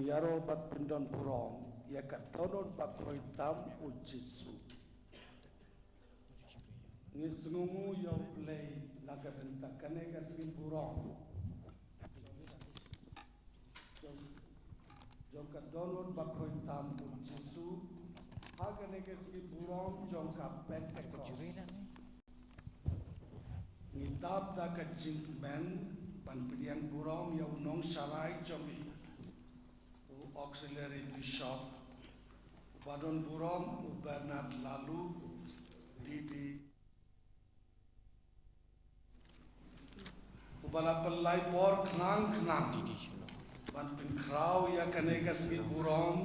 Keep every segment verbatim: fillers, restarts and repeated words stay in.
Ïaroh bad pyndon burom ïa ka dohnud bakhuid tam u Jisu. Ngi sngewnguh ïa U Blei na ka bynta kane ka sngi burom jong, jong ka dohnud bakhuid tam u Jisu ha kane ka sngi burom jong ka Pentekost. Ngi dap da ka jingkmen ban pdiang burom ïa u nongsharai jong ngi, u Auxiliary Bishop, uba don burom u Bernard Laloo, D D, uba la pynlait por khnang khnang ban pynkhraw ïa kane ka sngi burom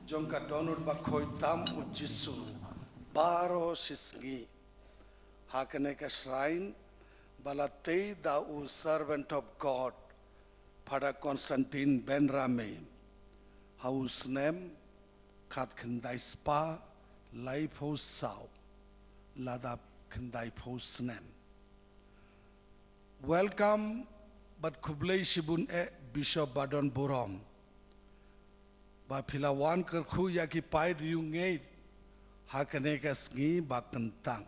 jong ka dohnud bakhuid tam u Jisu baroh shi sngi ha kane ka shrine ba la tei da u Servant of God, Father Constantine Benrahmeh, ha u snem khatkhyndai spah laiphew saw, lada khyndai phew snem. Welcome bad khublei shibun eh Bishop ba don burom ba phi la wan kyrkhu ïa ki paid riewngeit ha kane ka sngi ba kyntang.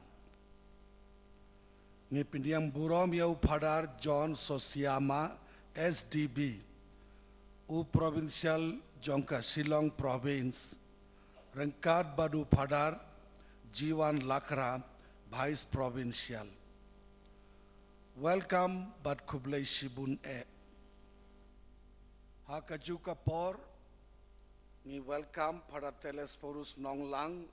Ngi pdiang burom ïa u Father John Sosiama, S D B, u Provincial jong ka Shillong Province, ryngkat bad u Father Jiwan Lakra, Vice Provincial. Welcome bad khublei shibun eh. Ha kajuh ka por ngi welcome Father Telesphorus Nonglang,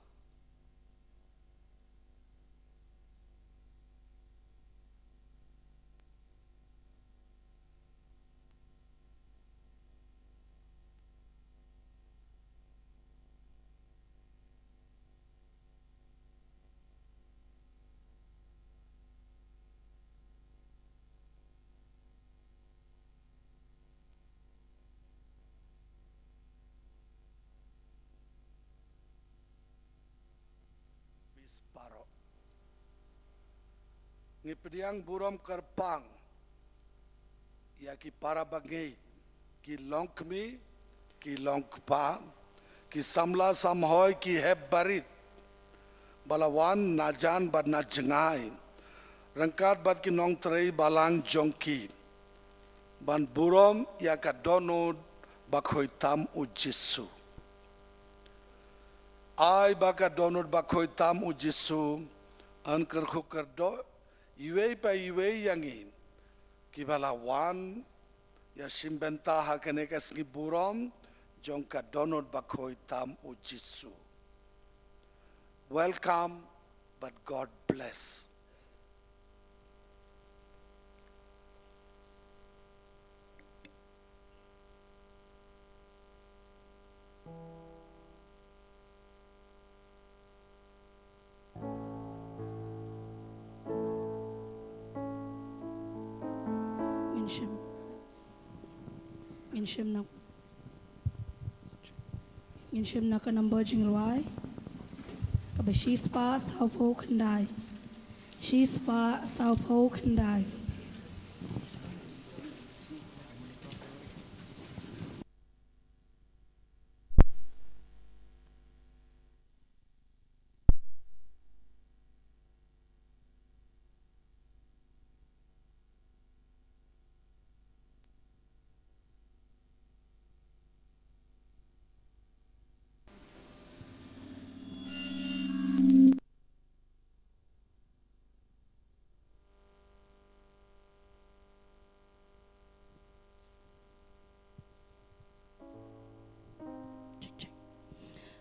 Bis baroh. Ngi pdiang burom kyrpang ïa ki para bangeit, ki longkmie, ki longkpa, ki samla samhoi, ki hep barit ba la wan na jan bad na jngai, ryngkat bad ki nongtrei balang jong ki, ban burom ïa ka dohnud bakhuid tam u Jisu. Ai ba ka dohnud bakhuid tam u Jisu yn kyrkhu kyrdoh iwei pa iwei ïa ngi kiba la wan ïashim bynta ha kane ka sngi burom jong ka dohnud bakhuid tam u Jisu. Welcome, but God bless. Ngin shim, ngin shim na, ngin shim na ka number jingrwai kaba shispah sawphew khyndai. Shispah sawphew khyndai.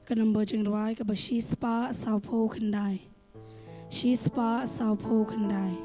Ka number jingrwai kaba shispah sawphew khyndai. Shispah sawphew khyndai.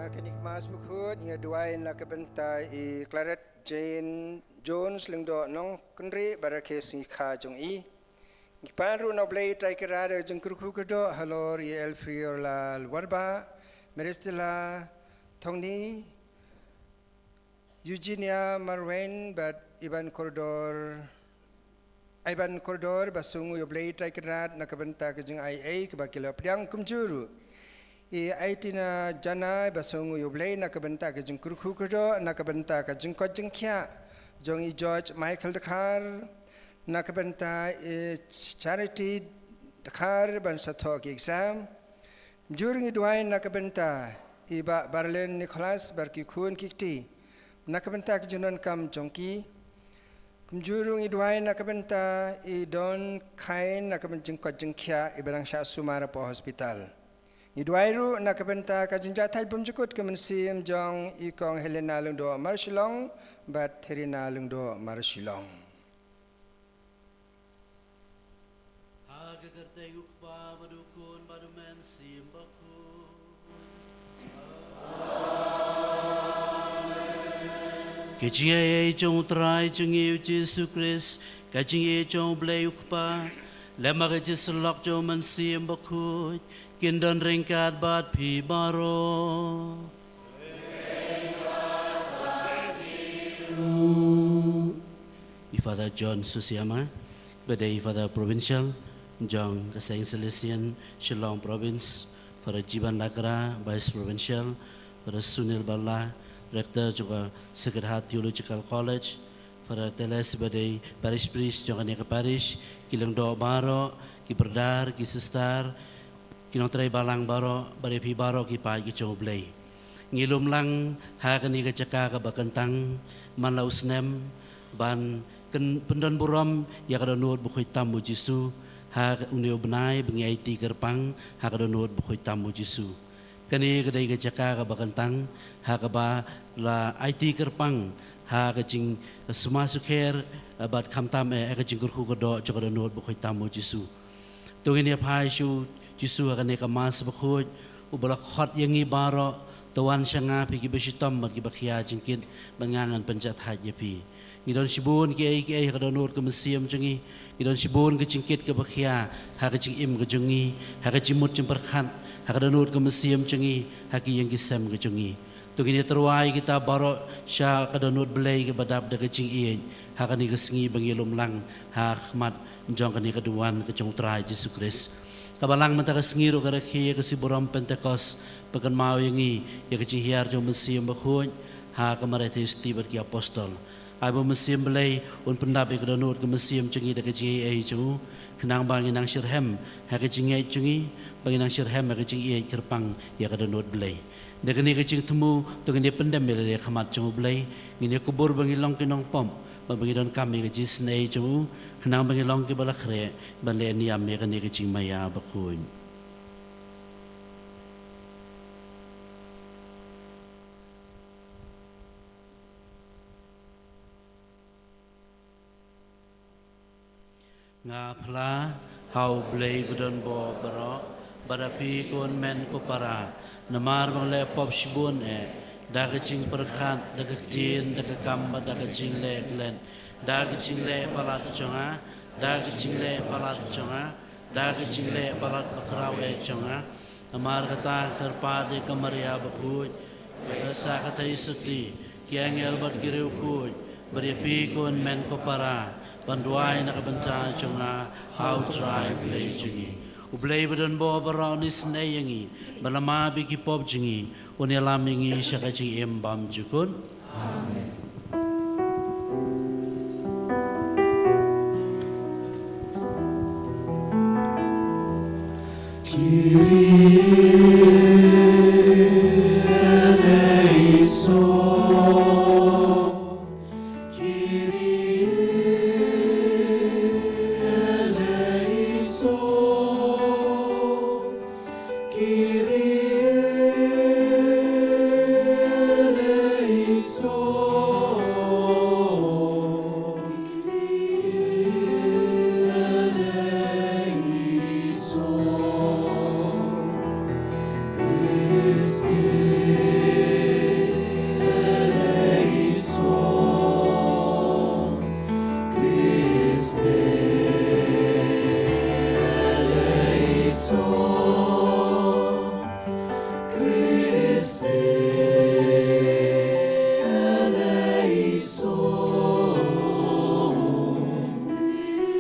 Ha kane ka Mass Bakhuid ngi duwai na ka bynta i Claret Jane Jones Lyngdoh Nongkynrih bad rakhe sngi kha jong i. Ngi pan ruh na U Blei Trai Kynrad ïa ka jingkyrkhu kyrdoh halor i Elfrior Lal Warbah, Maristella Thongni, Eugenia Marwein bad Ivan Kordor, Ivan Kordor, ba sngew ïa U Blei Trai Kynrad na ka bynta ka jingai ei kaba ki la pdiang, kumjuh ruh i Aitina Jana, ba sngew ïa U Blei na ka bynta ka jingkyrkhu kyrdoh na ka bynta ka jingkoit jingkhiah jong i George Michael Dkhar, na ka bynta i Charity Dkhar ban sa thoh ki exam. Jur ngi duwai na ka bynta i Bah Barlen Nicholas bad ki khun ki kti na ka bynta ki jingdonkam jong ki. Kumjuh ruh ngi duwai na ka bynta i Don Khain na ka bynta jingkoit jingkhiah i ba dang shah sumar hapoh hospital. Ngi duwai ruh na ka bynta ka jingjahthait bymjukut ka mynsiem jong i Kong Helena Lyngdoh Marshillong bad Therina Lyngdoh Marshillong. Ha ka kyrteng U Kpa bad U Khun bad U Mynsiem Bakhuid. Ka jingaiei jong U Trai jong ngi U Jisu Khrist, ka jingïeit jong U Blei U Kpa, lem bad ka jingsyllok jong U Mynsiem Bakhuid kin don ryngkat bad phi baroh. I Father John Susiama, ba dei i Father Provincial jong ka Saint Salesian Shillong Province, Father Jiban Lakra, Vice Provincial, Father Sunil Bala, Rector jong ka Sacred Heart Theological College, Father Teles ba dei Parish Priest jong kane ka parish, ki lyngdoh baroh, ki brother, ki sister, ki nongtrei balang baroh, bad ïa phi baroh ki paid ki jong U Blei. Ngi lum lang ha kane ka jaka kaba kyntang, man la u snem, ban kyn-, pyndon burom ïa ka dohnud bakhuid tam U Jisu, ha une u bnai ba ngi aiti kyrpang ha ka dohnud bakhuid tam U Jisu. Kane ka dei ka jaka kaba kyntang ha kaba la aiti kyrpang ha ka jingsumar sukher bad khamtam eh ha ka jingkyrkhu kyrdoh jong ka dohnud bakhuid tam U Jisu. To ngin ïa phai sha U Jisu ha kane ka Mass bakhuid, uba la khot ïa ngi baroh, to wan sha nga phi kiba shitom bad kiba khia jingkit, bad nga ngan pynjahthait ïa phi. Ngi don shibun kiei kiei ha ka dohnud ka mynsiem jong ngi. Ngi don shibun ka jingkit kaba khia ha ka jingim ka jong ngi, ha ka jingmut jingpyrkhat, ha ka dohnud ka mynsiem jong ngi, ha ki ïing ki sem ka jong ngi. To ngin ïa tyrwa ïa kita baroh sha ka dohnud Blei kaba dap da ka jingïeit ha kane ka sngi ba ngi lum lang ha khmat jong kane ka duwan ka jong U Trai Jisu Khrist. Kaba lang mynta ka sngi ruh ka rakhe ïa ka sngi burom Pentekost, ba kynmaw ïa ngi ïa ka jinghiar jong U Mynsiem Bakhuid ha ka mareh theisotti bad ki apostol. Ai ba U Mynsiem Blei un pyndap ïa ka dohnud ka mynsiem jong ngi da ka jingaiei jong u, khnang ba ngin nang shitrhem ha ka jingngeit jong ngi, ba ngin nang shitrhem ha ka jingïeit kyrpang ïa ka dohnud Blei. Da kane ka jingthmu, to ngin ïa pyndem ïa lade ha khmat jong U Blei, ngin ïa kubur ba ngi long ki nongpop, bad ba ngi donkam ïa ka jingisynei jong u, khnang ba ngi long kiba la khreh ban leh niam ïa kane ka jingmaïa bakhuid. Nga phla ha U Blei ba don bor baroh, bad ha phi ko hynmen ko para, namar ba nga la pop shibun eh, da ka jingpyrkhat, da ka ktien, da ka kam, bad da ka jingleh klet, da ka jingleh palat jong nga, da ka jingleh palat jong nga, da ka jingleh palat bakhraw eh jong nga. Namar kata nga kyrpad ïa ka Maria bakhuid, bad sa ka Theisotti, ki angel bad ki riewkhuid, bad ïa phi ko hynmen ko para, ban duwai na ka bynta jong nga ha U Trai Blei jong ngi. U Blei ba don bor baroh un isynei ïa ngi, bad la map ïa ki pop jong ngi, un ïalam ïa ngi sha ka jingim bymjukut. Amen. Kyrie eleison. Kyrie eleison. Kyrie eleison. Kyrie eleison. Christe eleison. Christe eleison. Christe eleison.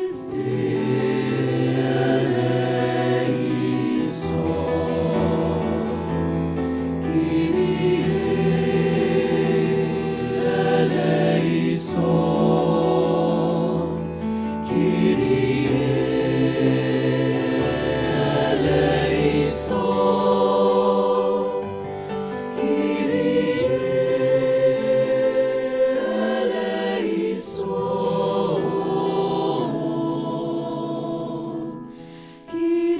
Christe eleison. Kyrie eleison. Kyrie eleison. Kyrie eleison. Kyrie eleison.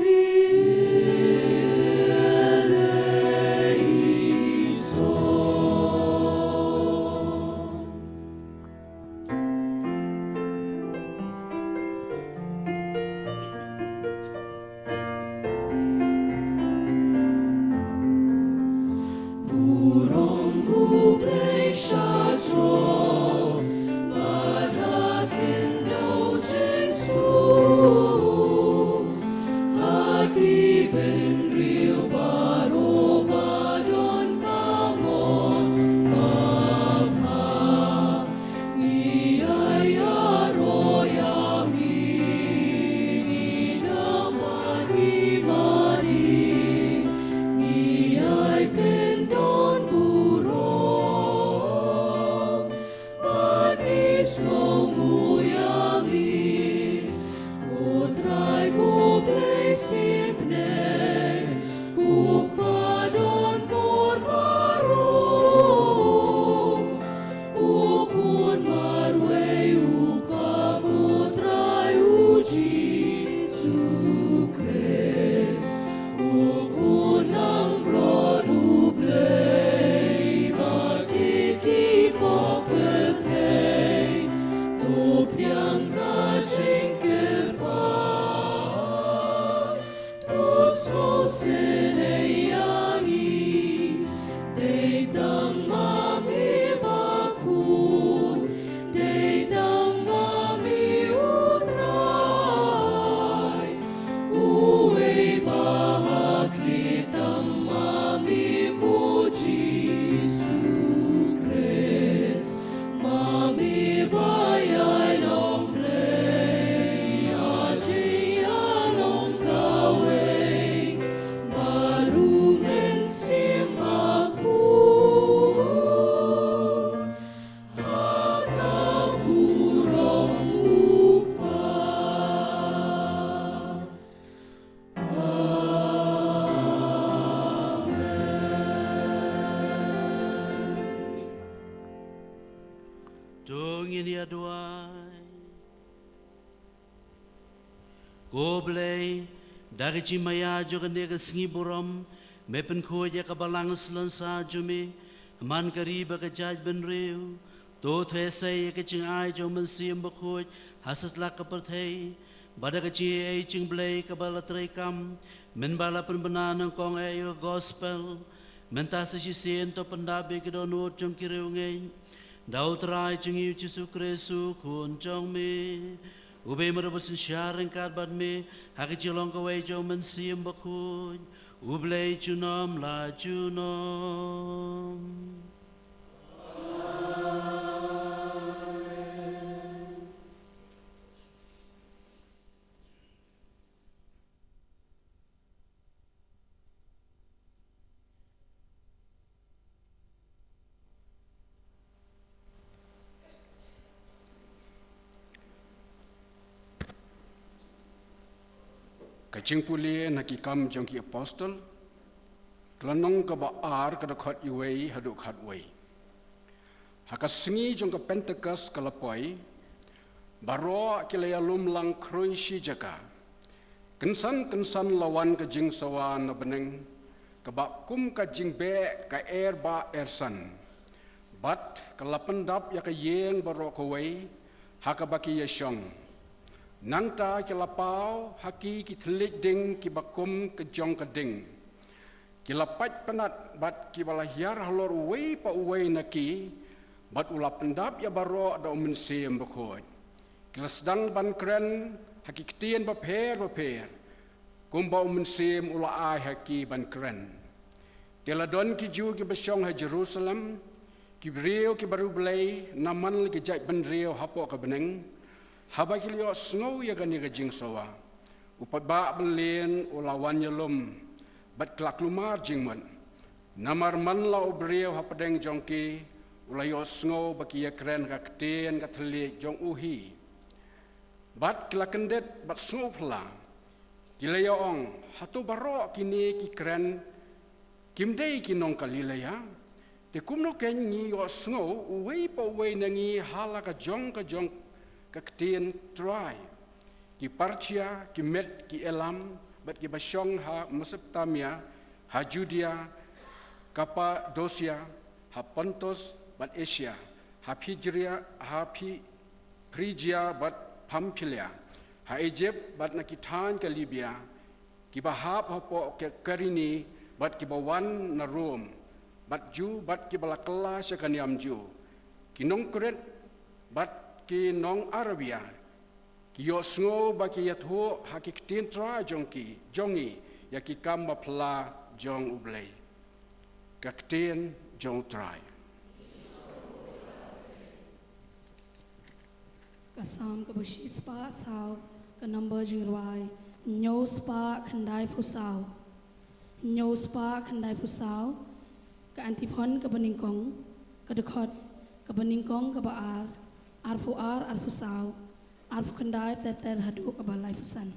Burom U Blei sha jrong, bad ha khyndew jingsuk, ha ki bynriew baroh ba don ka mon, ba bha. Ngi ïaroh ïa mi, ngi dang bad ngi mane, ngi ïai pyndonburom. Bad ngi sngewnguh ïa mi, ko Trai ko Blei symbai, ko Kpa don bor baroh, ko Khun marwei U Kpa, ko Trai U Jisu Khrist, ko Khun langbrot U Blei, bad ki pop pyrthei, to pdiang ka jingkyrpad. To sngewsynei ïa ngi, dei tang ma me Bakhuid, dei tang ma me U Trai, uwei ba ha khlieh, tang ma me ko Jisu Khrist. Ma me ba ïai long Blei, ïa jingïalong kawei, bad U Mynsiem Bakhuid, ha ka burom U Kpa. Amen. To ngin ïa duwai. Ko Blei, da ka jingmaïa jong kane ka sngi burom, me pynkhuid ïa ka balang slonsa jong me, man ka ri bad ka jaitbynriew, to thoh sei ïa ka jingai jong U Mynsiem Bakhuid ha satlak ka pyrthei, Bad da ka jingaiei jong U Blei kaba la treikam, mynba la pynbna nyngkong ïa ka gospel, mynta sa shisien to pyndap ïa ki dohnud jong ki riewngeit, da U Trai jong ngi U Jisu Khrist U Khun jong me, uba ïa mut ba synshar ryngkat bad me ha ka jinglong kawei jong U Mynsiem Bakhuid, U Blei junom la junom. Ka jingpule na Ki Kam jong ki Apostol, ka lynnong kaba ar, ka dkhot uwei haduh khatwei. Ha ka sngi jong ka Pentekost ka la poi, baroh ki la ïalum lang khrui shi jaka. Kynsan kynsan la wan ka jingsawa na bneng, kaba kum ka jingbeh ka er bah er san. Bad ka la pyndap ïa ka ïing baroh kawei ha kaba ki ïashong. Nangta ki la paw ha ki ki thylliej ding kiba kum ka jong ka ding. Ki la pait pynat bad kiba la hiar halor uwei pa uwei na ki, bad u la pyndap ïa baroh da U Mynsiem Bakhuid. Ki la sdang ban kren ha ki ktien bapher bapher, kumba U Mynsiem u la ai ha ki ban kren. Te la don ki Jiw kiba shong ha Jerusalem, ki briew kiba riewblei na man la ki jaitbynriew hapoh ka bneng. Haba ki la ïohsngew ïa kane ka jingsawa, u paidbah bymlien u la wan ïalum, bad ki la kulmar jingmut. Namar man la u briew hapdeng jong ki u la ïohsngew ba ki ïakren ka ktien ka thylliej jong u hi. Bad ki la kyndit bad sngewphylla. Ki la ïa-ong, hato baroh kine ki kren kim dei ki nong Galilea? Te kumno kein ngi ïohsngew uwei pa uwei na ngi ha la ka jong ka jong ka ktien Trai? Ki Parthia, ki Med, ki Elam, bad kiba shong ha Mesopotamia, ha Judea, Kapadosia, ha Pontus bad Asia, ha Phijria, ha Phi-, Phrijia bad Pamphilia, ha Ijipt bad na ki thaiñ ka Libia, kiba hap hapoh ka Kirene bad kiba wan na Rom, bad Jiw bad kiba la kylla sha ka niam Jiw, ki nong Krit bad ki nong Arabia, ki ïohsngew ba ki ïathuh ha ki ktien Trai jong ki, jong ngi, ïa ki kam baphylla jong U Blei. Ka ktien jong U Trai. Ka Salm kaba shispah saw, ka number jingrwai hynñiew spah khyndaiphew saw. Hynñiew spah khyndaiphew saw, ka antiphon kaba nyngkong, ka dkhot kaba nyngkong, kaba ar, arphew ar, arphew saw, arphew khyndai ter ter haduh kaba laiphew san.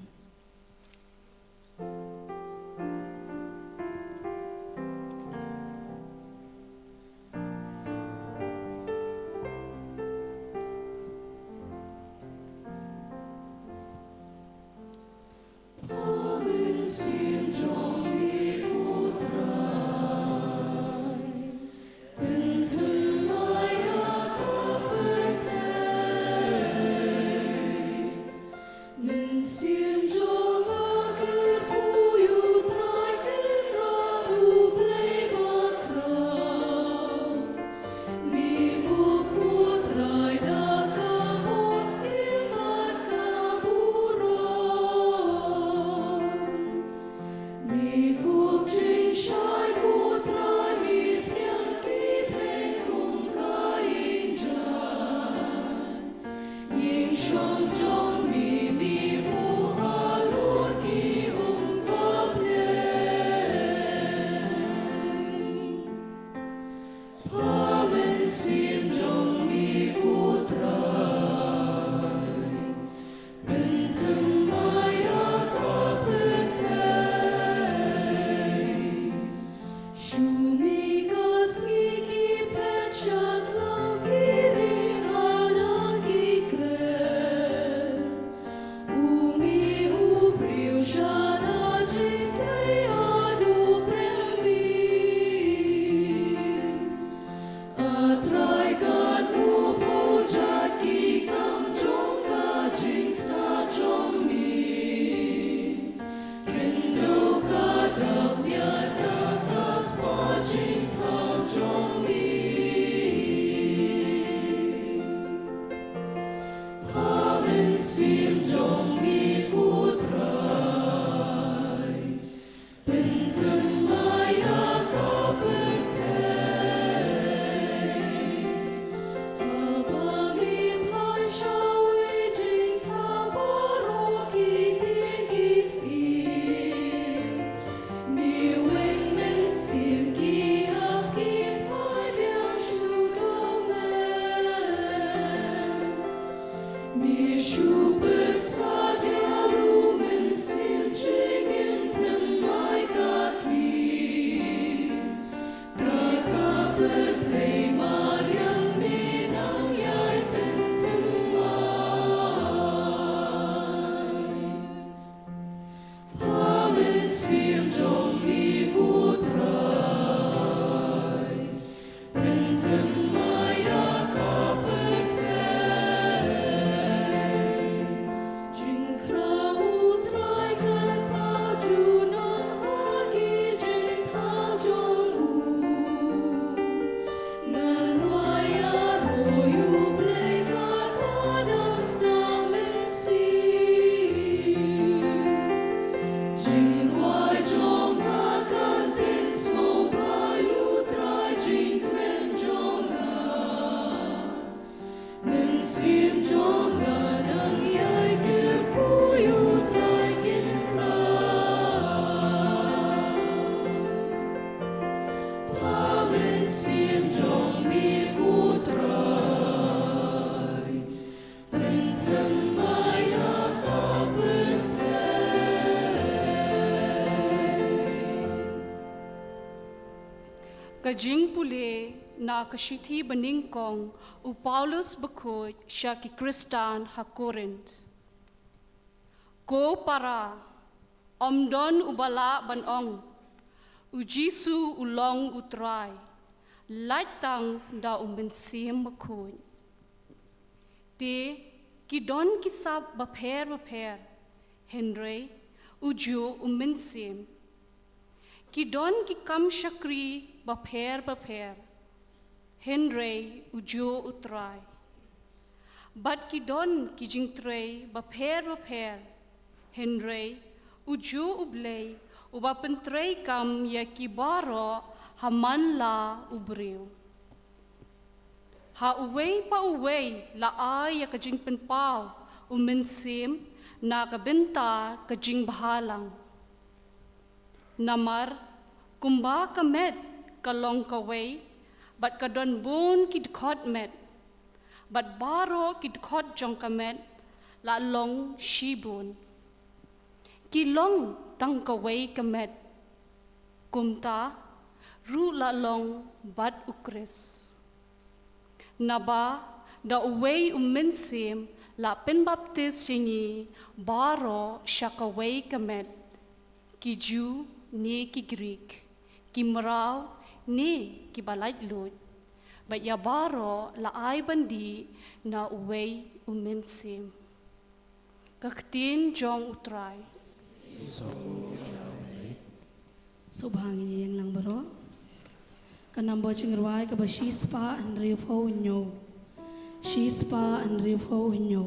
Mynsiem jong me ko Trai, pynthymmai ïa ka pyrthei. Haba me phai sha wei jingthaw baroh ki tieng ki syiem, me weng mynsiem ki ap ki phai biang shuh da me. Me shu pyrsad ïa u Mynsiem Jingim thymmai ka khie. Da ka pyrthei mariang me nang ïai pynthymmai. Pha Mynsiem jong me ko Trai, pynthymmai ïa ka pyrthei. Jingkhraw U Trai kan pynpaw junom ha ki jingthaw jong u. Ngan rwai ïaroh ïa U Blei katba don sa mynsiem. Jingrwai jong nga kan pynsngewbha ïa U Trai jingkmen jong nga. Mynsiem jong nga nang ïai kyrkhu ïa U Trai Kynrad. Pha Mynsiem jong me ko Trai, pynthymmai ïa ka pyrthei. Ka jingpule na ka shithi banyngkong u Paulus bakhuid sha ki Khristan ha Korinth. Ko para, ym don uba lah ban ong, U Jisu u long U Trai, lait tang da U Mynsiem Bakhuid. Te ki don ki sap bapher bapher, hynrei u juh U Mynsiem. Ki don ki kam shakri bapher bapher, hynrei u juh U Trai. Bad ki don ki jingtrei bapher bapher, hynrei u juh U Blei uba pyntreikam ïa ki baroh ha man la u briew. Ha uwei pa uwei la ai ïa ka jingpynpaw U Mynsiem na ka bynta ka jingbhalang. Namar kumba ka met ka long kawei, bad ka don bun ki dkhot met, bad baroh ki dkhot jong ka met la long shibun. Ki long tang kawei ka met, kumta ruh la long bad U Khrist. Naba da uwei U Mynsiem la pynbaptis ïa ngi baroh sha kawei ka met, ki Jiw ne ki Grik, ki mraw ne kiba laitluid, bad ïa baroh la ai ban dih na uwei U Mynsiem. Ka ktien jong U Trai. Sngewbha ngin ïeng lang baroh. Ka nambor jingrwai kaba shispah hynriewphew hynñiew. Shispah hynriewphew hynñiew.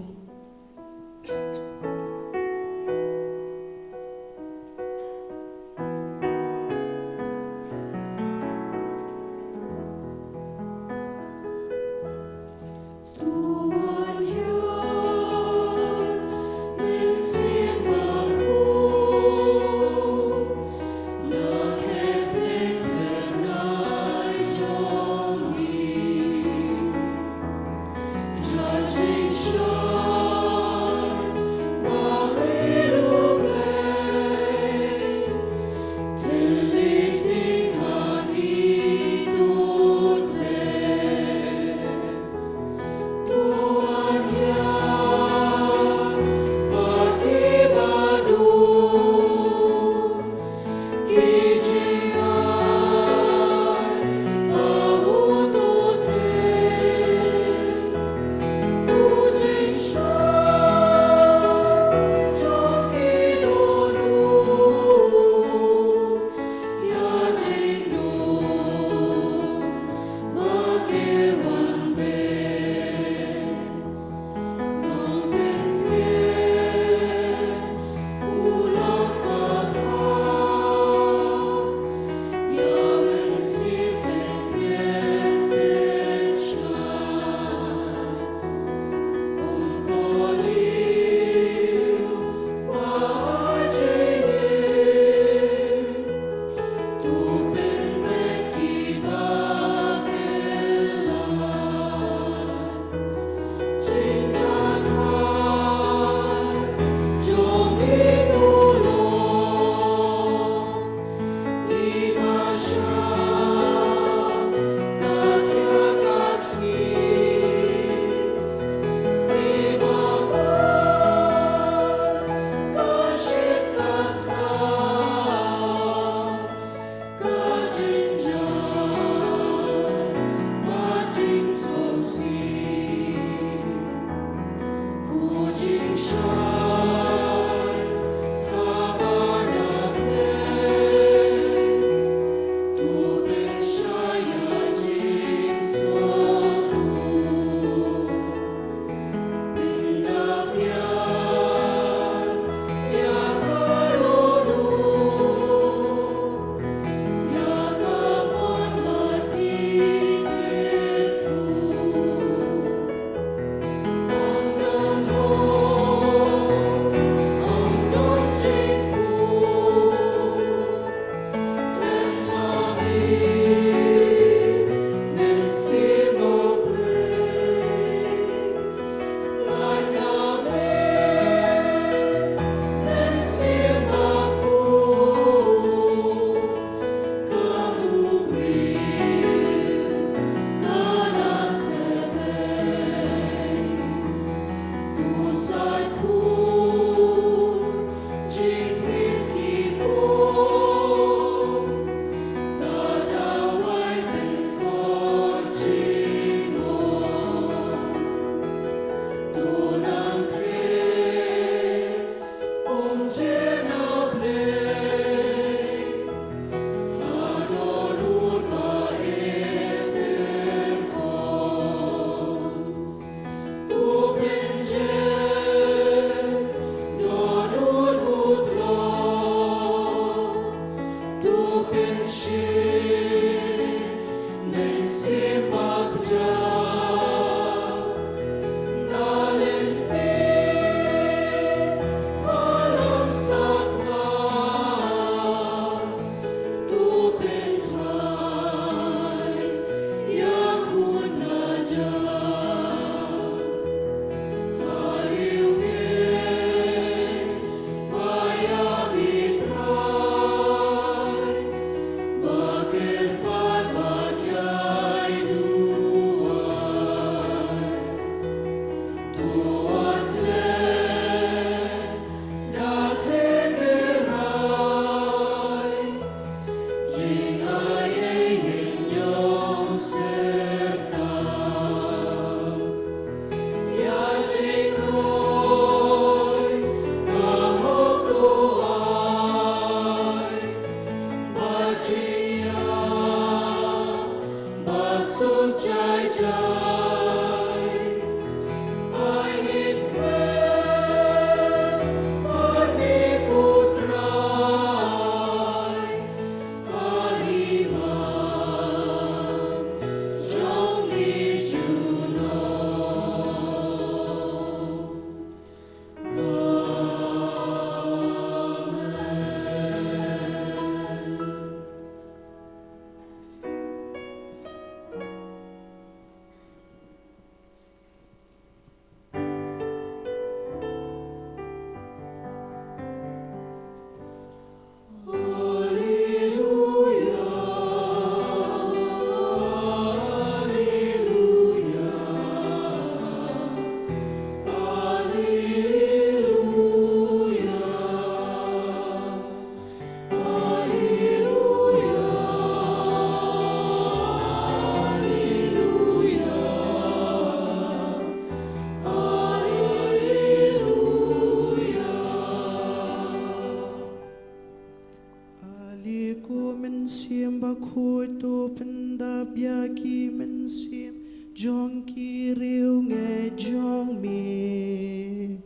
Ale ko Mynsiem Bakhuid, to pyndap ïa ki mynsiem jong ki riewngeit jong me,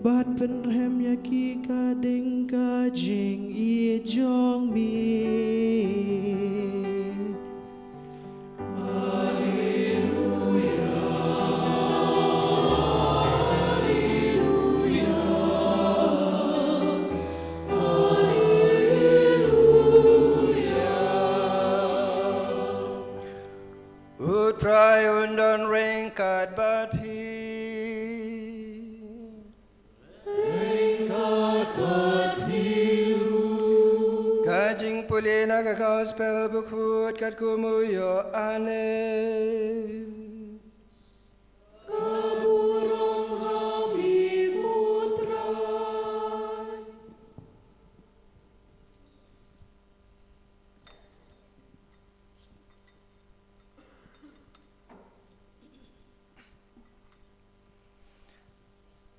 bad pynrhem ïa ki ka ding ka jingïeit jong me. U Trai un don ryngkat bad phi. Ryngkat bad phi ruh. Ka jingpule na ka Gospel Bakhuid katkum u Ïoannis. Ka burom ha me ko Trai.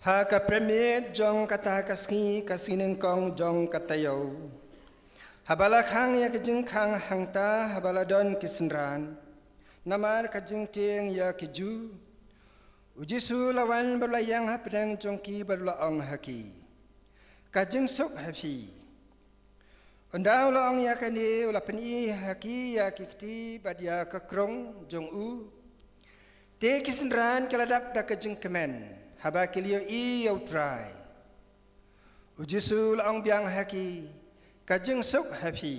Ha ka premiet jong kata ka sngi, ka sngi nyngkong jong ka taïew, haba la khang ïa ka jingkhang hangta, haba la don ki synran namar ka jingtieng ïa ki Jiw, u Jisu u la wan bad u la ïeng hapdeng jong ki bad u la ong ha ki, "Ka jingsuk ha phi." Ynda u la ong ïa kane, u la pyni ha ki ïa ki kti bad ïa ka krung jong u. Te ki synran ki la dap da ka jingkmen haba ki la ïohi ïa u Trai. U Jisu u la ong biang ha ki, "Ka jingsuk ha phi.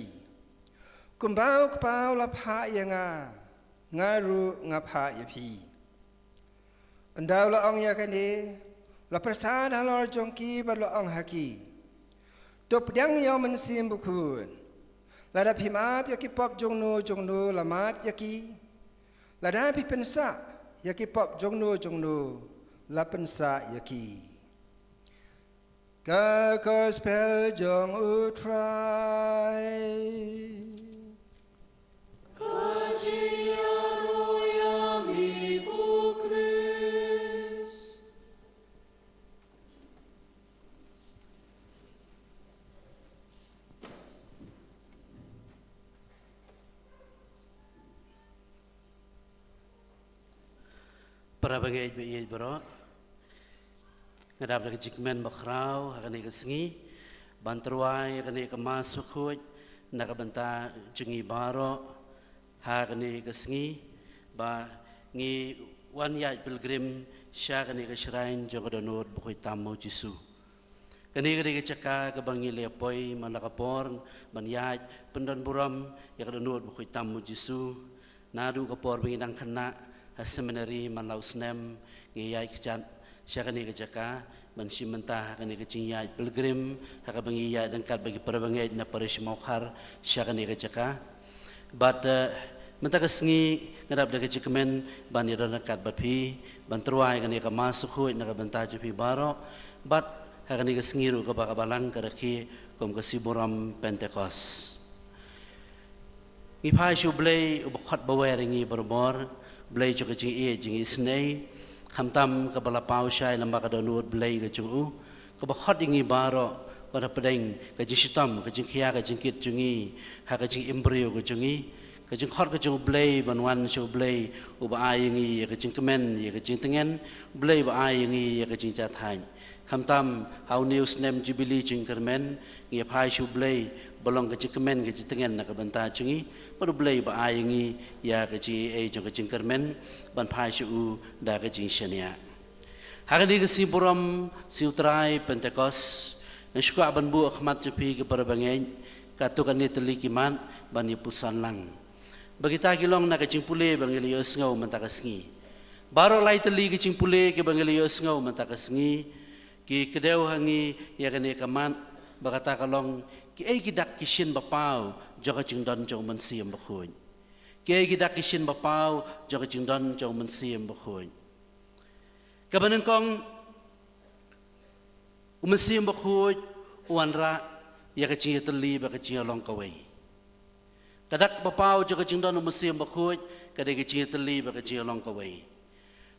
Kumba u Kpa u la phah ïa nga, nga ruh nga phah ïa phi." Ynda u la ong ïa kane, u la pyrsad halor jong ki bad u la ong ha ki, "To pdiang ïa u Mynsiem Bakhuid. Lada phim ap ïa ki pop jongno jongno, la map ïa ki. Lada phi pynsah ïa ki pop jongno jongno, la pynsah ïa ki." Ka Gospel jong u Trai. Ka jingïaroh ïa me ko Khrist. Para bangeit ba ïeit baroh, nga dap da ka jingkmen bakhraw ha kane ka sngi ban tyrwa ïa kane ka Mass Bakhuid na ka bynta jong ngi baroh ha kane ka sngi, ba ngi wan ïaid pilgrim sha kane ka shrine jong ka dohnud bakhuid tam u Jisu. Kane ka dei ka jaka kaba ngi la poi man la ka por ban ïaid pyndonburom ïa ka dohnud bakhuid tam u Jisu. Naduh ka por ba ngi dang khynnah ha seminary man la u snem, ngi ïaid kjat sha kane ka jaka ban shim bynta ha kane ka jingïaid pilgrim, ha kaba ngi ïaid ryngkat bad ki para bangeit na Parish Mawkhar sha kane ka jaka. Bad, eh, mynta ka sngi nga dap da ka jingkmen ban ïadon ryngkat bad phi ban tyrwa ïa kane ka Mass Bakhuid na ka bynta jong phi baroh. Bad ha kane ka sngi ruh kaba, kaba lang ka rakhe kum ka sngi burom Pentekost. Ngi phai sha U Blei uba khot ba wer ïa ngi barabor, Blei jong ka jingïeit jong ngi isynei, khamtam kaba la paw shai lyngba ka dohnud Blei ka jong u, kaba khot ïa ngi baroh, ba hapdeng ka jingshitom, ka jingkhia, ka jingkit jong ngi ha ka jingim briew ka jong ngi, ka jingkhot ka jong U Blei ban wan sha U Blei uba ai ïa ngi ïa ka jingkmen, ïa ka jingtngen, U Blei uba ai ïa ngi ïa ka jingjahthait. Khamtam ha une u snem Jubili jingkyrmen, ngi ïa phai sha U Blei ba long ka jingkmen, ka jingtngen na ka bynta jong ngi, bad U Blei ba ai ïa ngi ïa ka jingaiei jong ka jingkyrmen ban phai sha u da ka jingshaniah. Ha kane ka sngi burom, sngi U Trai Pentekost, nga sngewkwah ban buh ha khmat jong phi ki para bangeit katto katne tylli ki mat ban ïa puson lang. Ba kita ki long na ka jingpule ba ngi la ïohsngew mynta ka sngi. Baroh lai tylli ki jingpule kiba ngi la ïohsngew mynta ka sngi ki kdew ha ngi ïa kane ka mat, ba kata ka long, kiei ki dak ki shin ba paw jong ka jingdon jong u Mynsiem Bakhuid. Kiei ki dak ki shin ba paw jong ka jingdon jong u Mynsiem Bakhuid. Kaba nyngkong, u Mynsiem Bakhuid u wanrah ïa ka jingïatylli bad ka jingïalong kawei. Ka dak ba paw jong ka jingdon u Mynsiem Bakhuid ka dei ka jingïatylli bad ka jingïalong kawei.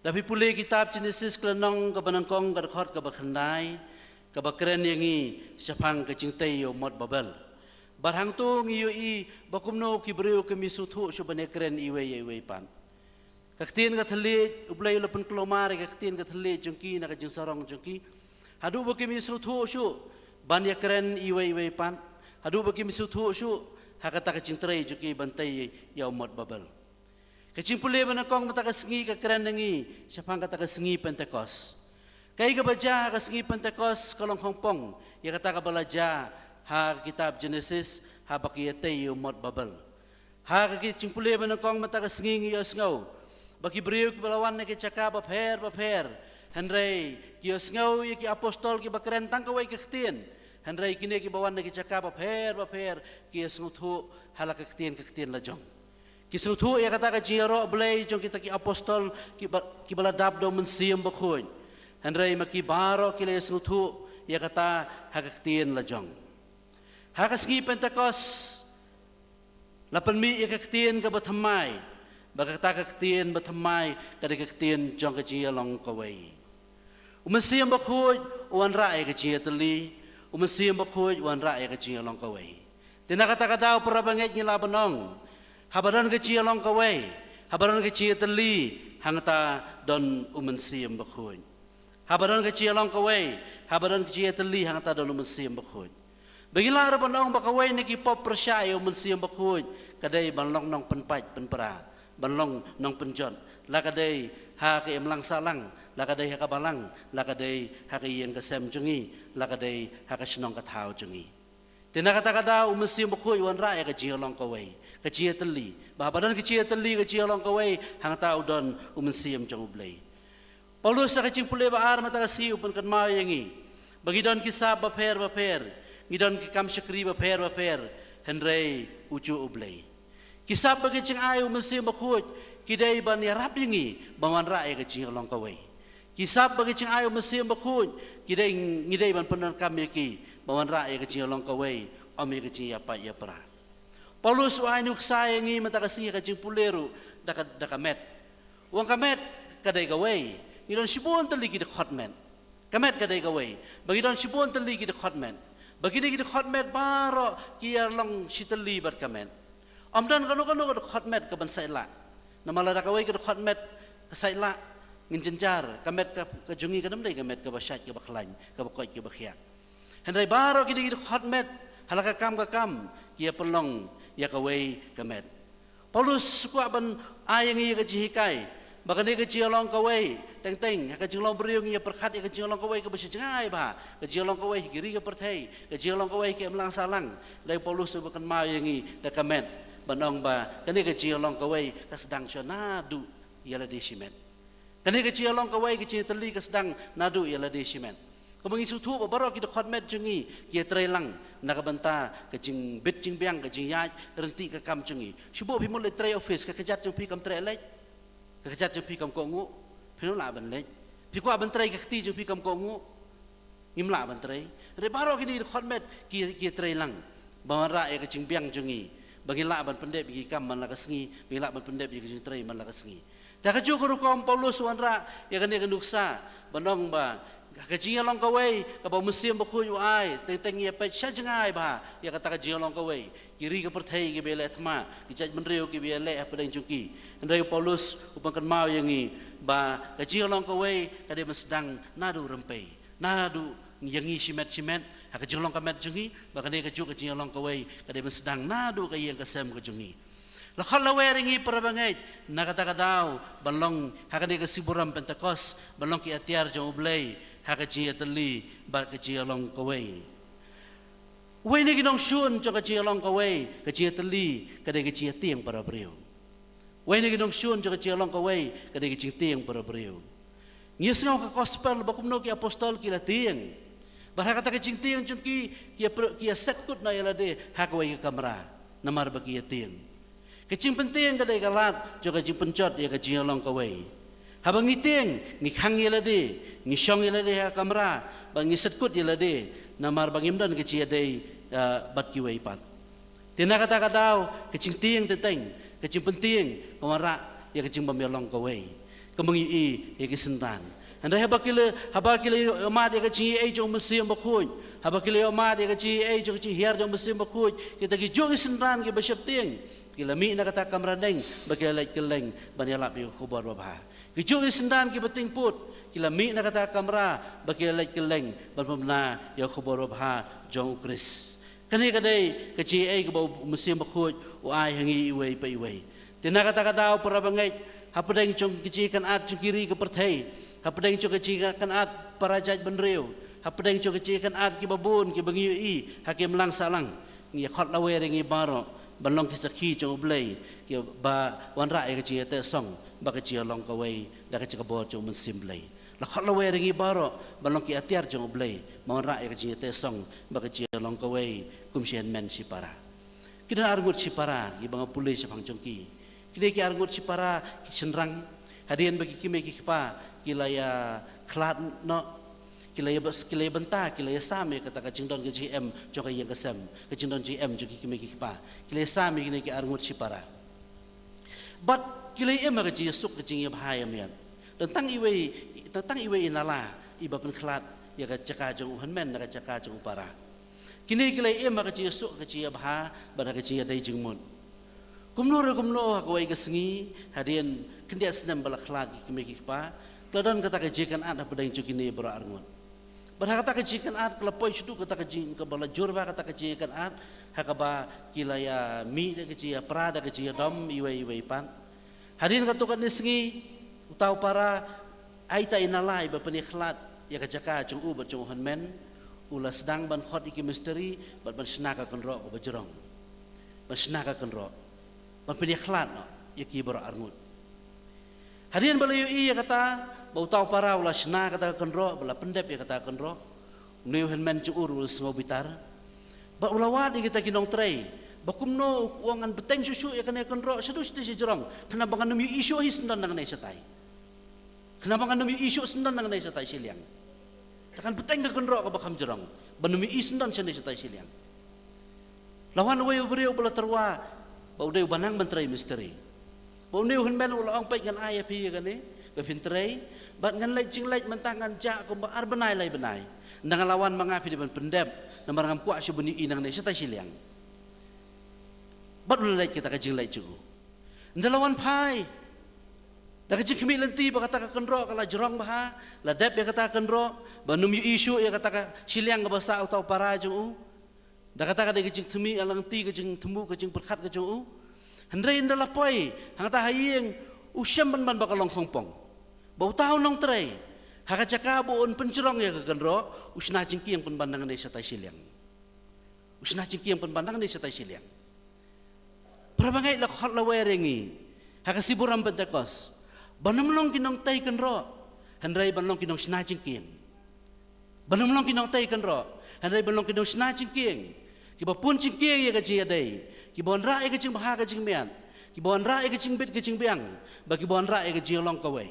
Lada phi pule kitab Jenesis ka lynnong kaba nyngkong, ka dkhot kaba khyndai, kaba kren ïa ngi shaphang ka jingtei ïa u mot Babel. Bad hangto ngi ïohi ba kumno ki briew kim sngewthuh shuh ban ïakren iwei ïa iwei pat. Ka ktien ka thylliej, U Blei u la pynkulmar ïa ka ktien ka thylliej jong ki na ka jingsarong jong ki. Haduh ba kim sngewthuh shuh ban ïakren iwei iwei pat. Haduh ba kim sngewthuh shuh ha kata ka jingtrei jong ki ban tei ïa u mot Babel. Ka jingpule ba nyngkong mynta ka sngi ka kren ïa ngi shaphang kata ka sngi Pentekost. Kaei kaba jia ha ka sngi Pentekost ka long khongpong ïa kata kaba la jia ha ka kitab Jenesis, haba ki ïatei ïa u mot Babel. Ha ka ki jingpule ba nyngkong mynta ka sngi ngi ïohsngew ba ki briew kiba la wan na ki jaka bapher bapher, hynrei ki ïohsngew ïa ki apostol kiba kren tang kawei ka ktien, hynrei kine kiba wan na ki jaka bapher bapher ki ïohsngew thuh ha la ka ktien ka ktien la jong. Ki sngewthuh ïa kata ka jingïaroh Blei jong kita ki apostol kiba, kiba la dap da u Mynsiem Bakhuid. Hynrei ma ki baroh ki la ïasngewthuh ïa kata ha ka ktien la jong. Ha ka sngi Pentekost la pynmih ïa ka ktien kaba thymmai, ba kata ka ktien ba thymmai ka dei ka ktien jong ka jingïalong kawei. U Mynsiem Bakhuid u wanrah ïa ka jingïatylli, u Mynsiem Bakhuid u wanrah ïa ka jingïalong kawei. Te na kata ka daw para bangeit ngi lah ban ong, haba don ka jingïalong kawei, haba don ka jingïatylli, hangta don u Mynsiem Bakhuid. Haba don ka jingïalong kawei, haba don ka jingïatylli, hangta don u Mynsiem Bakhuid. Ba ngi lah ruh ban ong ba kawei na ki pop pyrshah ïa u Mynsiem Bakhuid ka dei ban long nongpynpait pynpra, ban long nongpynjot, la ka dei ha ka imlang sahlang, la ka dei ha ka balang, la ka dei ha ka ïing ka sem jong ngi, la ka dei ha ka shnong ka thaw jong ngi. Te na kata ka daw u Mynsiem Bakhuid u wanrah ïa ka jingïalong kawei, ka jingïatylli. Ba haba don ka jingïatylli, ka jingïalong kawei, hangta u don u Mynsiem jong U Blei. Paulus ha ka jingpule ba ar mynta ka sngi u pynkynmaw ïa ngi ba ngi don ki sap bapher bapher, ngi don ki kam shakri bapher bapher, hynrei u juh U Blei. Ki sap ba ki jingai u Mynsiem Bakhuid ki dei ban ïarap ïa ngi ban wanrah ïa ka jingïalong kawei. Ki sap ba ki jingai u Mynsiem Bakhuid ki dei, ngi dei ban pyndonkam ïa ki ban wanrah ïa ka jingïalong kawei, ym ïa ka jingïapait ïapra. Paulus u ai nuksa ïa ngi mynta ka sngi ha ka jingpule ruh da ka, da ka met. U ong ka met ka dei kawei. Ngi don shibun tylli ki dkhot met. Ka met ka dei kawei. Ba ngi don shibun tylli ki dkhot met. Ba kine ki dkhot met baroh ki ïalong shi tylli bad ka met. Ym don kano kano ka dkhot met ka ban sait lah. Namar lada kawei ka dkhot met ka sait lah, ngin jynjar, ka met ka, ka jong ngi ka dang dei ka met kaba shait, kaba khlaiñ, kaba koit, kaba khiah. Hynrei baroh kine ki dkhot met ha la ka kam ka kam ki ïa pynlong ïa kawei ka met. Paulus u kwah ban ai ïa ngi ïa ka jinghikai ba kane ka jingïalong kawei, teng teng ha ka jinglong briew ngi ïa pyrkhat ïa ka jingïalong kawei kaba shi jngai bha, ka jingïalong kawei ha ki ri ka pyrthei, ka jingïalong kawei ha ka imlang sahlang. Hynrei Paulus u pynkynmaw ïa ngi da ka met ban ong ba kane ka jingïalong kawei ka sdang shuwa naduh ïa lade shimet. Kane ka jingïalong kawei, ka jingïatylli ka sdang naduh ïa lade shimet. Kumba ngi sngewthuh ba baroh ki dkhot met jong ngi ki ïatrei lang na ka bynta ka jingbit jingbiang, ka jingïaid ryntih ka kam jong ngi. Shu buh phi mut leit trei office, ka kjat jong phi kam treh leit, ka kjat jong phi kam kohnguh, phin ym lah ban leit. Phi kwah ban trei ka kti jong phi kam kohnguh, ngim lah ban trei. Hynrei baroh kine ki dkhot met ki, ki ïatrei lang ban wanrah ïa ka jingbiang jong ngi, ba ngin lah ban pyndep ïa ki kam man la ka sngi, ba ngin lah ban pyndep ïa ka jingtrei man la ka sngi. Te ha kajuh ka rukom Paulus u wanrah ïa kane ka nuksa ban ong ba ha ka jingïalong kawei kaba u Mynsiem Bakhuid u ai, teng teng ngi ïa peit sha jngai bha ïa kata ka jingïalong kawei. Ki ri ka pyrthei kiba ïaleh thma, ki jaitbynriew kiba ïaleh hapdeng jong ki. Hynrei u Paulus u pynkynmaw ïa ngi ba ka jingïalong kawei ka dei ban sdang naduh rympei, naduh ïa ngi shimet shimet ha ka jinglong ka met jong ngi, ba kane kajuh ka jingïalong kawei ka dei ban sdang naduh ka ïing ka sem ka jong ngi. La khot la wer ïa ngi para bangeit na kata ka daw ban long ha kane ka sngi burom Pentekost, ban long ki atiar jong U Blei ha ka jingïatylli bad ka jingïalong kawei. Uwei na ki nongshun jong ka jingïalong kawei, ka jingïatylli, ka dei ka jingïatieng para briew. Uwei na ki nongshun jong ka jingïalong kawei ka dei ka jingtieng para briew. Ngi sngew ka gospel ba kumno ki apostol ki la tieng. Bad ha kata ka jingtieng jong ki, ki ïa pr-, ki ïa set kut noh ïa lade ha kawei ka kamra namar ba ki ïa tieng. Ka jingpyntieng ka dei ka lad jong ka jingpynjot ïa ka jingïalong kawei. Haba ngi tieng, ngi khang ïa lade, ngi shong ïa lade ha ka kamra, bad ngi set kut ïa lade namar ba ngim don ka jingïadei, ah, bad kiwei pat. Te na kata ka daw, ka jingtieng teng teng, ka jingpyntieng ka wanrah ïa ka jingbym ïalong kawei. Kumba ngi ïohi ïa ki synran. Hynrei haba ki la, haba ki la ïohmad ïa ka jingaiei jong u Mynsiem Bakhuid, haba ki la ïohmad ïa ka jingaiei jong ka jinghiar jong u Mynsiem Bakhuid, kita kijuh ki synran kiba sheptieng ki la mih na kata ka kamra neng ba ki la leit kylleng ban ïalap ïa ka khubor babha. Kijuh ki synran kiba tieng pud ki la mih na kata ka kamra ba ki la leit kylleng ban pynbna ïa ka khubor babha jong u Khrist. Kane ka dei ka jingaiei kaba u Mynsiem Bakhuid u ai ha ngi iwei pa iwei. Te na kata ka daw para bangeit, hapdeng jong ka jingkynad jong ki ri ka pyrthei, hapdeng jong ka jingkynad para jaitbynriew, hapdeng jong ka jingkynad kiba bun kiba ngi ïohi ha ka imlang sahlang, ngi ïa khot la wer ïa ngi baroh ban long ki sakhi jong U Blei kiba wanrah ïa ka jingïateh song bad ka jingïalong kawei da ka jingkabor jong u Mynsiem Blei. La khot la wer ïa ngi baroh ban long ki atiar jong U Blei ba wanrah ïa ka jingïateh song bad ka jingïalong kawei kum shi hynmen shi para. Ki don arngut shi para kiba nga pule shaphang jong ki. Kine ki arngut shi para ki shynrang, hadien ba ki kmie ki kpa ki la ïa khlad noh, ki la ïa bas-, ki la ïa bynta, ki la ïa sam ïa kata ka jingdon ka jingem jong ka ïing ka sem, ka jingdon jingem jong ki kmie ki kpa. Ki la ïa sam ïa kine ki arngut shi para. Bad ki la ïa im ha ka jingïasuk, ka jingïabha ïamiat. Don tang iwei, don tang iwei i nala iba pynkhlad ïa ka jaka jong u hynmen na ka jaka jong u para. Kine ki la im ha ka jingïasuk, ka jingïabha bad ha ka jingïadei jingmut. Kumno re kumno ha kawei ka sngi, hadien khyndiat snem ba la khlad ki kmie ki kpa, ka la don kata ka jingkynad hapdeng jong kine baroh arngut. Bad ha kata ka jingkynad ka la poi shaduh kata ka jing, kaba la jur bha kata ka jingkynad, ha kaba ki la ïamih da ka jingïapra da ka jingïadom iwei iwei pat. Hadien katto katne sngi, uta u para, aita i nalai ba pynïakhlad ïa ka jaka jong u bad jong u hynmen, u la sdang ban khot ïa ki mistri bad ban shna ka kynroh kaba jrong. Ban shna ka kynroh. Ban pynïakhlad noh ïa ki baroh arngut. Hadien ba la ïohi ïa kata, ba uta u para u la shna kata ka kynroh, ba la pyndep ïa kata ka kynroh, une u hynmen jong u ruh u la sngew bitar. Bad u la wad ïa kita ki nongtrei, ba kumno u ong ngan bteng shuh shuh ïa kane ka kynroh shaduh shatai shajrong, khnang ba ngan ym ïohi shuh hi syndon nangne shatai. Khnang ba ngan ym ïohi shuh syndon nangne shatai shiliang. Te ngan bteng ka kynroh kaba kham jrong, ban ym ïohi syndon shane shatai shiliang. La wan uwei u briew ba la tyrwa ba u dei uba nang ban trei mistri. Ba une u hynmen u la ong, peit, ngan ai ïa phi ïa kane ba phin trei, bad ngan leit jingleit mynta, ngan jah kumba ar bnai lai bnai. Ynda nga la wan ma nga phi dei ban pyndep, namar ngam kwah shuh ban ïohi nangne shatai shiliang. Bad u la leit kata ka jingleit jong u. Ynda la wan phai da ka jingkhmih lynti ba kata ka kynroh ka la jrong bha, la dep ïa kata ka kynroh, ban ym ïohi shuh ïa kata ka shiliang kaba sah uta u para jong u. Da kata ka dei ka jingthmu, ka lynti, ka jingthmu, ka jingpyrkhat ka jong u. Hynrei ynda la poi hangta ha ïing, u shem pynban ba ka long khongpong. Ba uta u nongtrei, ha ka jaka ba un pynjrong ïa ka kynroh, u shna jingkieng pynban nangne shatai shiliang. U shna jingkieng pynban nangne shatai shiliang. Para bangeit, la khot la wer ïa ngi ha ka sngi burom Pentekost ban ym long ki nongtei kynroh, hynrei ban long ki nongshna jingkieng. Ban ym long ki nongtei kynroh, hynrei ban long ki nongshna jingkieng. Kiba pun jingkieng ïa ka jingïadei, kiba wanrah ïa ka jingbha ka jingmiat, kiba wanrah ïa ka jingbit ka jingbiang, bad kiba wanrah ïa ka jingïalong kawei.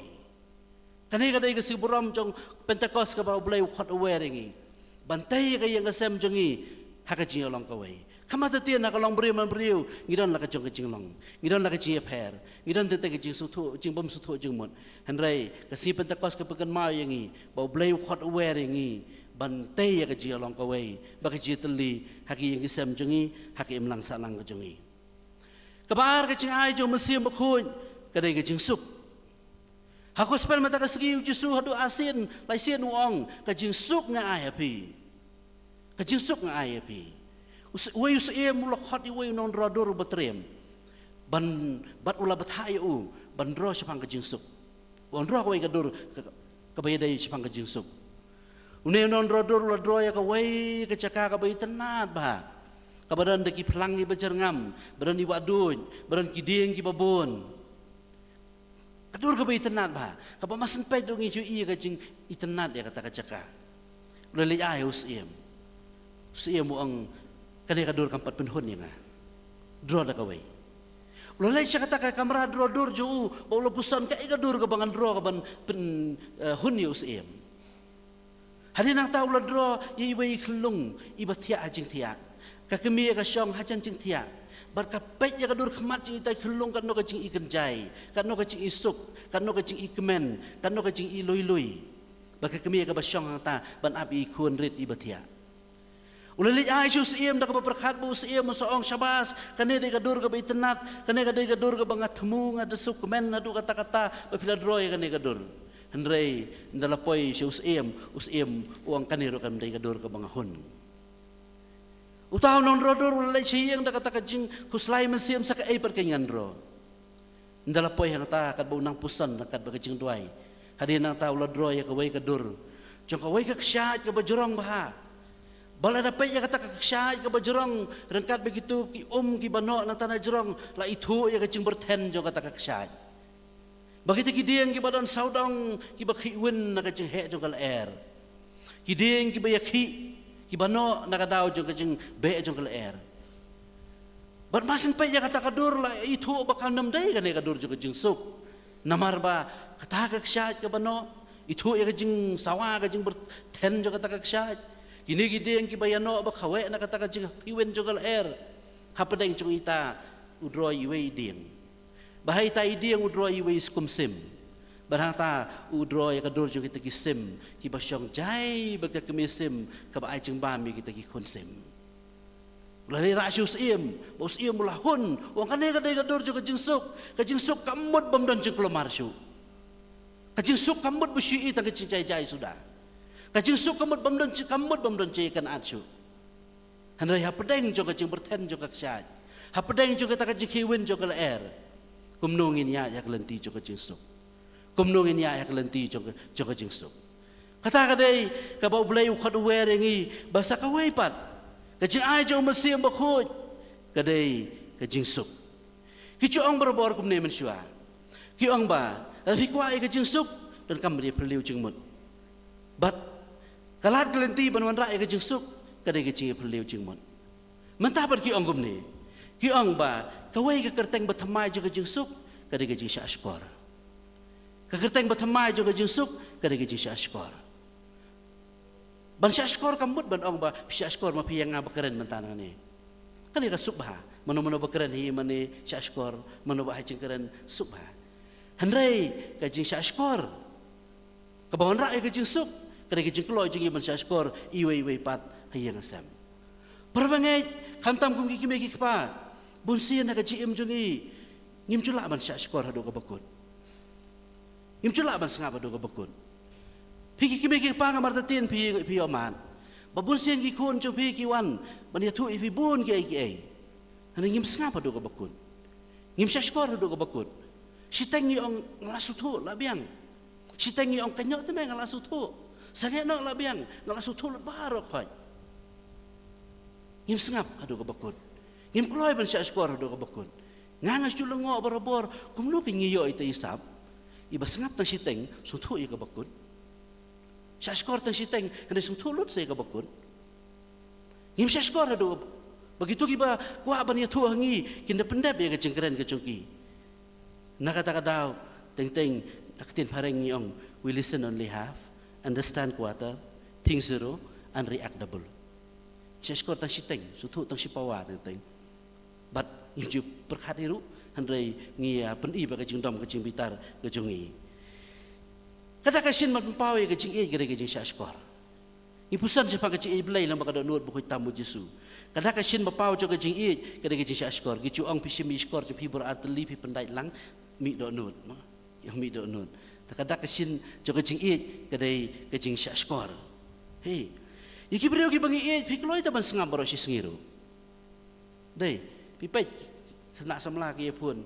Kane ka dei ka sngi burom jong Pentekost kaba U Blei u khot u wer ïa ngi ban tei ïa ka ïing ka sem jong ngi ha ka jingïalong kawei. Kham artatien ha ka long briew man briew ngi don la ka jong ka jinglong, ngi don la ka jingïapher, ngi don tei tei ka jingsngewthuh, jingbymsngewthuh jingmut. Hynrei ka sngi Pentekost ka pynkynmaw ïa ngi ba U Blei u khot u wer ïa ngi ban tei ïa ka jingïalong kawei bad ka jingïatylli ha ka ïing ka sem jong ngi, ha ka imlang sahlang ka jong ngi. Kaba ar, ka jingai jong U Mynsiem Bakhuid ka dei ka jingsuk. Ha Gospel mynta ka sngi, U Jisu haduh arsien, laisien u ong, ka jingsuk nga ai ha phi. Ka jingsuk nga ai ha phi. U s-, uwei u syiem u la khot ïa uwei u nongdro dur uba triem ban, bad u la bthah ïa u ban dro shaphang ka jingsuk. Ban dro kawei ka dur ka, kaba ïadei shaphang ka jingsuk. Une u nongdro dur u la dro ïa kawei ka jaka kaba itynnad bha, kaba don da ki phlang kiba jyrngam, ba don i wahduid, ba don ki dieng kiba bun. Ka dur kaba itynnad bha, kaba mar syn peit ruh ngi ju ïohi ka jingitynnad ïa kata ka jaka. U la leit ai ha u syiem. U syiem u ong, kane ka dur kam pat pynhun ïa nga. Dro da kawei. U la leit sha kata ka kamra dro dur jong u, ba u la puson kaei ka dur kaba ngan dro kaban pyn, eh, hun ïa u syiem. Hadien nangta u la dro ïa iwei i khyllung iba thiah ha jingthiah. Ka kmie ka shong hajan jingthiah. Bad ka peit ïa ka dur khmat jong ita i khyllung katno ka jingikynjai, katno ka jingisuk, katno ka jingikmen, katno ka jingilui lui. Bad ka kmie kaba shong hangta ban ap ïa i khun rit iba thiah. U la leit ai sha u syiem da kaba pyrkhat ba u syiem u sa ong, shabas, kane dei ka dur kaba itynnad, kane ka dei ka dur kaba nga thmu, nga da suk kmen naduh katta katta ba phi la dro ïa kane ka dur. Hynrei ynda la poi sha u syiem, u syiem u ong, kane ruh kam dei ka dur kaba nga hun. Uta u nongdro dur u la leit sha ïing da kata ka jingkhuslai mynsiem, sa kaei pat kein ngan dro. Ynda la poi hangta katba u nang puson ryngkat bad ka jingduwai, hadien nangta u la dro ïa kawei ka dur jong kawei ka kshaid kaba jrong bha. Ba lada peit ïa kata ka kshaid kaba jrong ryngkat bad kito ki um kiba noh nangta na jrong, la ithuh ïa ka jingbyrthen jong kata ka kshaid. Ba kita ki dieng kiba don sawdong kiba khih win na ka jingheh jong ka lyer. Ki dieng kiba ïakhih kiba noh na ka daw jong ka jingbeh jong ka lyer. Bad mar syn peit ïa kata ka dur la ithuh ba kan ym dei kane ka dur jong ka jingsuk. Namar ba kata ka kshaid kaba noh, ithuh ïa ka jingsawa, ka jingbyrthen jong kata ka kshaid. Kine ki dieng kiba ïanoh ba khaweh na kata ka jingkhih win jong ka lyer. Hapdeng jong ita u dro iwei i dieng. Ba ha ita i dieng u dro iwei i skum sim. Bad hangta u draw ïa ka dur jong kita ki sim kiba shong jai bad ka kmie sim kaba ai jingbam ïa kita ki khun sim. U la leit rah sha u syiem, ba u syiem u la hun, u ong, kane ka dei ka dur jong ka jingsuk. Ka jingsuk kam mut bym don jingkulmar shuh. Ka jingsuk kam mut ba shu ïohi tang ka jingjai jai suda. Ka jingsuk kam mut bym don jing, kam mut bym don jingïakynad shuh. Hynrei hapdeng jong ka jingpyrthen jong ka kshaid, hapdeng jong kata ka jingkhie win jong ka lyer, kumno ngin ïaid ha ka lynti jong ka jingsuk? Kumno ngin ïaid ha ka lynti jong ka, jong ka jingsuk? Kata ka dei kaba U Blei u khot u wer ïa ngi ba sa kawei pat, ka jingai jong u Mynsiem Bakhuid ka dei ka jingsuk. Ki ju ong barabor kumne mynshuwa. Ki ong ba lada phi kwah ïa ka jingsuk, donkam ban ïa phylliew jingmut. Bad ka lad ka lynti ban wanrah ïa ka jingsuk ka dei ka jingïaphylliew jingmut. Mynta pat ki ong kumne. Ki ong ba kawei ka kyrteng bathymmai jong ka jingsuk ka dei ka jingshahshkor. Ka kyrteng bathymmai jong ka jingsuk ka dei ka jingshahshkor. Ban shahshkor kam mut ban ong ba phi shahshkor ma phi ïa nga ba kren mynta nangne. Kane ka suk bha. Mano mano ba kren hi mane shahshkor, mano ba ai jingkren suk bha. Hynrei ka jingshahshkor kaba wanrah ïa ka jingsuk ka dei ka jingkloi jong ngi ban shahshkor iwei iwei pat ha ïing ha sem. Para bangeit, khamtam kum ki kmie ki kpa, bunsien ha ka jingim jong ngi ngim ju lah ban shahshkor haduh kaba kut. Ngim ju lah ban sngap haduh kaba kut. Phi ki kmie ki kpa, nga martatien phi, phi ïohmad ba bunsien ki khun jong phi ki wan ban ïathuh ïa phi bun kiei kiei. Hynrei ngim sngap haduh kaba kut. Ngim shahshkor haduh kaba kut. Shiteng ngi ong nga la sngewthuh, la biang. Shiteng ngi ong kynnoh te me, nga la sngewthuh. Sangeh noh, la biang, nga la sngewthuh lut baroh khoit. Ngim sngap haduh kaba kut. Ngim kloi ban shahshkor haduh kaba kut. Nga nga shu lyngngoh barabor, kumno kein ngi ïoh ita i sap iba sngap tang shiteng, sngewthuh ïa kaba kut. Shahshkor tang shiteng, hynrei sngewthuh lut sa ïa kaba kut. Ngim shahshkor haduh ba kito kiba kwah ban ïathuh ha ngi kin da pyndep ïa ka jingkren ka jong ki. Na kata ka daw, teng teng ha ka ktien phareng ngi ong, we listen only half, understand quarter, think zero, and react double. Shahshkor tang shiteng, sngewthuh tang shipawa teng teng. Bad ngim ju pyrkhat hi ruh, hynrei ngi ïa pyni ba ka jingdom ka jingbitar ka jong ngi. Ka dak ka shin ban pynpaw ïa ka jingïeit ka dei ka jingshahshkor. Ngi pyrshang shaphang ka jingïeit Blei lyngba ka dohnud bakhuid tam u Jisu. Ka dak ka shin ba paw jong ka jingïeit ka dei ka jingshahshkor. Ki ju ong phi shim ïa i shkor jong phi baroh artylli, phi pyndait lang, mih dohnud, mo. Ïa mih dohnud. Te ka dak ka shin jong ka jingïeit ka dei ka jingshahshkor. Hei. Ïa ki briew kiba ngi ïeit phi kloi te ban sngap baroh shi sngi ruh. Dei, phi peit, khynnah samla ki ïa phone,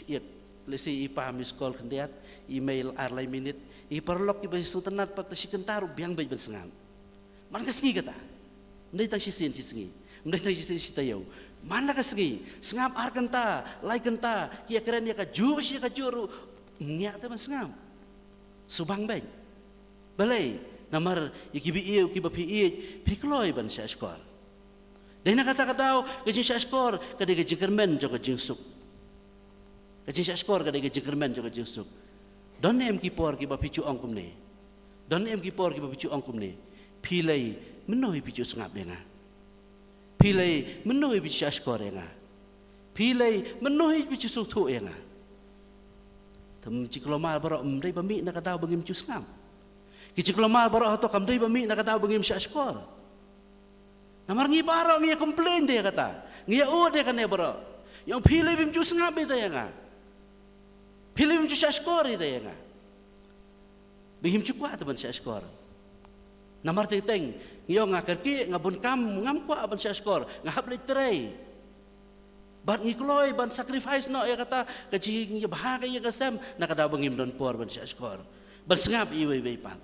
ïa, let's say, i pa miss call khyndiat, email ar lai minit, i paralok kiba sngewtynnat pat shi kynta ruh biang beit ban sngap. Man ka sngi kata. Ym dei tang shisien shi sngi. Ym dei tang shisien shi taïew. Man la ka sngi, sngap ar kynta, lai kynta, ki ïa kren ïa kajuh shi kajuh ruh, ym ngiah te ban sngap. Shu bang beit. Balei, namar ïa kiba ïeit, kiba phi ïeit, phi kloi ban shahshkor. Dei na kata ka daw, ka jingshahshkor ka dei ka jingkyrmen jong ka jingsuk. Ka jingshahshkor ka dei ka jingkyrmen jong ka jingsuk. Don ne em ki por kiba phi ju ong kumne? Don ne em ki por kiba phi ju ong kumne? Phi lei, mynno hi phi ju sngap ïa nga? Phi lei, mynno hi phi ju shahshkor ïa nga? Phi lei, mynno hi phi ju sngewthuh ïa nga? Te ki jingkulmar baroh ym dei ba mih na ka daw ba ngim ju sngap. Ki jingkulmar baroh hato kam dei ba mih na ka daw ba ngim shahshkor. Namar ngi baroh ngi ïa complain de ïa kata. Ngi ïa ud de ïa kane baroh. Ïa ong phi lei phim ju sngap ïa ita ïa nga. Phi lei phim ju shahshkor ïa ita ïa nga. Ba ngim ju kwah te ban shahshkor. Namar teng teng ngi ong nga kyrkieh, nga bun kam, ngam kwah ban shahshkor, nga hap leit trei. Bad ngi kloi ban sacrifice noh ïa kata ka jingïabha ka ïing ka sem na ka daw ba ngim don por ban shahshkor, ban sngap ïa iwei iwei pat.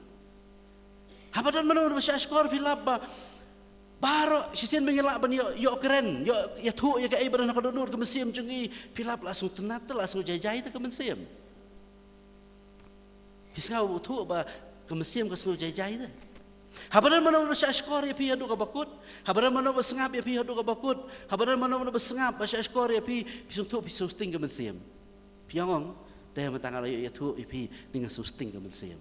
Haba don mano ba shahshkor phi lap ba baroh shisien ba ngi lah ban ïoh, ïoh kren, ïoh ïathuh ïa kaei ba don ha ka dohnud ka mynsiem jong ngi, phi lap la sngewtynnat te, la sngew jai jai te ka mynsiem. Phi sngew thuh ba ka mynsiem ka sngew jai jai te. Haba don mano ba shahshkor ïa phi haduh kaba kut, haba don mano ba sngap ïa phi haduh kaba kut, haba don mano ba sngap ba shahshkor ïa phi, phi sngewthuh phi sngewsting ka mynsiem. Phi ong ong, te mynta nga la ïoh ïathuh ïa phi, nga sngewsting ka mynsiem.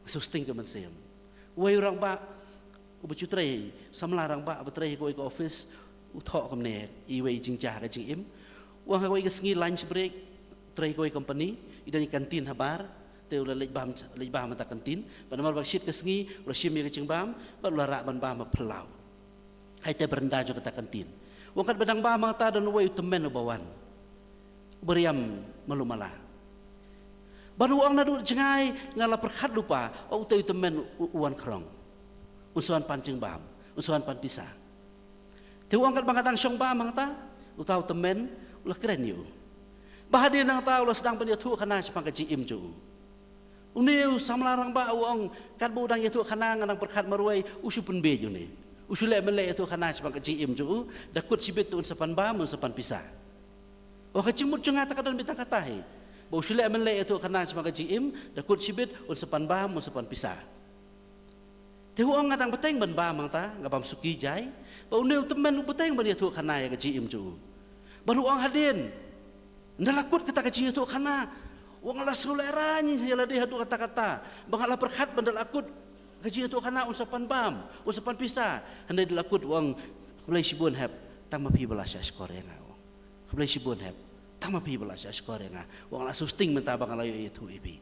Sngewsting ka mynsiem. Uwei u rangbah uba ju trei, samla rangbah ba trei ha kawei ka office, u thoh kumne, iwei i jingjia ha ka jingim. U ong ha kawei ka sngi lunch break, trei kawei company, i don i canteen habar, te u la leit bam, leit bam ha kata ka canteen, bad namar ba shit ka sngi, u la shim ïa ka jingbam, bad u la rah ban bam ha phyllaw. Hai te veranda jong kata ka canteen. U ong katba dang bam hangta don uwei u tymmen uba wan. Uba riam malu mala. Bad u ong naduh jngai nga la pyrkhat lypa, o uta u tymmen u, u wan khrong. Un sa wan pan jingbam, un sa wan pan pisa. Te u ong katba nga dang shong bam hangta, uta u tymmen, u la kren ïa u. Ba hadien nangta u la sdang ban ïathuh khana shaphang ka jingim jong u. Une u samla rangbah u ong katba u dang ïathuh khana nga dang pyrkhat marwei u shu pynbiej une. U shu leh mynleh ïathuh khana shaphang ka jingim jong u, da kut shibit un sa pan bam, un sa pan pisa. Wa ka jingmut jong nga ta ka don beit tang kata hi. Ba u shu leh mynleh ïathuh khana shaphang ka jingim, da kut shibit un sa pan bam, un sa pan pisa. Te u ong nga dang bteng ban bam hangta, nga bam suki jai. Ba une u tymmen u bteng ban ïathuh khana ïa ka jingim jong u. Bad u ong hadien, ynda la kut kata ka jingïathuh khana, u ong nga la sngewlehraiñ ïa lade haduh katta katta. Ba nga la pyrkhat ba ynda la kut ka jingïathuh khana un sa pan bam, un sa pan pisa. Hynrei ynda la kut u ong, khublei shibun hep, tang ma phi ba la shahshkor ïa nga. Khublei shibun hep, tang ma phi ba la shahshkor ïa nga. U ong nga la sngewsting mynta ba nga la ïoh ïathuh ïa phi.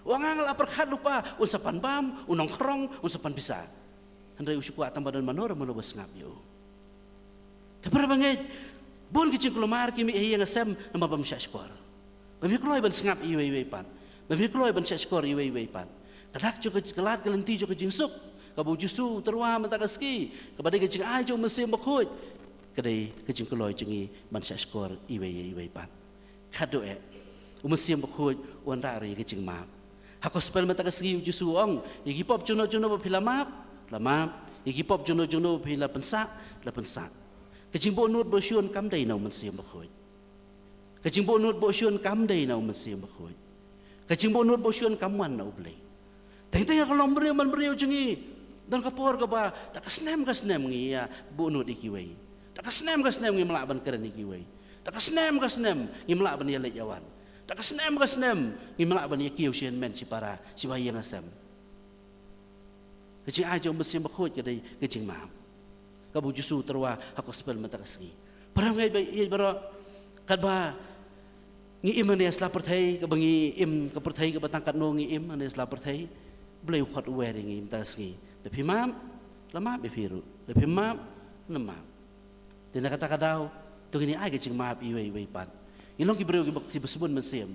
U ong nga la pyrkhat lypa, un sa pan bam, un nongkhrong, un sa pan pisa. Hynrei u shu kwah tang ba don mano re mano ba sngap ïa u. Te para bangeit, bun ki jingkulmar ki mih ha ïing ha sem namar bym shahshkor. Bym ïa kloi ban sngap iwei iwei pat. Bym ïa kloi ban shahshkor iwei iwei pat. Ka dak jong ka lad ka lynti jong ka jingsuk, kaba u Jisu u tyrwa mynta ka sngi, kaba dei ka jingai jong u Mynsiem Bakhuid, ka dei ka jingkloi jong ngi ban shahshkor iwei ïa iwei pat. Khatduh eh, u Mynsiem Bakhuid u wanrah ruh ïa ka jingmap. Ha gospel mynta ka sngi u Jisu u ong, ïa ki pop jongno jongno ba phi la map, la map. Ïa ki pop jongno jongno ba phi la pynsah, la pynsah. Ka jingbuhnud ba shun kam dei na u Mynsiem Bakhuid. Ka jingbuhnud ba shun kam dei na u Mynsiem Bakhuid. Ka jingbuhnud ba shun kam wan na u Blei. Teng teng ha ka longbriew manbriew jong ngi, don ka por kaba da ka snem ka snem ngi ïa buhnud ïa kiwei. Da ka snem ka snem ngim lah ban kren ïa kiwei. Da ka snem ka snem ngim lah ban ïaleit ïawan. Da ka snem ka snem ngim lah ban ïakiew shi hynmen shi para, shi ba ïing ha sem. Ka jingai jong u Mynsiem Bakhuid ka dei ka jingmap. Kaba u Jisu u tyrwa ha gospel mynta ka sngi. Para ngeit ba ïeit baroh, katba ngi im hangne ha sla pyrthei, kaba ngi im ka pyrthei kaba tang katno ngi im hangne ha sla pyrthei, Blei u khot u wer ïa ngi mynta ka sngi. Da phi map, la map ïa phi ruh. Da phi map, na map. Te na kata ka daw, to ngin ïa ai ka jingmap iwei iwei pat. Ngi long ki briew kiba, kiba sbun mynsiem.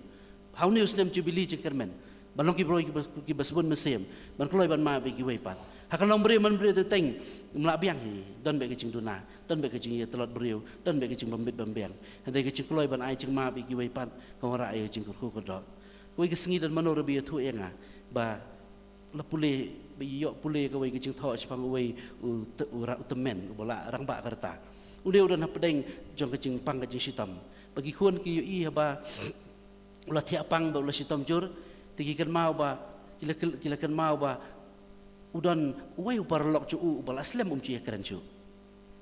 Ha une u snem Jubili jingkyrmen, ban long ki briew kiba, kiba sbun mynsiem, ban kloi ban map ïa kiwei pat. Ha ka longbriew manbriew teng teng, ngim lah biang hi, don beit ka jingduna, don beit ka jingïatlot briew, don beit ka jingbym bit bym biang. Hynrei ka jingkloi ban ai jingmap ïa kiwei pat ka wanrah ïa ka jingkyrkhu kyrdoh. Kawei ka sngi don mano ruh ba ïathuh ïa nga ba la pule, ba ïoh pule kawei ka jingthoh shaphang uwei u, u tymmen uba la rangbah ka rta. Une u don hapdeng jong ka jingpang ka jingshitom. Ba ki khun ki ïohi haba u la thiah pang bad u la shitom jur, te ki kynmaw ba, ki la, ki la kynmaw ba u don uwei u paralok jong u uba la slem, um ju ïakren shuh.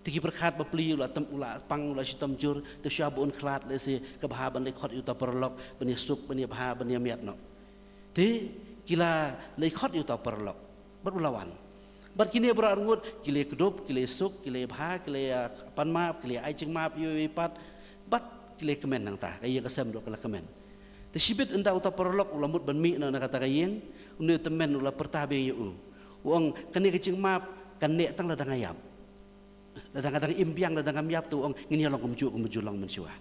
Te ki pyrkhat ba pli u la tymmen, u la pang, u la shitom jur, te shuwa ba un khlad lehse ka bha ban leit khot ïa uta u paralok ban ïasuk, ban ïabha, ban ïamiat noh. Te ki la leit khot ïa uta u paralok bad u la wan. Bad kine baroh arngut ki la kdup, ki la suk, ki la bha, ki la, ah, pan map, ki la ai jingmap ïa uwei pat. Bad ki la kmen nangta, ka ïing ka sem ruh ka la kmen. Te shibit ynda uta u paralok u la mut ban mih noh na kata ka ïing, une u tymmen u la pyrta biang ïa u. U ong, kane ka jingmap kan neh tang lada nga ïap. Lada nga dang im biang, lada ngam ïap, te u ong ngin ïa long kumjuh kumba ju long mynshuwa.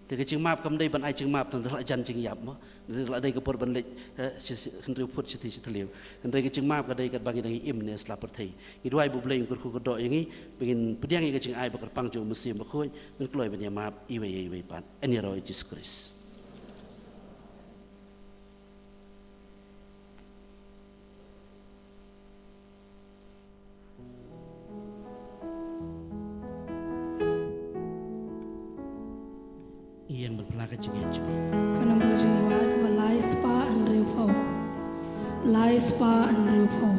Te ka jingmap kam dei ban ai jingmap tang da la jan jingïap mo. Da la dei ka por ban leit, eh, shi, shi, hynriew phut shi thi shi thliew. Hynrei ka jingmap ka dei katba ngi dang im ne sla pyrthei. Ngi duwai ba U Blei un kyrkhu kyrdoh ïa ngi, ba ngin pdiang ïa ka jingai ba kyrpang jong U Mynsiem Bakhuid, ngin kloi ban ïa map iwei ïa iwei pat. Yn ïaroh ïa Jisu Khrist. Ïeng ban phla ka jingngeit jong. Ka namba jong ngi kaba lai spah hynriew phew. Lai spah hynriew phew.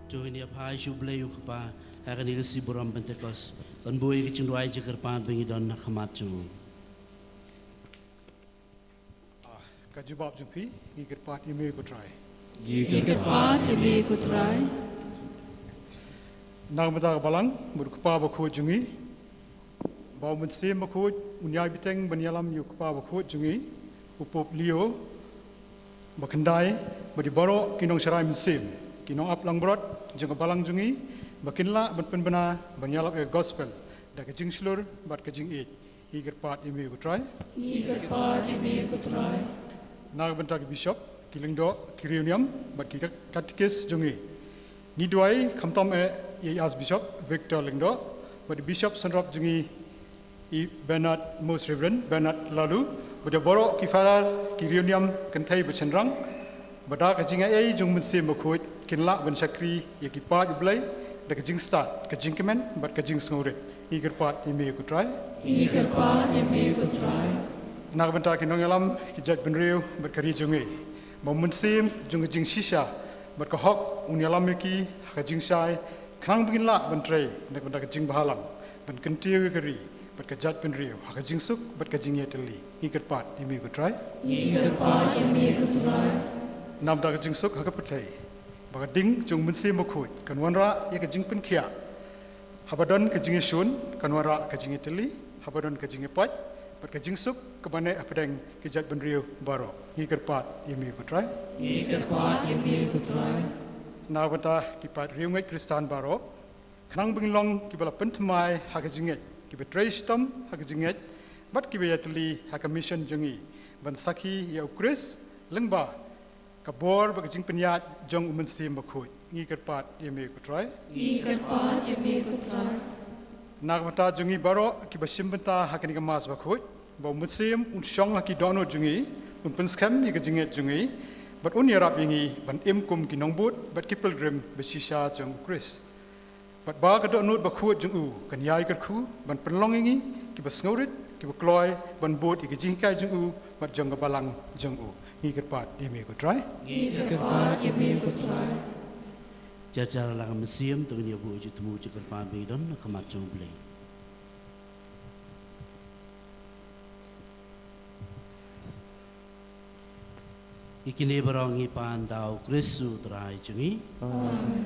To ngin ïa phai sha U Blei U Kpa ha kane ka sngi burom Pentekost. Ban buh ïa ka jingduwai jingkyrpad ba ngi don ha khmat jong u. Ah, ka jubab jong phi, ngi kyrpad ïa me ko Trai. Ngi kyrpad ïa me ko Trai. Na ka bynta ka balang, bad u kpa bakhuid jong ngi, ba u Mynsiem Bakhuid un ïai bteng ban ïalam ïa u kpa bakhuid jong ngi, u Pope Leo ba khyndai, bad ïa baroh ki nongsharai mynsiem, ki nongap langbrot jong ka balang jong ngi, ba kin lah ban pynbna ban ïalap ïa ka gospel da ka jingshlur bad ka jingïeit. Ngi kyrpad ïa me ko Trai. Ngi kyrpad ïa me ko Trai. Na ka bynta ki bishop, ki lyngdoh, ki riewniam bad ki katekis jong ngi, ngi duwai khamtam eh ïa i Archbishop Victor Lyngdoh bad i bishop synrop jong ngi, i Bernard, Most Reverend Bernard Laloo, bad ïa baroh ki father, ki riewniam kynthei bad shynrang, ba da ka jingaiei jong u Mynsiem Bakhuid kin lah ban shakri ïa ki paid U Blei da ka jingstad, ka jingkmen bad ka jingsngewrit. Ngi kyrpad ïa me ko Trai. Ngi kyrpad ïa me ko Trai. Na ka bynta ki nongïalam, ki jaitbynriew bad ka ri jong ngi, ba u mynsiem jong ka jingshisha bad ka hok un ïalam ïa ki ha ka jingshai, khnang ba kin lah ban trei na ka bynta ka jingbhalang, ban kyntiew ïa ka ri bad ka jaitbynriew ha ka jingsuk bad ka jingïatylli. Ngi kyrpad ïa me ko Trai. Ngi kyrpad ïa me ko Trai. Na ka bynta ka jingsuk ha ka pyrthei, ba ka ding jong u Mynsiem Bakhuid kan wanrah ïa ka jingpynkhiah. Haba don ka jingïashun, kan wanrah ka jingïatylli, haba don ka jingïapait bad ka jingsuk kaba neh hapdeng ki jaitbynriew baroh. Ngi kyrpad ïa me ko Trai. Ngi kyrpad ïa me ko Trai. Na ka bynta ki paid riewngeit Khristan baroh, khnang ba ngin long kiba la pynthymmai ha ka jingngeit, kiba trei shitom ha ka jingngeit bad kiba ïatylli ha ka mission jong ngi ban sakhi ïa u Khrist lyngba ka bor bad ka jingpynïaid jong u Mynsiem Bakhuid. Ngi kyrpad ïa me ko Trai. Ngi kyrpad ïa me ko Trai. Na ka bynta jong ngi baroh kiba shim bynta ha kane ka Mass Bakhuid, ba u Mynsiem un shong ha ki dohnud jong ngi, un pynskhem ïa ka jingngeit jong ngi bad un ïarap ïa ngi ban im kum ki nongbud bad ki pilgrim ba shisha jong u Khrist. Bad ba ka dohnud bakhuid jong u kan ïai kyrkhu ban pynlong ïa ngi kiba sngewrit, kiba kloi ban bud ïa ka jinghikai jong u bad jong ka balang jong u. Ngi kyrpad ïa me ko Trai. Ngi kyrpad ïa me ko Trai. Jar jar la ka mynsiem, to ngin ïa buh jingthmu jingkyrpad ba ngi don ha khmat jong U Blei. Ïa kine baroh ngi pan da u Khrist u Trai jong ngi. Amen.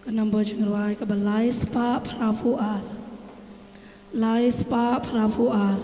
Ka nombor jingrwai kaba lai spah phra phew ar. Lai spah phra phew ar.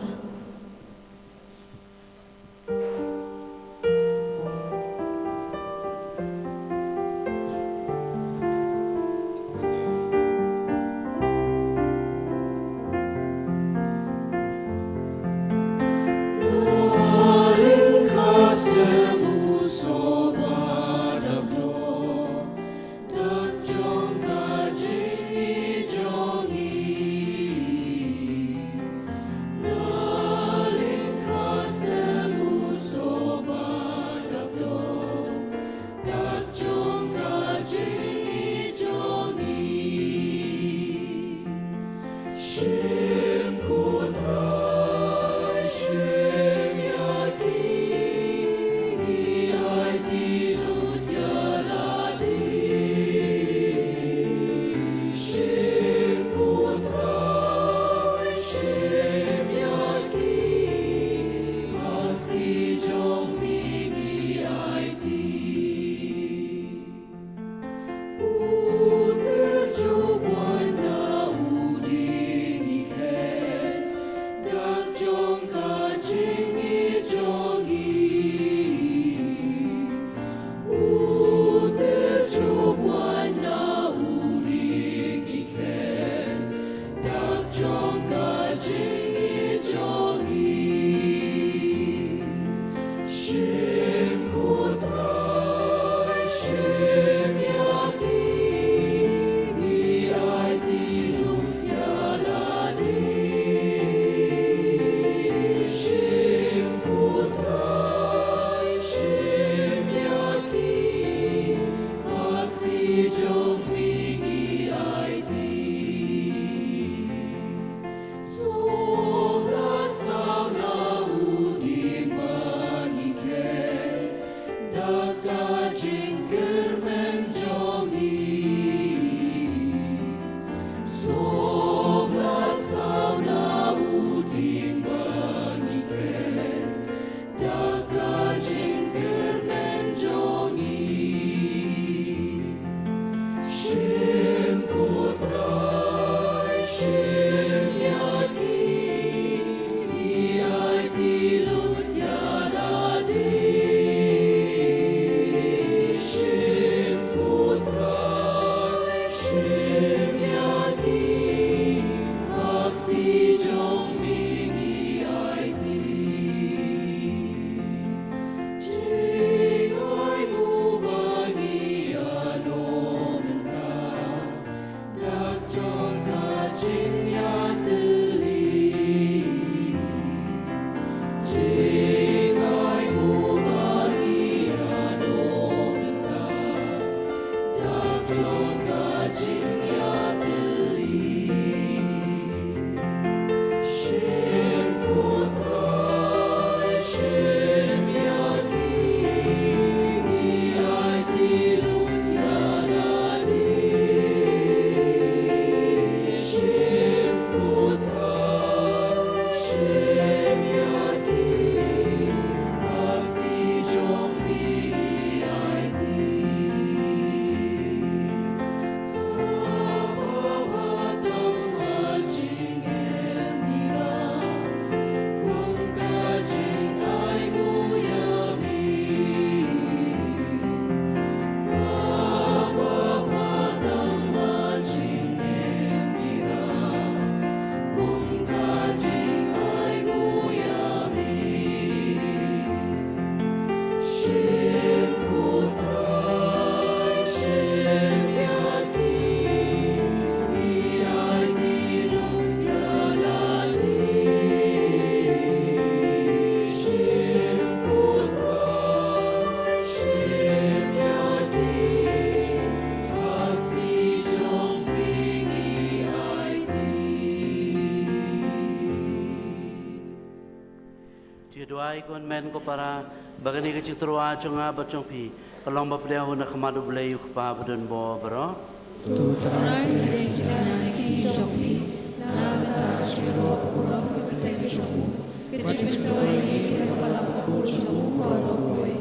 Te duwai ko hynmen ko para, ba kane ka jingtyrwa jong nga bad jong phi ka long ba pdiang na khmat U Blei U Kpa ba don bor baroh. To Trai, pdiang jingkyrmen ïa ki jong phi na ka bynta ka jingïaroh ka burom ka kyrteng jong u, ka jingmyntoi ïa ngi ha kaba la bak jong u baroh kawei.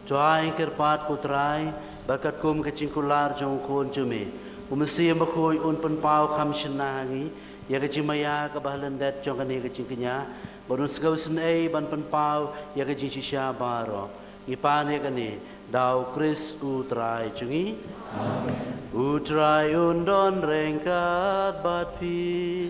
To ai kyrpad ko Trai ba katkum ka jingkular jong u Khun jong me, U Mynsiem Bakhuid un pynpaw kham shynna ha ngi ïa ka jingmaïa kaba ha lyndet jong kane ka jingkñia, bad un sngewsynei ban pynpaw ïa ka jingshisha baroh. Ngi pan ïa kane da U Khrist U Trai jong ngi. Amen. U Trai un don ryngkat bad phi.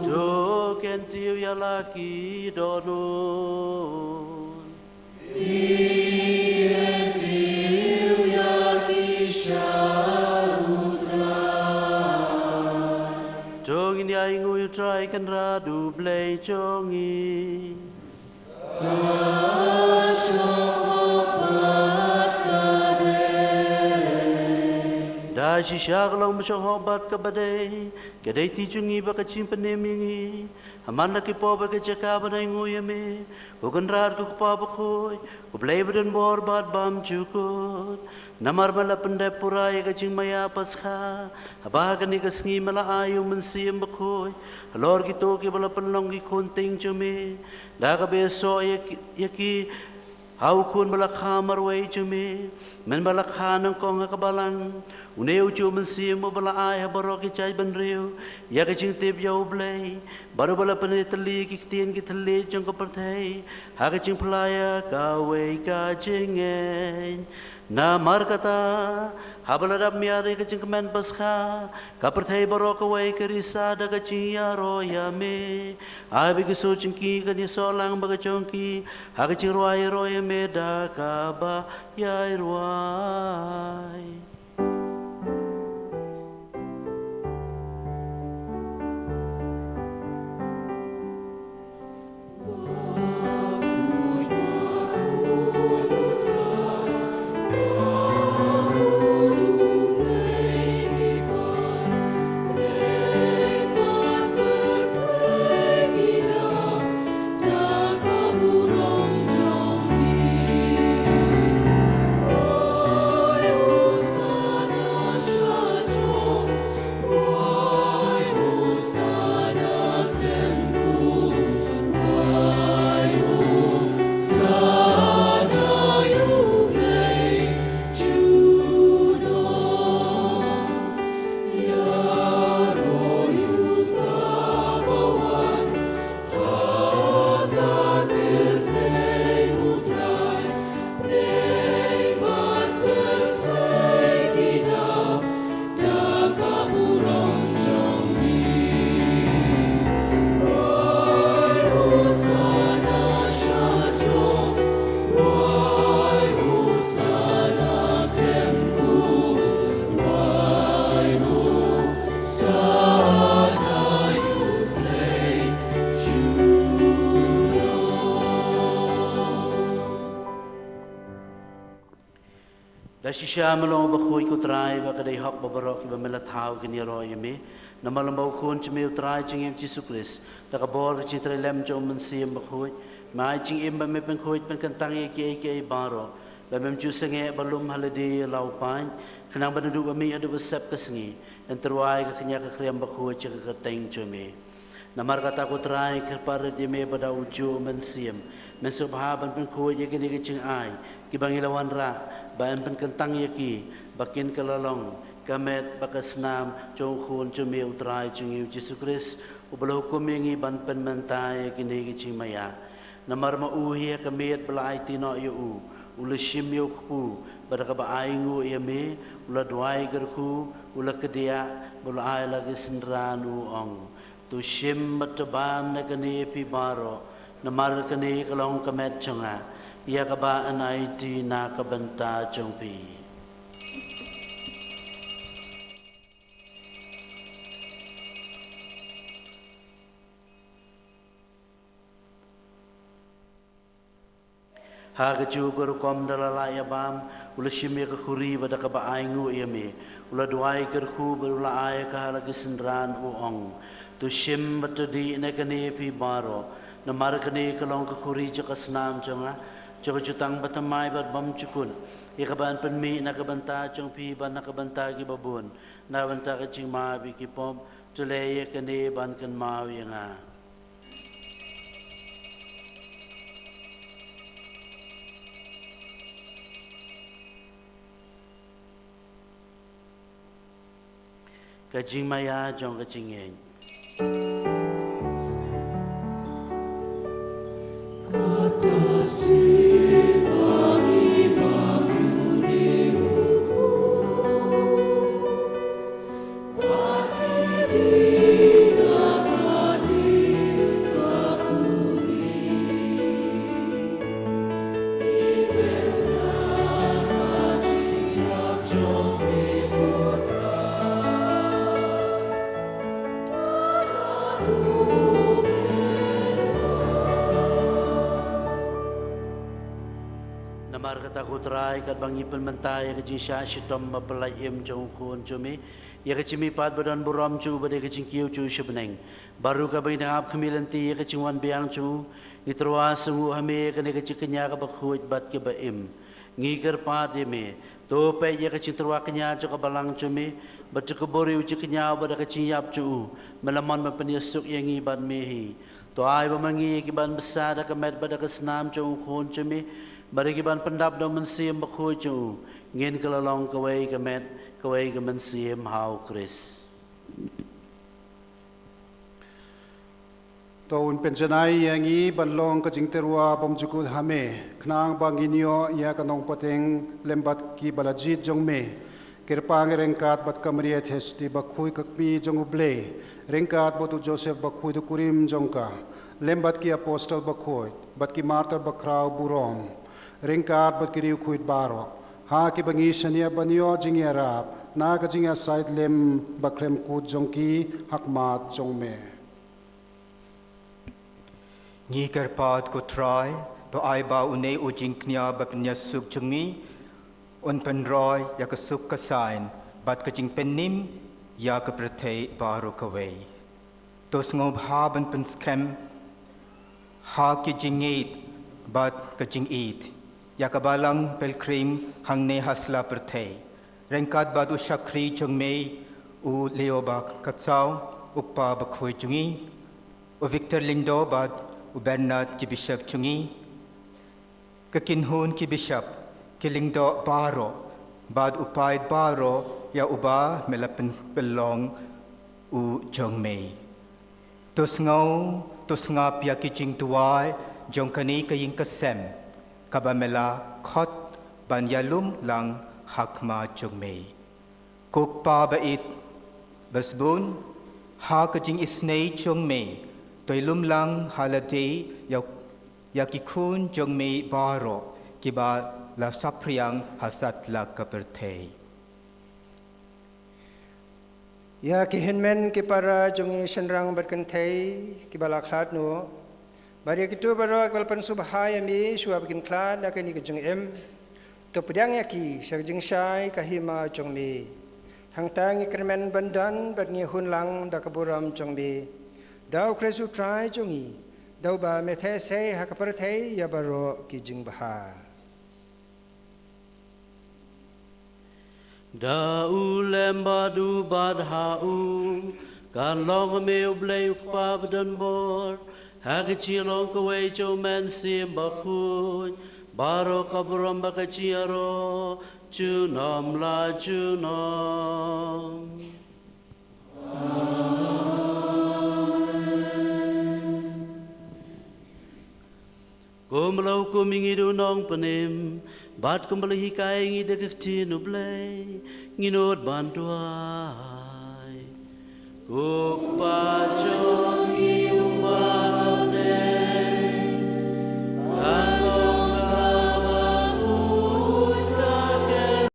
To kyntiew ïa la ki dohnud. To ngin ïa ainguh ïa U Trai Kynrad U Blei jong ngi. Da shisha ka long ba shu hok bad kaba dei, ka dei ti jong ngi bad ka jingpynim ïa ngi. Ha man la ki pop ha ka jaka ban ainguh ïa me, ko Kynrad ko Kpa Bakhuid, U Blei ba don bor bad bymjukut. Namar me la pyndep pura ïa ka jingmaïa Paskha, haba ha kane ka sngi me la ai ïa U Mynsiem Bakhuid halor kito kiba la pynlong ki khun tieng jong me. Da kaba ïasoh ïa ki, ïa ki ha U Khun ba la kha marwei jong me, mynba la kha nyngkong ha ka balang. Une u juh mynsiem uba la ai ha baroh ki jaitbynriew ïa ka jingtip ïa U Blei, bad uba la pynïatylli ki ktien ki thylliej jong ka pyrthei ha ka jingphla ïa kawei ka jingngeit. Namar kata, haba la dap miar ïa ka jingkmen Paskha, ka pyrthei baroh kawei ka risa da ka jingïaroh ïa me. Ai ba ki sujingki kan ïasoh lang bad ka jong ki ha ka jingrwai ïaroh ïa me da kaba ïai rwai. Da shisha me long uba khuid ko Trai, ba ka dei hok ba baroh kiba me la thaw kin ïaroh ïa me. Namar lem bad U Khun jong me U Trai jong ngi U Jisu Khrist, da ka bor ka jingtrei lem jong U Mynsiem Bakhuid, me ai jingim ba me pynkhuid pynkyntang ïa kiei kiei baroh, ba mem ju sangeh ba lum ha lade ïa la u paid, khnang ba naduh ba mih haduh ba sep ka sngi, yn tyrwa ïa ka kñia ka khriam bakhuid sha ka kyrteng jong me. Namar kata ko Trai, kyrpad rit ïa me ba da u juh u Mynsiem men sngewbha ban pynkhuid ïa kine ki jingai kiba ngi la wanrah, ba yn pynkyntang ïa ki ba kin ka la long ka met bad ka snam jong U Khun jong me U Trai jong ngi U Jisu Khrist, uba la hukum ïa ngi ban pynmynta ïa kine ki jingmaïa. Namar ma u hi ha ka miet ba la aiti noh ïa u, u la shim ïa u kpu, bad da kaba ainguh ïa me, u la duwai kyrkhu, u la kdiah, bad u la ai la ki synran, u ong: To shim bad to bam na kane phi baroh, namar kane ka long ka met jong nga, ïa kaba yn aiti na ka bynta jong phi. Ha kajuh ka rukom da la lah ïa bam, u la shim ïa ka khuri bad da kaba ainguh ïa me, u la duwai kyrkhu bad u la ai ïa ka ha la ki synran, u ong: To shim bad to dih na kane phi baroh, namar kane ka long ka khuri jong ka snam jong nga, jong ka jutang bathymmai bad bymjukut, ïa kaba yn pynmih na ka bynta jong phi bad na ka bynta kiba bun, na ka bynta ka jingmap ïa ki pop. To leh ïa kane ban kynmaw ïa nga. Ka jingmaïa jong ka jingngeit. Namar kata ko Trai, katba ngi pynmynta ïa ka jingshah shitom bapyllait im jong u Khun jong me, ïa ka jingmihpat badonburom jong u bad ïa ka jingkiew jong u sha bneng, bad ruh katba ngi dang ap khmih lynti ïa ka jingwan biang jong u, ngi tyrwa sngewnguh ha me ïa kane ka jingkñia kaba khuid bad kaba im. Ngi kyrpad ïa me, to peit ïa ka jingtyrwa kñia jong ka balang jong me, bad to kbur ïa u jingkñia bad da ka jingïap jong u, me la mon ban pynïasuk ïa ngi bad me hi. To ai ba ma ngi ïa ki ban bsa da ka met bad da ka snam jong u Khun jong me, bad ïa ki ban pyndap da u Mynsiem Bakhuid jong u, ngin kylla long kawei ka met, kawei ka mynsiem ha u Khrist. To un pynjanai ïa ngi ban long ka jingtyrwa bymjukut ha me, khnang ba ngin ïoh ïa ka nongpateng lem bad ki ba la jied jong me. Kyrpang ryngkat bad ka Maria Theisotti bakhuid ka kmie jong u Blei, ryngkat bad u Joseph bakhuid u kurim jong ka, lem bad ki apostol bakhuid, bad ki martyr bakhraw burom, ryngkat bad ki riewkhuid baroh, ha kiba ngi shaniah ban ïoh jingïarap na ka jingïasaid lem bakhlem kut jong ki ha khmat jong me. Ngi kyrpad ko Trai, to ai ba une u jingkñia bapynïasuk jong ngi un pynroi ïa ka suk ka saiñ bad ka jingpynim ïa ka pyrthei baroh kawei. To sngewbha ban pynskhem ha ki jingïeit bad ka jingïeit ïa ka balang pilgrim hangne ha sla pyrthei, ryngkat bad u shakri jong me u Leo ba ka saw, u kpa bakhuid jong ngi, u Victor Lyngdoh bad u Bernard ki bishop jong ngi, ka kynhun ki bishop, ki lyngdoh baroh, bad u paid baroh ïa uba me la pyn- pynlong u jong me. To sngew, to sngap ïa ki jingduwai jong kane ka ïing ka sem, kaba me la khot ban ïalum lang ha khmat jong me. Ko Kpa ba ïeit basbun, ha ka jingisynei jong me, to ïalum lang ha lade ïa, ïa ki khun jong me baroh kiba la saphriang ha satlak ka pyrthei. Ïa ki hynmen ki para jong ngi shynrang bad kynthei kiba la khlad noh, bad ïa kito baroh kiba la pynsngewbha ïa me shuwa ba kin khlad na kane ka jingim, to pdiang ïa ki sha ka jingshai ka hima jong me. Hangta ngi kyrmen ban don bad ngi hun lang da ka burom jong me, da u Khrist u Trai jong ngi, da uba me theh sei ha ka pyrthei ïa baroh ki jingbha. Da u lem bad u bad ha u, kan long me u Blei u Kpa badonbor, ha ka jinglong kawei jong u Mynsiem Bakhuid, baroh ka burom bad ka jingïaroh junom la junom. Kumba la hukum ïa ngi da u Nongpynim, bad kumba la hikai ïa ngi da ka ktien u Blei, ngin nud ban duwai. Ko Kpa jong ngi uba ha bneng, kan long kaba khuid, ka ker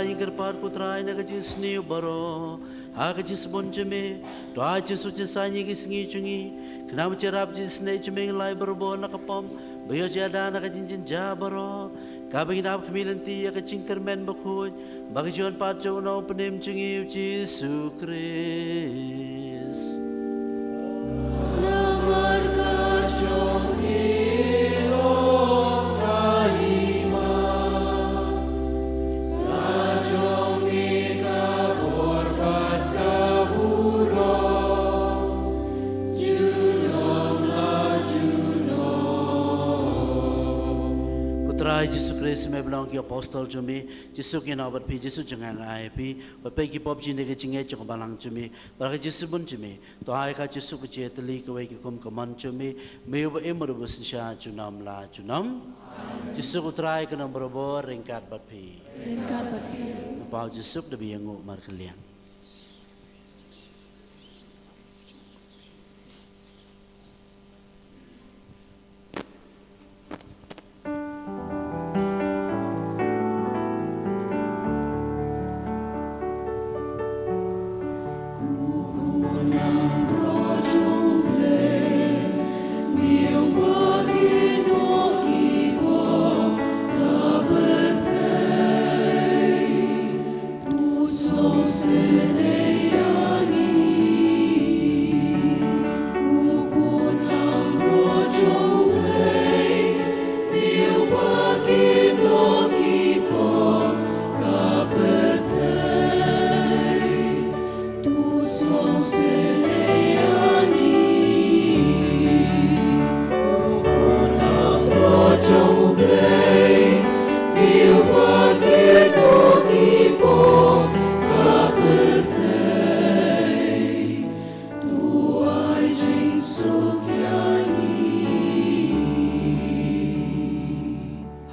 Ngi kyrpad ko Trai na ka jingsniew baroh ha ka jingsbun jong me, to ai Jisu u jingïaseng ïa ki sngi jong ngi, khnang ba jingïarap, jingisynei jong me ngi la ai barabor na ka pop, ba ïoh jingïada na ka jingjynjar baroh, kaba ngin ap khmih lynti ïa ka jingkyrmen bakhuid bad ka jingwan pat jong u Nongpynim jong ngi u Jisu Khrist. Namar ka jong i ruh ka hima, ka jong i ka bor bad ka burom, junom la junom. Ko Trai Jisu Khrist, me ba la ong ïa ki apostol jong me, Jisu ngi ïa bad phi, Jisu jong nga nga ai ïa phi, wat peit ïa ki pop jong ngi da ka jingngeit jong ka balang jong me, bad ha ka jingsbun jong me, to ai ka Jisu ka jingïatylli kawei ka kum ka mon jong me, me uba im bad uba synshar junom la junom. Jisu ko Trai ka nang barabor ryngkat bad phi. Ryngkat bad phi. Ngi pau Jisu da ba ïanguh markylliang.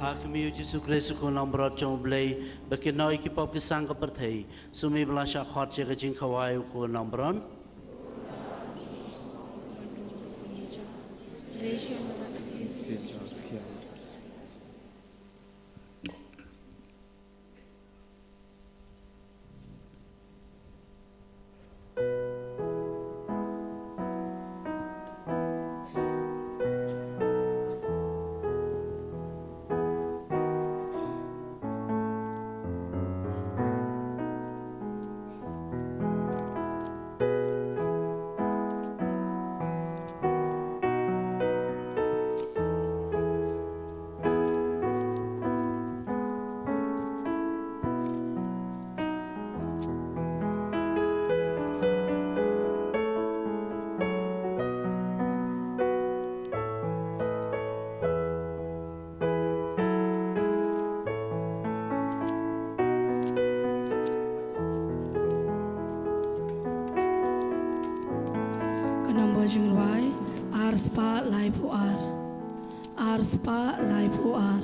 Ha khmih u Jisu Khrist u Khun langbrot jong u Blei, ba kin noh ïa ki pop ki sang ka pyrthei, sumar ba la shah khot ïa ka jingkhawai u Khun langbrot. Ka nombor jingrwai, ar spah laiphew ar. Ar spah laiphew ar.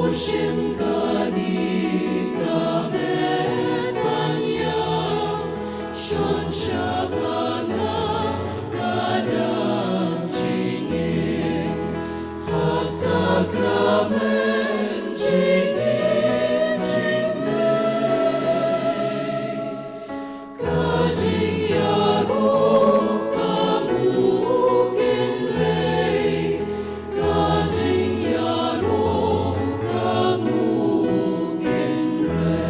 Shim kane ka met ban ïa shon shaba nga ka dang jingim ha sakramen jingim jingim. Ka jingïaroh ka mut kynrei, ka jingïaroh ka mut kynrei.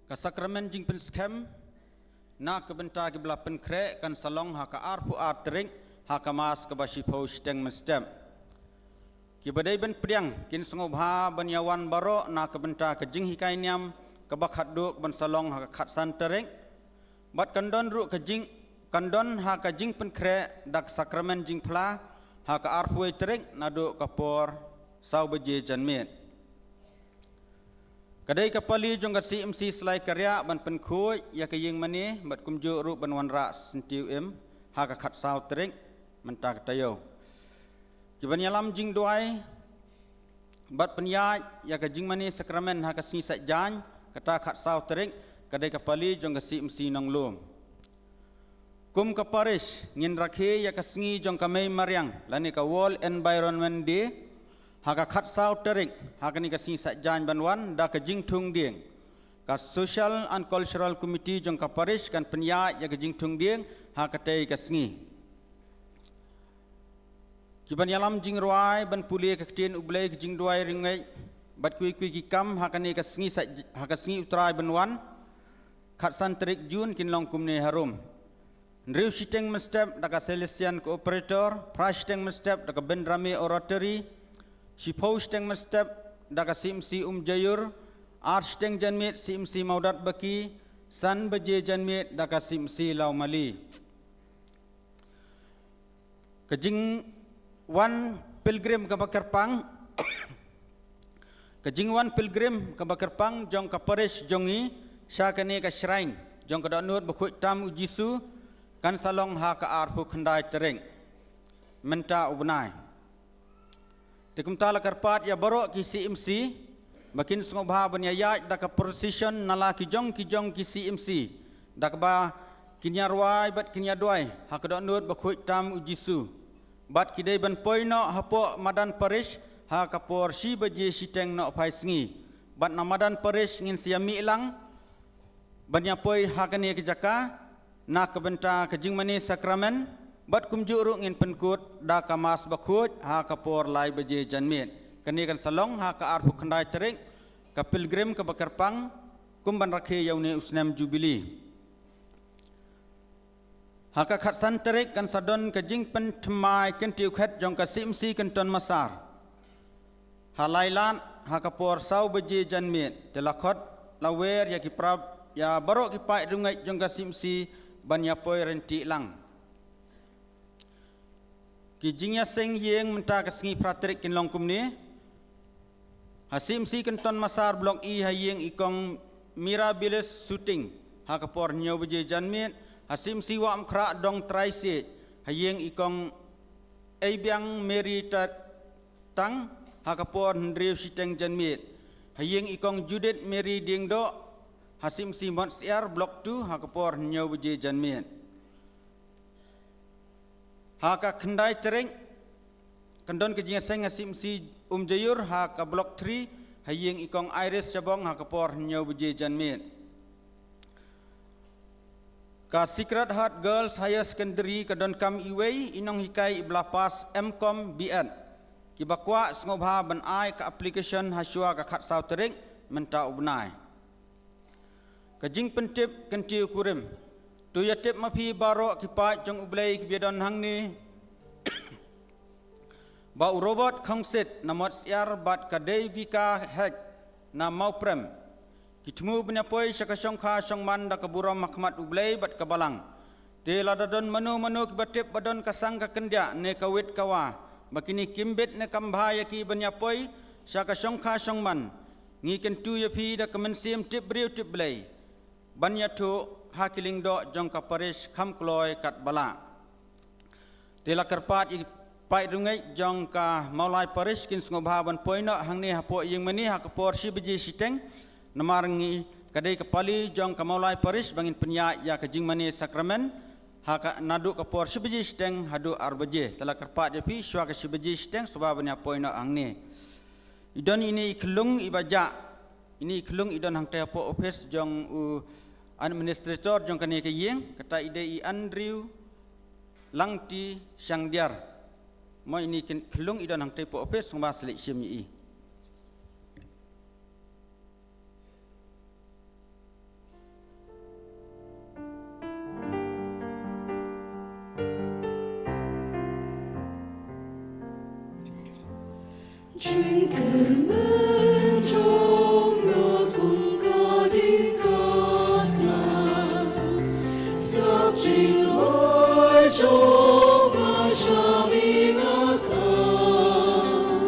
Ka sakramen jingpynskhem na ka bynta kiba la pynkhreh kan sa long ha ka arphew ar tarik ha ka Mass kaba shiphew shiteng mynstep. Kiba dei ban pdiang kin sngewbha ban ïawan baroh na ka bynta ka jinghikai niam kaba khatduh ban sa long ha ka khatsan tarik. Bad kan don ruh ka jing, kan don ha ka jingpynkhreh da ka sakramen jingphla ha ka arphew wei tarik naduh ka por saw baje janmiet. Ka dei ka pali jong ka C M C Salai Kariah ban pynkhuid ïa ka ïing mane bad kumjuh ruh ban wanrah syntiew im ha ka khatsaw tarik mynta ka taïew. Kiban ïalam jingduwai bad pynïaid ïa ka jingmane sakramen ha ka sngi Saitjaiñ kata khatsaw tarik ka dei ka pali jong ka C M C Nonglum. Kum ka parish ngin rakhe ïa ka sngi jong ka mei mariang lane ka World Environment Day ha ka khatsaw tarik ha kane ka sngi Saitjaiñ ban wan da ka jingthung dieng. Ka Social and Cultural Committee jong ka parish kan pynïaid ïa ka jingthung dieng ha katei ka sngi. Kiban ïalam jingrwai ban pule ka ktien U Blei, ka jingduwai riewngeit bad kiwei kiwei ki kam ha kane ka sngi Sait, ha ka sngi U Trai ban wan khatsan tarik Jun kin long kumne harum. Hynriew shiteng mynstep da ka Salesian Cooperator, phra shiteng mynstep da ka Benrame Oratory, shiphew shiteng mynstep da ka C M C Umjaiur, ar shiteng janmiet C M C Mawdatbaki, san baje janmiet da ka C M C Lawmali. Ka jingwan pilgrim kaba kyrpang, ka jingwan pilgrim kaba kyrpang jong ka parish jong ngi sha kane ka shrine jong ka dohnud bakhuid tam U Jisu kan sa long ha ka arphew khyndai tarik mynta u bnai. Te kumta la kyrpad ïa baroh ki C M C ba kin sngewbha ban ïaid da ka procession na la ki jong ki jong ki C M C da kaba kin ïarwai bad kin ïaduwai ha ka dohnud bakhuid tam U Jisu. Bad ki dei ban poi noh hapoh madan parish ha ka por shi baje shiteng nohphai sngi. Bad na madan parish ngin sa ïamih lang ban ïapoi ha kane ka jaka na ka bynta ka jingmane sakramen bad kumjuh ruh ngin pynkut da ka Mass bakhuid ha ka por lai baje janmiet. Kane kan sa long ha ka arphew khyndai tarik, ka pilgrim kaba kyrpang kum ban rakhe ïa une u snem Jubili. Ha ka khatsan tarik kan sa don ka jingpynthymmai kyntiew khet jong ka C M C Kynton Massar ha Lailad ha ka por saw baje janmiet. Te la khot la wer ïa ki para, ïa baroh ki paid riewngeit jong ka C M C ban ïapoi ryntih lang. Ki jingïaseng ïing mynta ka sngi phra tarik kin long kumne. Ha C M C Kynton Massar Block E ha ïing i Kong Mirabilis Suting ha ka por hynñiew baje janmiet. Ha C M C Wah Umkhrah Dong Trai Siej ha ïing i Kong Eibiang Mary Ta-, Tang ha ka por hynriew shiteng janmiet. Ha ïing i Kong Judith Mary Diengdoh ha C M C Montsear Block two ha ka por hynñiew baje janmiet. Ha ka khyndai tarik kan don ka jingïaseng ha C M C Umjaiur ha ka Block three ha ïing i Kong Iris Shabong ha ka por hynñiew baje janmiet. Ka Sacred Heart Girls Higher Secondary ka donkam iwei i nonghikai iba la pass M Com B Ed kiba kwah sngewbha ban ai ka application ha shuwa ka khatsaw tarik mynta u bnai. Ka jingpyntip kyntiew kurim. To ïatip ma phi baroh ki paid jong U Blei kiba ïadon hangne ba u Robert Khongsit na Montsear bad ka Deivika Hek na Mawprem ki thmu ban ïapoi sha ka shongkha shongman da ka burom ha khmat U Blei bad ka balang. Te lada don mano mano kiba tip ba don ka sang ka kyndiah ne ka wit ka wah ba kine kim bit ne kam bha ïa ki ban ïapoi sha ka shongkha shongman, ngi kyntu ïa phi da ka mynsiem tip briew tip Blei ban ïathuh ha ki lyngdoh jong ka parish kham kloi katba lah. Te la kyrpad ïa ki paid riewngeit jong ka Mawlai Parish kin sngewbha ban poi noh hangne hapoh ïing mane ha ka por shi baje shiteng. Namar ngi ka dei ka pali jong ka Mawlai Parish ba ngin pynïaid ïa ka jingmane sakramen ha ka naduh ka por shi baje shiteng haduh ar baje. Te la kyrpad ïa phi shuwa ka shi baje shiteng sngewbha ban ïa poi noh hangne. I don ine i khyllung iba jah. Ine i khyllung i don hangtei hapoh office jong u administrator jong kane ka ïing, kata i dei i Andrew Langti Shangdiar. Mo ine i khyllung i don hangtei hapoh office, sngewbha sa leit shim ïa i. Jingkyrmen jong nga kum ka ding ka tlang, sngap jingrwai jong nga sha mi nga kan.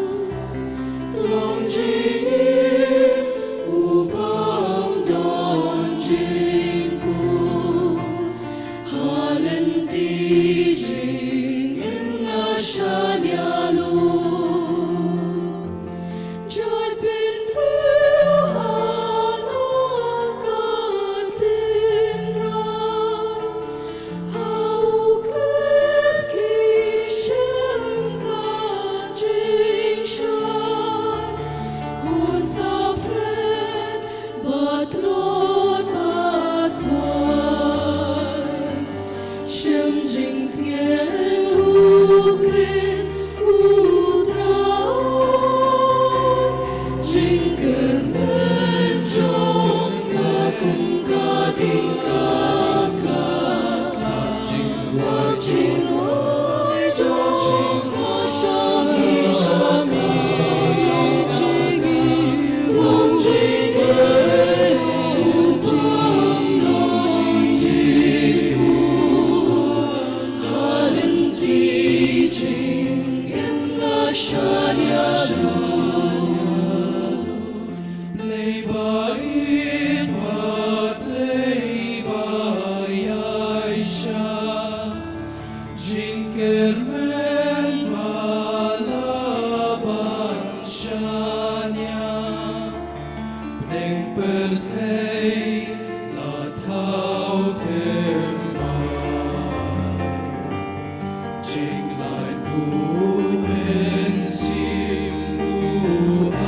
Tlang jingim u bym don jingkut, ha lynti jingim nga shaniah lut. Jait bynriew ha la ka tynrai, ha U Khrist ki shem ka jingshai. Khun sa pret bad tlot ba swai, shem jingtngen U Khrist U Trai. Jingkyrmen jong nga kum ka ding ka tlang, sngap jingrwai jong nga sha mi, sha mi, jingim, long jingim, long jingim, ha lynti jingim nga shaniah lut. Blei ba ïeit bad Blei ba ïaishah, jingkyrmen ba la ban shaniah, pdeng pyrthei la thaw thymmai. Jinglait U Mynsiem U ai,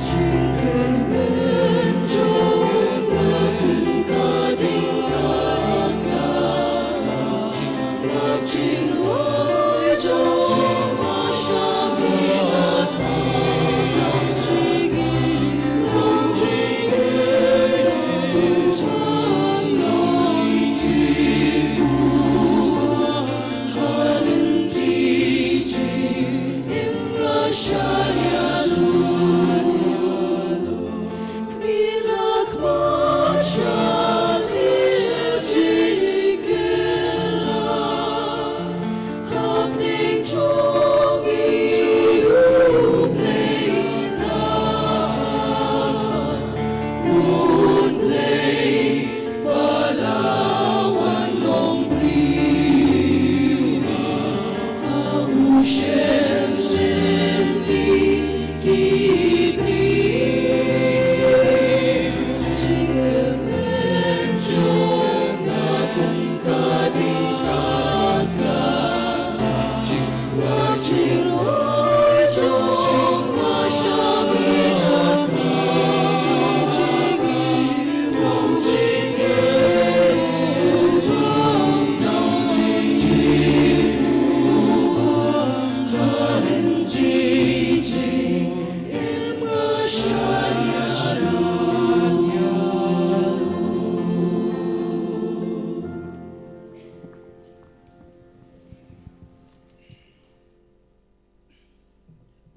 jingkyrmen jong nga kum ka ding ka tlang, sngap jingrwai jong nga sha mi, sha mi, long jingim, long jingim, long jingim, ha lynti jingim nga shaniah lut. Kmie la khmat sha lier jingkylla, hapdeng jong ngi U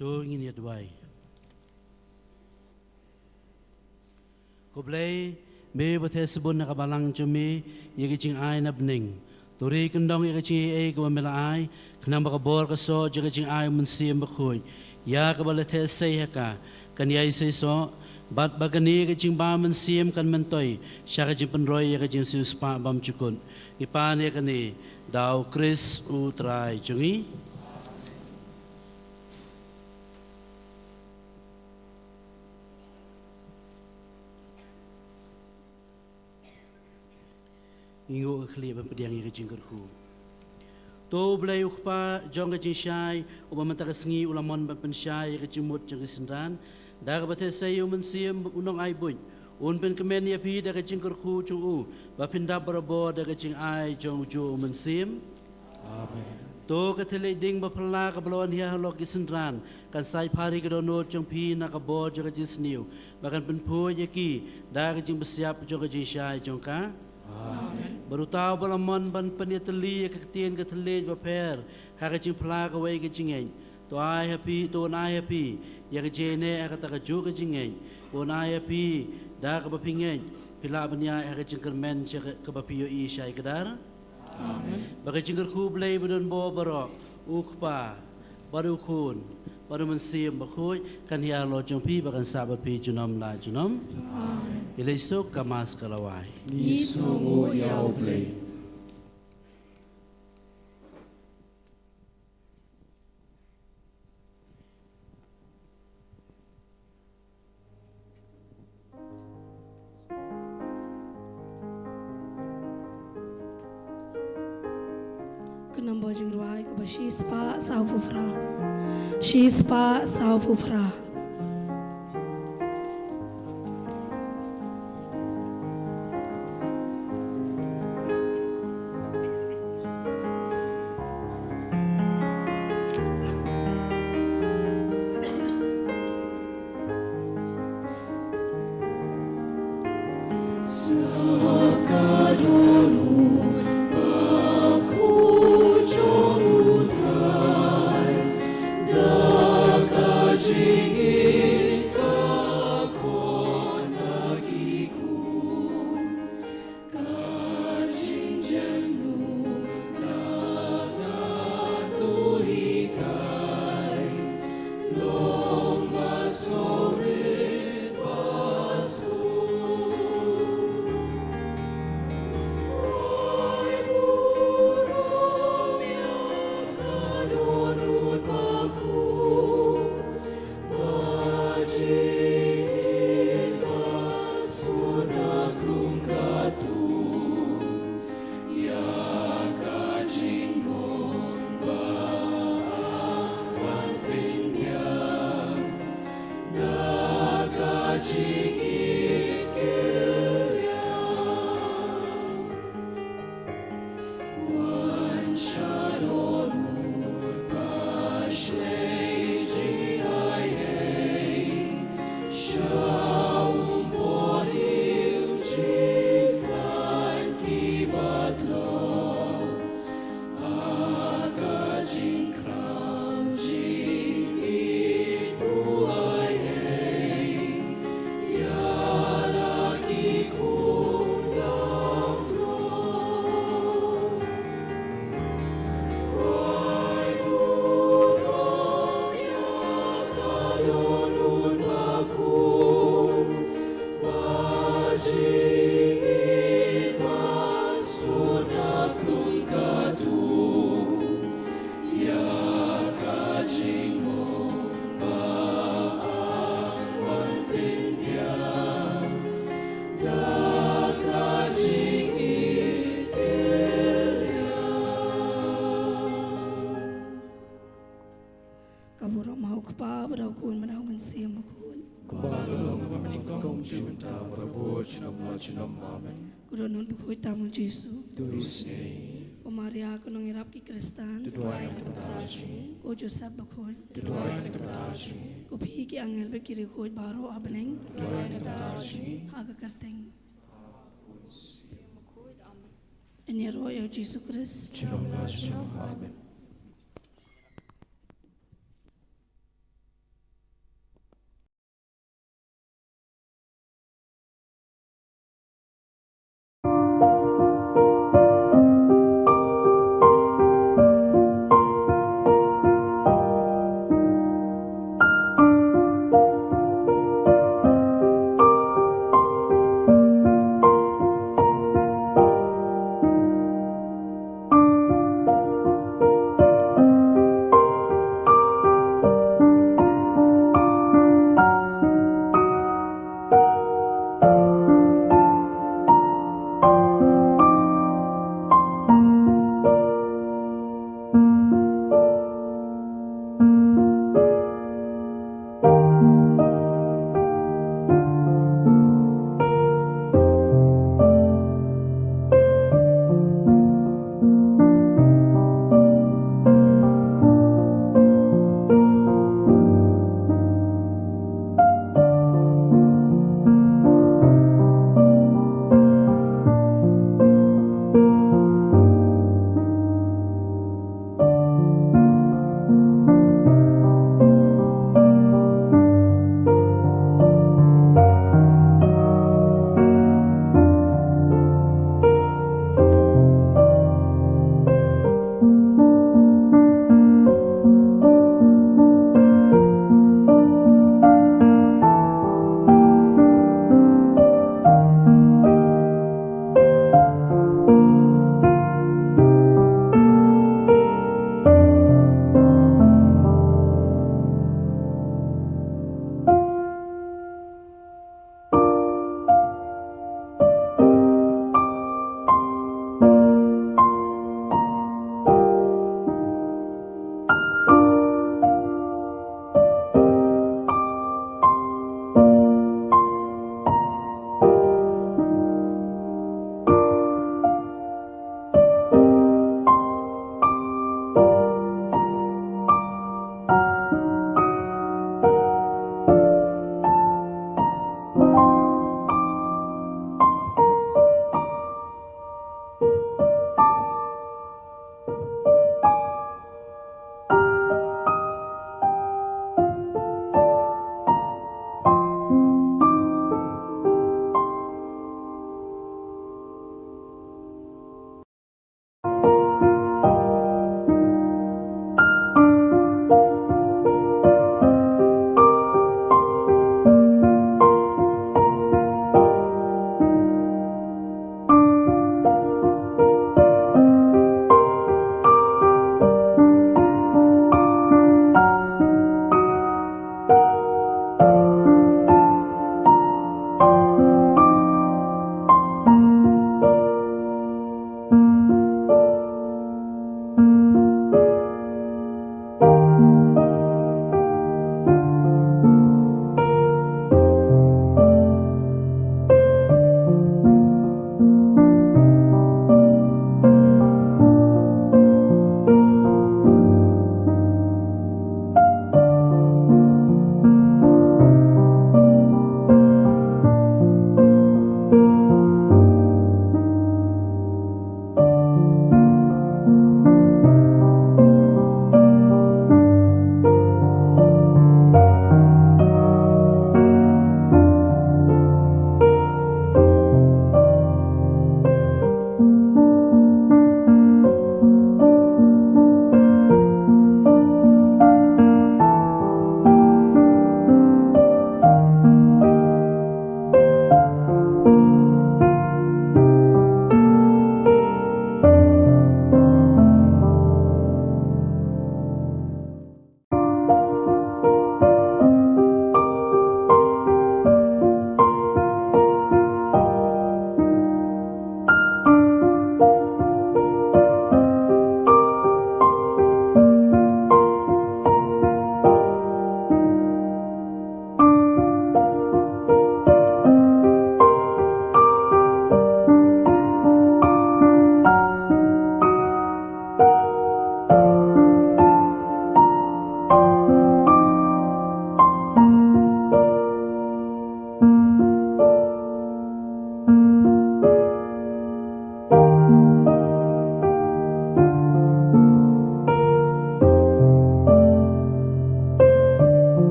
To ngin ïa duwai. Ko Blei, me ba theh sbun na ka balang jong me ïa ka jingai na bneng. To ri kyndong ïa ka jingaiei kaba me la ai, khnang ba ka bor ka soh jong ka jingai u Mynsiem Bakhuid, ïa kaba la theh sei ha ka, kan ïai sei soh, bad ba kane ka jingbam mynsiem kan myntoi sha ka jingpynroi ïa ka jingsiewspah bymjukut. Ngi pan ïa kane da u Khrist u Trai jong ngi. Ngi nguh ka khlieh ban pdiang ïa ka jingkyrkhu. To U Blei U Kpa jong ka jingshai, uba mynta ka sngi u la mon ban pynshai ïa ka jingmut jong ki synran, da kaba theh sei ïa u Mynsiem u Nongai Buit, un pynkmen ïa phi da ka jingkyrkhu jong u, ba phin dap barabor da ka jingai jong ujuh u Mynsiem. Amen. To ka thylliej ding ba phylla kaba la wan hiar halor ki synran, kan sait phari ka dohnud jong phi na ka bor jong ka jingsniew, ba kan pynphuid ïa ki da ka jingpynshiap jong ka jingshai jong ka. Amen. Bad uta uba la mon ban pynïatylli ïa ka ktien ka thylliej bapher ha ka jingphla kawei ka jingngeit, to ai ha phi, to un ai ha phi ïa ka jingïaineh ha kata kajuh ka jingngeit. Un ai ha phi da kaba phi ngeit, phi lah ban ïaid ha ka jingkyrmen sha ka, kaba phi ïohi shai kdar. Amen. Ba ka jingkyrkhu U Blei ba don bor baroh, U Kpa, bad U Khun, bad U Mynsiem Bakhuid, kan hiar halor jong phi bad kan sah bad phi junom la junom. Amen. Ïa leit suk, ka Mass ka la wai. Ngi sngewnguh ïa U Blei. Ka nombor jingrwai kaba shispah sawphew phra. Shispah sawphew phra. Ka jingjemnu na nga to hikai, long ba sngewrit ba sngewrit. Ai burom ïa ka dohnud bakhuid. Ba jingim ba sngewna krung katto, ïa ka jingmong ba wan pynbiang, da ka jingïeit ki riang. Wan sha dohnud ba shlei jingaiei, sha um poh ïing jingkhlaiñ ki ba tlot, ha ka jingkhraw jingïeit u aiei, ïa la ki khun langbrot. Ai burom ïa ka dohnud bakhuid, ba jingim ba sngewna krung katto, ïa ka jingmong ba wan pynbiang, da ka jingïeit ki riang. Ka burom ha U Kpa, bad ha U Khun, bad ha U Mynsiem Bakhuid. Kumba ka long, kumba ka long, mynta bad barabor, junom la junom. Amen. Ko dohnud bakhuid tam, U Jisu. To isnei. Ko Maria, ko nongïarap ki Khristan. To duwai na ka bynta jong ngi. Ko Joseph bakhuid. To duwai na ka bynta jong ngi. Ko phi ki angel bad ki riewkhuid baroh ha bneng. To duwai na ka bynta jong ngi. Ha ka kyrteng. Amen. Yn ïaroh ïa U Jisu Khrist. Junom la junom. Amen.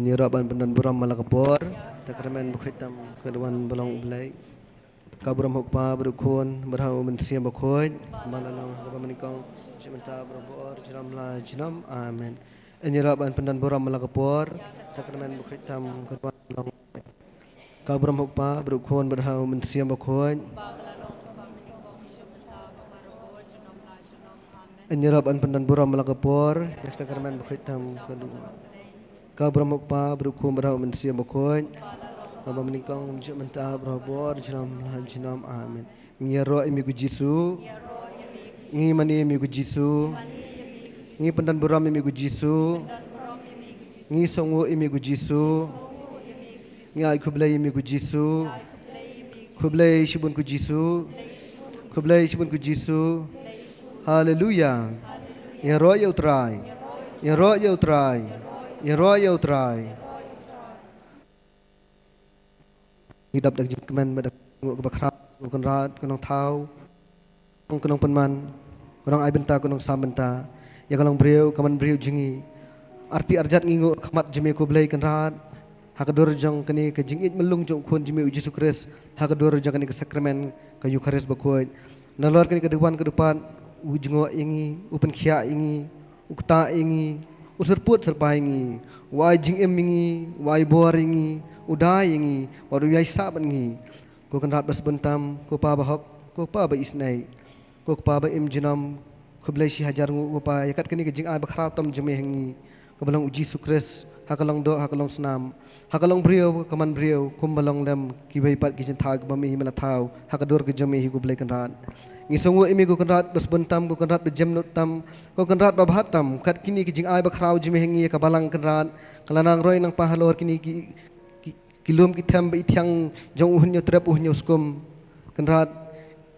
Ngi ïaroh ban pyndon burom man la ka por. Sakramen bakhuid tam ka duwan ba long U Blei. Ka burom ha U Kpa bad U Khun bad ha U Mynsiem Bakhuid. Ba la long ha kaba nyngkong, mynta, baroh por, junom la junom. Amen. Ngi ïaroh ban pyndon burom man la ka por. Sakramen bakhuid tam ka duwan ba long U Blei. Ka burom ha U Kpa bad U Khun bad ha U Mynsiem Bakhuid. Ngi ïaroh ban pyndon burom man la ka por ïa ka sakramen bakhuid tam ka duwan. Ka burom ha U Kpa bad U Khun bad ha U Mynsiem Bakhuid. Kaba nyngkong, mynta, baroh por, junom la junom. Amen. Ngi ïaroh ïa me ko Jisu. Ngi mane ïa me ko Jisu. Ngi pyndon burom ïa me ko Jisu. Ngi sngewnguh ïa me ko Jisu. Ngi ai khublei ïa me ko Jisu. Khublei shibun ko Jisu. Khublei shibun ko Jisu. Haleluya. Ïaroh ïa U Trai. Ïaroh ïa U Trai. Ïaroh ïa U Trai. Ngi dap da ka jingkmen bad da ka nguh kaba khraw, ko Kynrad, ko Nongthaw, ko Nongpynman, ko Nongai bynta, ko Nongsam bynta, ïa ka longbriew, ka manbriew jong ngi. Arti arjat ngi nguh ha khmat jong me ko Blei Kynrad, ha ka dur jong kane ka jingïeit myllung jong U Khun jong me U Jisu Khrist, ha ka dur jong kane ka sakramen ka Eukharist bakhuid. Nalor kane ka duwan ka dupat, u jngoh ïa ngi, u pynkhiah ïa ngi, u ktah ïa ngi, u syrpud syrpai ïa ngi, u ai jingim ïa ngi, u ai bor ïa ngi, u dai ïa ngi, bad u ïaisah bad ngi. Ko Kynrad ba sbun tam, ko Pa bahok, ko Pa ba isynei, ko Pa ba im junom, khublei shihajar nguh ko Pa ïa kat kane ka jingai bakhraw tam jong me ha ngi, kaba long U Jisu Khrist, ha ka longdoh, ha ka longsnam, ha ka longbriew, ka manbriew, kumba long lem kiwei pat ki jingthaw kiba me hi me la thaw ha ka dur ka jong me hi ko Blei Kynrad. Ngi sngewnguh ïa me ko Kynrad ba sbun tam, ko Kynrad ba jemnud tam, ko Kynrad ba bha tam, kat kine ki jingai bakhraw jong me ha ngi ïa ka balang Kynrad, ka la nang roi nang pah halor kine ki, ki, ki lum ki them ba ithiang jong u Hynñiewtrep u Hynñiewskum. Kynrad,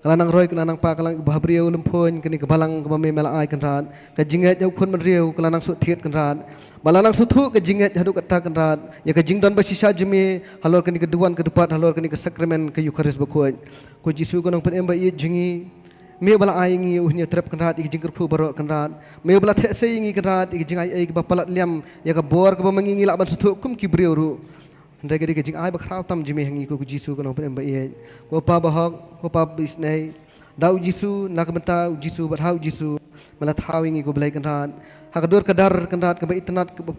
ka la nang roi, ka la nang pah, ka la nang bhabriew lymphun kane ka balang kaba me me la ai Kynrad. Ka jingngeit ïa u khun bynriew ka la nang shu thied Kynrad. Ba la nang shu thuh ka jingngeit haduh katta Kynrad ïa ka jingdon ba shisha jong me halor kane ka duwan ka dupat, halor kane ka sakramen ka Eukharist bakhuid. Ko Jisu ko Nongpynim ba ïeit jong ngi, me ba la ai ïa ngi u Hynñiewtrep Kynrad, ïa ka jingkyrkhu baroh Kynrad. Me ba la theh sei ïa ngi Kynrad ïa ka jingai ei kaba palat liam, ïa ka bor kaba ma ngi ngi lah ban shu thuh kum ki briew ruh. Hynrei ka dei ka jingai bakhraw tam jong me ha ngi ko, ko Jisu ko Nongpynim ba ïeit, ko Pa bahok, ko Pa ba isynei. Da u Jisu, na ka bynta u Jisu, bad ha u Jisu me la thaw ïa ngi ko Blei Kynrad. Ha ka dur ka dar Kynrad kaba itynnad, kaba,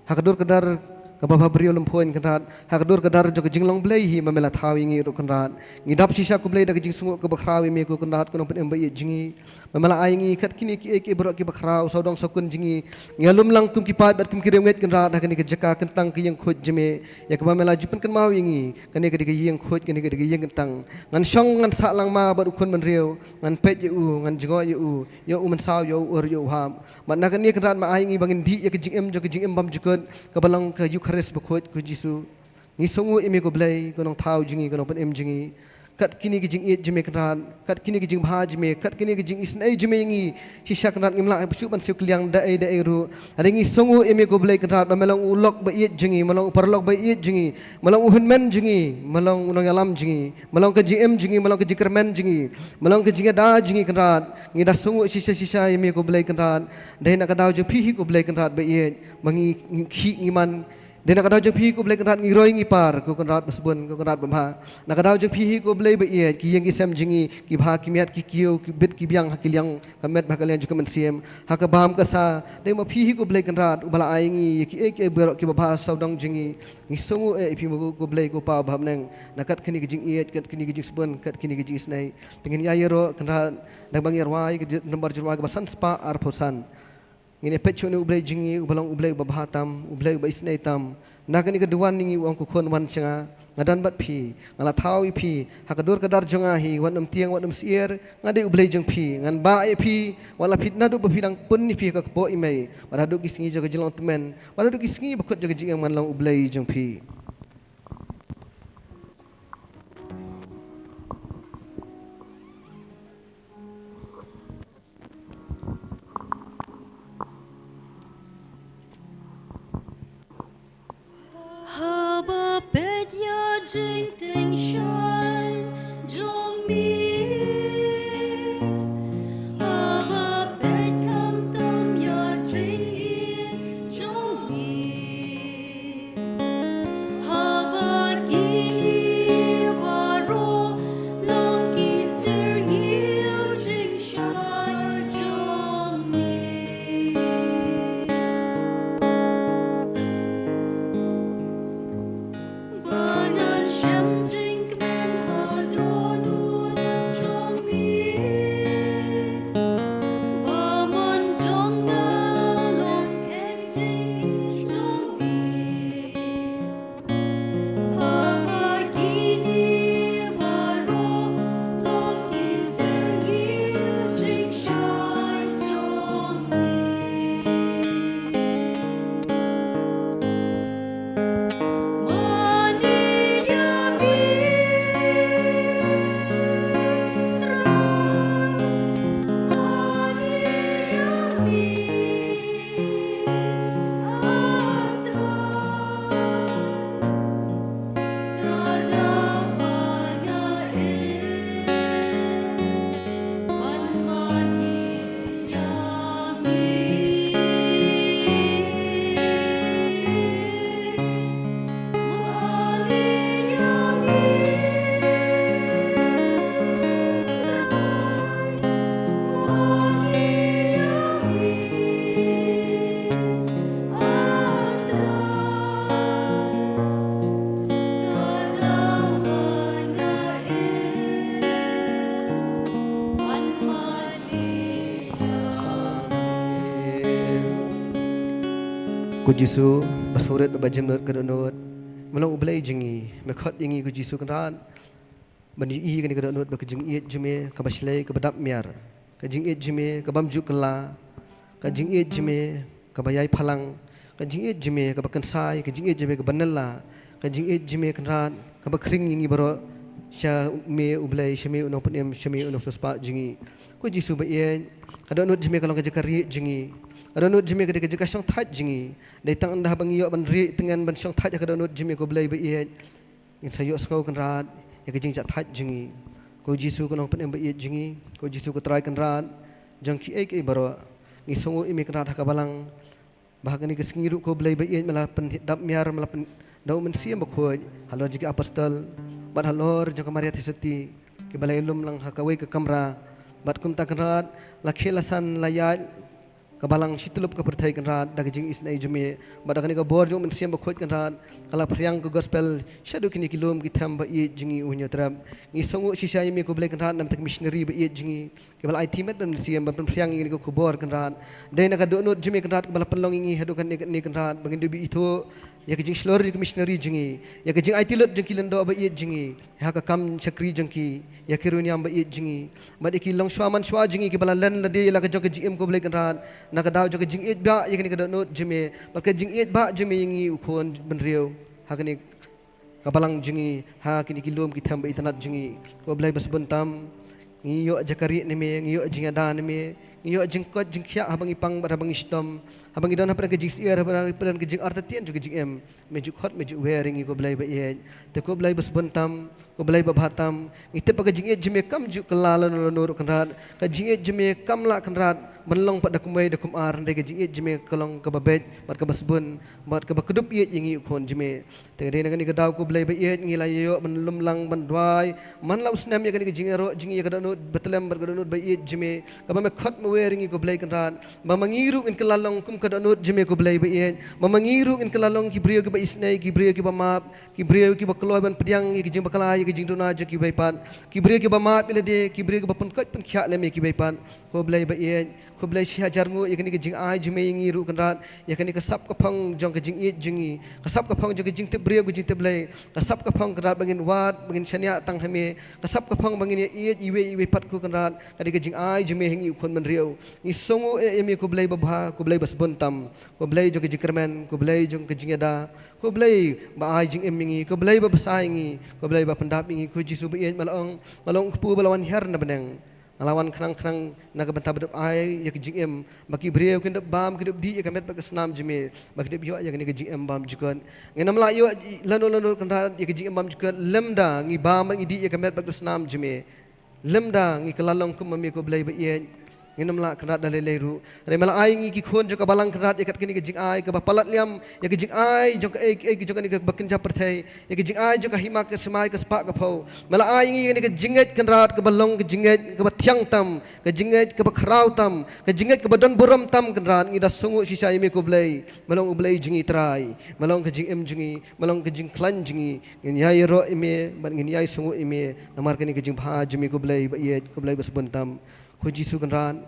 ha ka dur ka dar kaba bhabriew lymphun Kynrad, ha ka dur ka dar jong ka jinglong Blei hi me la thaw ïa ngi ruh Kynrad. Ngi dap shisha ko Blei da ka jingsngewnguh kaba khraw ïa me ko Kynrad ko Nongpynim ba ïeit jong ngi. Me me la ai ïa ngi kat kine kiei kiei baroh kiba khraw, sawdong sawkun jong ngi. Ngi ïalum lang kum ki paid bad kum ki riewngeit Kynrad ha kane ka jaka kyntang ka ïing khuid jong me, ïa kaba me la ju pynkynmaw ïa ngi. Kane ka dei ka ïing khuid, kane ka dei ka ïing kyntang. Ngan shong, ngan sah lang ma bad u khun bynriew, ngan peit ïa u, ngan jngoh ïa u, ïa u mynsaw, ïa u ur, ïa u hap. Bad na kane Kynrad me ai ïa ngi ba ngin dih ïa ka jingim jong ka jingim bymjukut, kaba long ka Eukharist bakhuid ko Jisu. Ngi sngewnguh ïa me ko Blei, ko Nongthaw jong ngi, ko Nongpynim jong ngi. Kat kine ki jingïeit jong me Kynrad, kat kine ki jingbha jong me, kat kine ki jingisynei jong me ïa ngi. Shisha Kynrad ngim lah shuh ban siew kylliang da ei da ei ruh. Hynrei ngi sngewnguh ïa me ko Blei Kynrad ba me long u lok ba ïeit jong ngi, me long u paralok ba ïeit jong ngi, me long u hynmen jong ngi, me long u nongïalam jong ngi, me long ka jingim jong ngi, me long ka jingkyrmen jong ngi, me long ka jingïada jong ngi Kynrad. Ngi da sngewnguh shisha shisha ïa me ko Blei Kynrad. Dei na ka daw jong phi hi ko Blei Kynrad ba ïeit ba ngi, ngi khih ngi man. Dei na ka daw jong phi ko Blei Kynrad ngi roi ngi par, ko Kynrad ba sbun, ko Kynrad ba bha. Na ka daw jong phi hi ko Blei ba ïeit, ki ïing ki sem jong ngi ki bha, ki miat ki kiew, ki bit ki biang ha ki liang ka met bad ha ka liang jong ka mynsiem, ha ka bam ka sa. Dei ma phi hi ko Blei Kynrad uba la ai ïa ngi ïa kiei kiei baroh kiba bha sawdong jong ngi. Ngi sngewnguh ïa phi ma ko Blei ko Pa ba ha bneng, na kat kine ki jingïeit, kat kine ki jingsbun, kat kine ki jingisynei. Te ngin ïa ïaroh Kynrad da ba ngi rwai ka number jingrwai kaba san spah arphew san. Ngin ïa peit shuh ïa une u Blei jong ngi uba long u Blei uba bha tam, u Blei uba isynei tam. Na kane ka duwan ïa ngi u ong ko Khun, wan sha nga, nga don bad phi, nga la thaw ïa phi ha ka dur ka dar jong nga hi, wat nym tieng, wat nym syier, nga dei u Blei jong phi. Ngan bah ïa phi wat la phi, naduh ba phi dang pun ïa phi ha ka kpoh i mei, bad haduh ki sngi jong ka jinglong tymmen, bad haduh ki sngi bakut jong ka jingim ngan long u Blei jong phi. Haba peit ïa jingtieng shaiñ jong me, haba peit khamtam ïa jingïeit jong me, Jisu, ba sawrit bad ba jemnud ka dohnud. Me long U Blei jong ngi, me khot ïa ngi ko Jisu Kynrad ban ïohi ïa kane ka dohnud bad ka jingïeit jong me kaba shlei kaba dap miar. Ka jingïeit jong me kabym ju kylla. Ka jingïeit jong me kaba ïai phalang. Ka jingïeit jong me kaba kynsai, ka jingïeit jong me kaba nylla. Ka jingïeit jong me Kynrad kaba khring ïa ngi baroh sha me U Blei, sha me U Nongpynim, sha me U Nongsiewspah jong ngi. Ko Jisu ba ïeit, ka dohnud jong me ka long ka jaka rieh jong ngi. Ka dohnud jong me ka dei ka jaka shongthait jong ngi. Dei tang ynda haba ngi ïoh ban rieh tyngen ban shongthait ha ka dohnud jong me ko Blei ba ïeit, ngin sa ïohsngew Kynrad ïa ka jingjahthait jong ngi. Ko Jisu ko Nongpynim ba ïeit jong ngi, ko Jisu ko Trai Kynrad jong kiei kiei baroh. Ngi sngewnguh ïa me Kynrad ha ka balang, ba ha kane ka sngi ruh ko Blei ba ïeit me la pyndap miar, me la pynda U Mynsiem Bakhuid halor jong ki apostol bad halor jong ka Maria Theisotti, kiba la ïalum lang ha kawei ka kamra. Bad kumta Kynrad, la khie la san la ïaid ka balang shityllup ka pyrthei Kynrad da ka jingisynei jong me. Bad da kane ka bor jong U Mynsiem Bakhuid Kynrad, ka la phriang ka gospel shaduh kine ki lum ki them ba ïeit jong ngi U Hynñiewtrep. Ngi sngewnguh shisha ïa me ko Blei Kynrad namar ka missionary ba ïeit jong ngi, kiba la aiti met bad mynsiem ban pynphriang ïa kane ka khubor Kynrad. Dei na ka dohnud jong me Kynrad kaba la pynlong ïa ngi haduh kane kane Kynrad, ba ngin da buh ithuh ïa ka jingshlur ïa ka missionary jong ngi, ïa ka jingaiti lut jong ki lyngdoh ba ïeit jong ngi, ha ka kam shakri jong ki, ïa ki riewniam ba ïeit jong ngi, bad ïa ki longshuwa manshuwa jong ngi kiba la len lade ïa la ka jong ka jingim ko Blei Kynrad, na ka daw jong ka jingïeit bah ïa kane ka dohnud jong me. Bad ka jingïeit bah jong me ïa ngi u khun bynriew ha kane ka balang jong ngi, ha kine ki lum ki them ba itynnad jong ngi. Ko Blei ba sbun tam, ngi ïoh jaka rieh na me, ngi ïoh jingïada na me, ngi ïoh jingkoit jingkhiah haba ngi pang bad haba ngi shitom, haba ngi don hapdeng ka jingsyier, haba ngi don hapdeng ka jingartatien jong ka jingim. Me ju khot, me ju wer ïa ngi ko Blei ba ïeit. Te ko Blei ba sbun tam, ko Blei ba bha tam, ngi tip ba ka jingïeit jong me kam ju kylla lano lano ruh Kynrad. Ka jingïeit jong me kam lah Kynrad ban long pat da kumwei da kumar, hynrei ka jingïeit jong me ka long kaba beit bad kaba sbun bad kaba kdup ïeit ïa ngi u khun jong me. Te dei na kane ka daw ko Blei ba ïeit, ngi la ïoh ban lum lang ban duwai man la u snem ïa kane ka jingïaroh jong ngi ïa ka dohnud ba tlem bad ka dohnud ba ïeit jong me, kaba me khot me wer ïa ngi ko Blei Kynrad, ba ma ngi ruh ngin kylla long kum ka dohnud jong me ko Blei ba ïeit, ba ma ngi ruh ngin kylla long ki briew kiba isynei, ki briew kiba map, ki briew kiba kloi ban pdiang ïa ki jingbakla, ïa ki jingduna jong kiwei pat, ki briew kiba map ïa lade, ki briew kiba pynkoit pynkhiah lem ïa kiwei pat. Ko Blei ba ïeit, ko Blei, shi hajar nguh ïa kane ka jingai jong me ïa ngi ruh Kynrad, ïa kane ka sap ka phong jong ka jingïeit jong ngi, ka sap ka phong jong ka jingtip briew ka jingtip Blei, ka sap ka phong Kynrad ba ngin wad, ba ngin shaniah tang ha me, ka sap ka phong ba ngin ïa ïeit iwei iwei pat ko Kynrad. Ka dei ka jingai jong me ha ngi u khun bynriew. Ngi sngewnguh ïa me ko Blei ba bha, ko Blei ba sbun tam, ko Blei jong ka jingkyrmen, ko Blei jong ka jingïada, ko Blei ba ai jingim ïa ngi, ko Blei ba bsa ïa ngi, ko Blei ba pyndap ïa ngi. Ko Jisu ba ïeit, me la ong, me la ong u kpu ba la wan hiar na bneng, me la wan khnang khnang na ka bynta ba dep ai ïa ka jingim, ba ki briew kin dep bam, kin dep dih ïa ka met bad ka snam jong me, ba ki dep ïoh ïa kane ka jingim bymjukut. Ngin ym lah ïoh lano lano Kynrad ïa ka jingim bymjukut lymda ngi bam bad ngi dih ïa ka met bad ka snam jong me, lymda ngi kylla long kum ma me ko Blei ba ïeit. Ngin ym lah Kynrad da lei lei ruh. Hynrei me la ai ïa ngi ki khun jong ka balang Kynrad ïa kat kane ka jingai kaba palat liam ïa ka jingai jong kaei kaei jong kane kaba kynja pyrthei, ïa ka jingai jong ka hima ka smai ka spah ka phew. Me la ai ïa ngi kane ka jingngeit Kynrad kaba long ka jingngeit kaba thiang tam, ka jingngeit kaba khraw tam, ka jingngeit kaba don burom tam Kynrad. Ngi da sngewnguh shisha ïa me ko Blei. Me long U Blei jong ngi Trai, me long ka jingim jong ngi, me long ka jingkhlaiñ jong ngi. Ngin ïai ïaroh ïa me bad ngin ïai sngewnguh ïa me namar kane ka jingbha jong me ko Blei ba ïeit, ko Blei ba sbun tam. Ko Jisu Kynrad,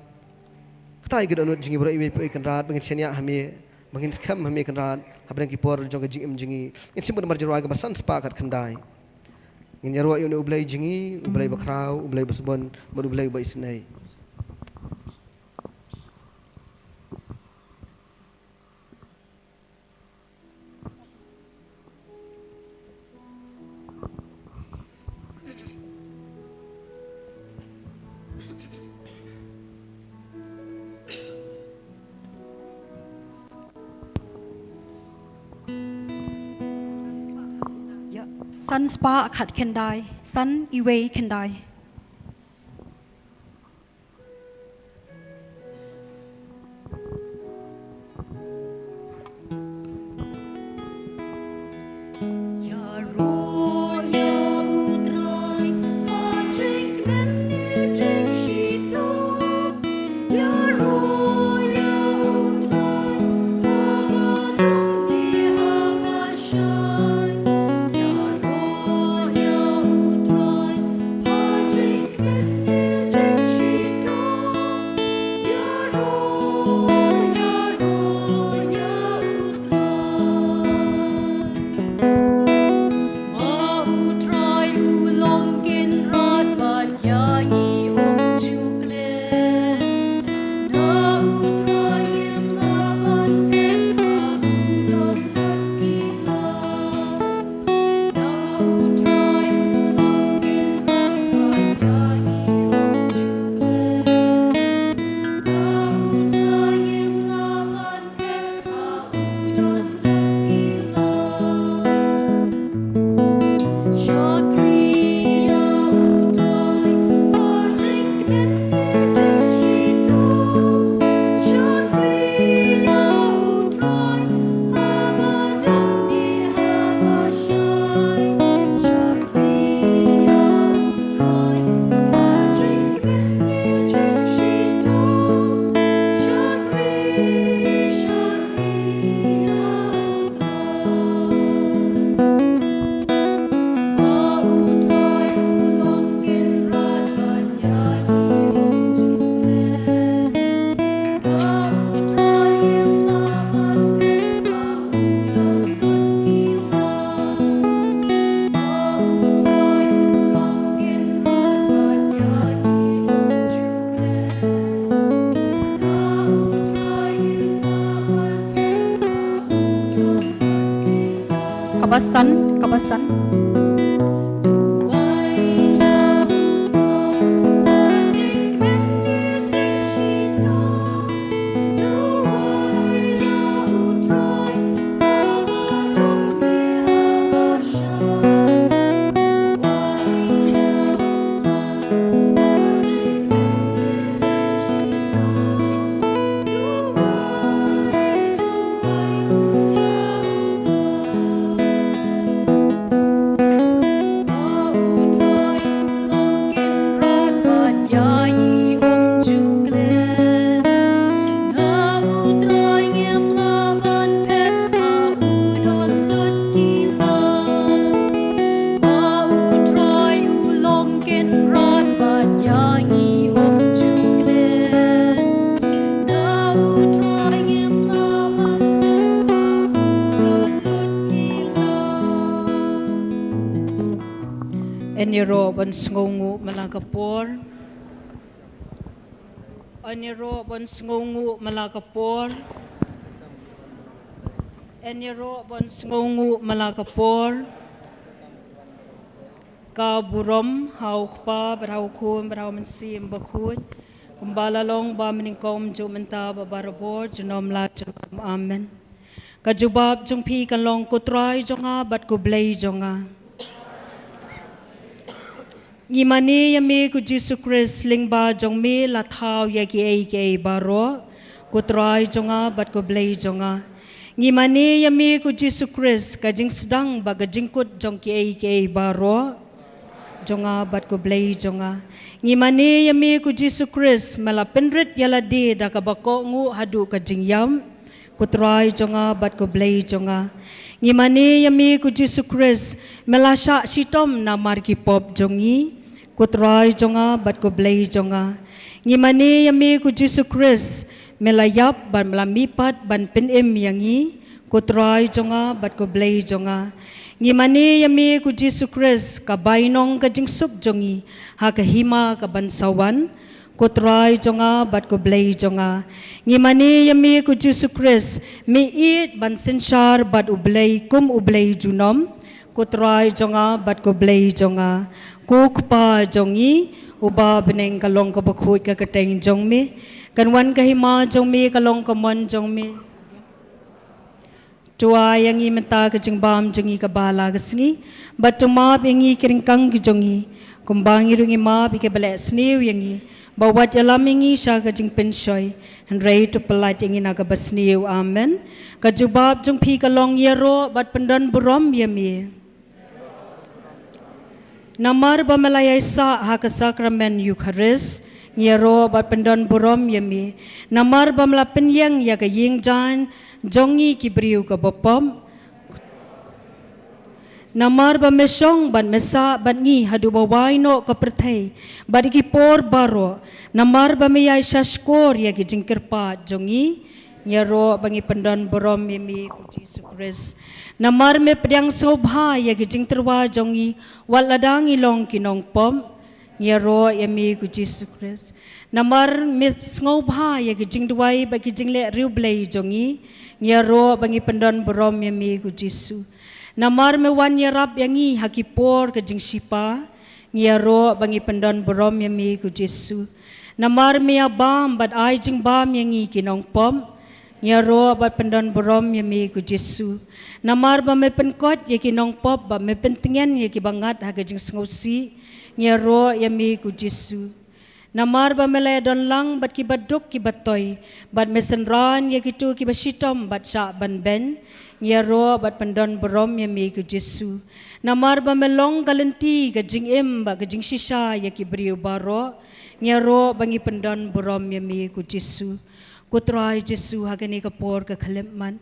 kata ïa ka dohnud jong ngi baroh iwei pa iwei Kynrad, ba ngin shaniah ha me, ba ngin skhem ha me Kynrad hapdeng ki por jong ka jingim jong ngi. Ngin shim bad namar jingrwai kaba san spah khatkhyndai. Ngin ïaroh ïa une U Blei jong ngi, U Blei ba khraw, U Blei ba sbun bad U Blei ba isynei. Ïa, san spah khatkhyndai, san iwei khyndai. San, kaba san. Yn ïaroh ban sngewnguh man la ka por. Yn ïaroh ban sngewnguh man la ka por. Yn ïaroh ban sngewnguh man la ka por. Ka burom ha u Kpa bad ha u Khun bad ha u Mynsiem Bakhuid, kumba la long ba mynnyngkong, mynta bad barabor, junom la junom. Amen. Ka jubab jong phi kan long: Ko Trai jong nga bad ko Blei jong nga. Ngi mane ïa me ko Jisu Khrist, lyngba jong me la thaw ïa kiei kiei baroh. Ko Trai jong nga bad ko Blei jong nga. Ngi mane ïa me ko Jisu Khrist, ka jingsdang bad ka jingkut jong kiei kiei baroh jong nga bad ko Blei jong nga. Ngi mane ïa me ko Jisu Khrist, me la pynrit ïa lade da kaba kohnguh haduh ka jingïap. Ko Trai jong nga bad ko Blei jong nga. Ngi mane ïa me ko Jisu Khrist, me la shah shitom namar ki pop jong ngi. Ko Trai jong nga bad ko Blei jong nga. Ngi mane ïa me ko Jisu Khrist, me la ïap bad me la mihpat ban pynim ïa ngi. Ko Trai jong nga bad ko Blei jong nga. Ngi mane ïa me ko Jisu Khrist, ka bainong ka jingsuk jong ngi ha ka hima ka ban sa wan. Ko Trai jong nga bad ko Blei jong nga. Ngi mane ïa me ko Jisu Khrist, me ïeit ban synshar bad U Blei kum U Blei junom. Ko Trai jong nga bad ko Blei jong nga. Ko Kpa jong ngi uba ha bneng, ka long kaba khuid ka kyrteng jong me. Kan wan ka hima jong me, ka long ka mon jong me. To ai ïa ngi mynta ka jingbam jong ngi kaba la ka sngi. Bad to map ïa ngi ki ryngkang ki jong ngi, kumba ngi ruh ngi map ïa kiba leh sniew ïa ngi. Bad wat ïalam ïa ngi sha ka jingpynshoi, hynrei to pyllait ïa ngi na kaba sniew. Amen. Ka jubab jong phi ka long: Ïaroh bad pyndon burom ïa me. Namar ba me la ïaisah ha ka sakramen Eukharist, ngi ïaroh bad pyndon burom ïa me. Namar ba me la pynïeng ïa ka ïing jaiñ jong ngi ki briew kaba pop. Namar ba me shong bad me sah bad ngi haduh ba wai noh ka pyrthei bad ki por baroh. Namar ba me ïai sha shkor ïa ki jingkyrpad jong ngi, ngi ïaroh ba ngi pyndon burom ïa me ko Jisu Khrist. Namar me pdiang sngewbha ïa ki jingtyrwa jong ngi, wat lada ngi long ki nongpop. Ngi ïaroh ïa me ko Jisu Khrist. Namar me sngewbha ïa ki jingduwai bad ki jingleh riewblei jong ngi, ngi ïaroh ba ngi pyndon burom ïa me ko Jisu. Namar me wan ïarap ïa ngi ha ki por ka jingshipa, ngi ïaroh ba ngi pyndon burom ïa me ko Jisu. Namar me ïabam bad ai jingbam ïa ngi ki nongpop, ngi ïaroh bad pyndon burom ïa me ko Jisu. Namar ba me pynkot ïa ki nongpop bad me pyntngen ïa kiba ngat ha ka jingsngewsih, ngi ïaroh ïa me ko Jisu. Namar ba me la ïadon lang bad kiba duk kiba toi, bad me synran ïa kito kiba shitom bad shah ban beiñ, ngi ïaroh bad pyndon burom ïa me ko Jisu. Namar ba me long ka lynti ka jingim bad ka jingshisha ïa ki briew baroh, ngi ïaroh ba ngi pyndon burom ïa me ko Jisu. Ko Trai Jisu, ha kane ka por ka khyllipmat,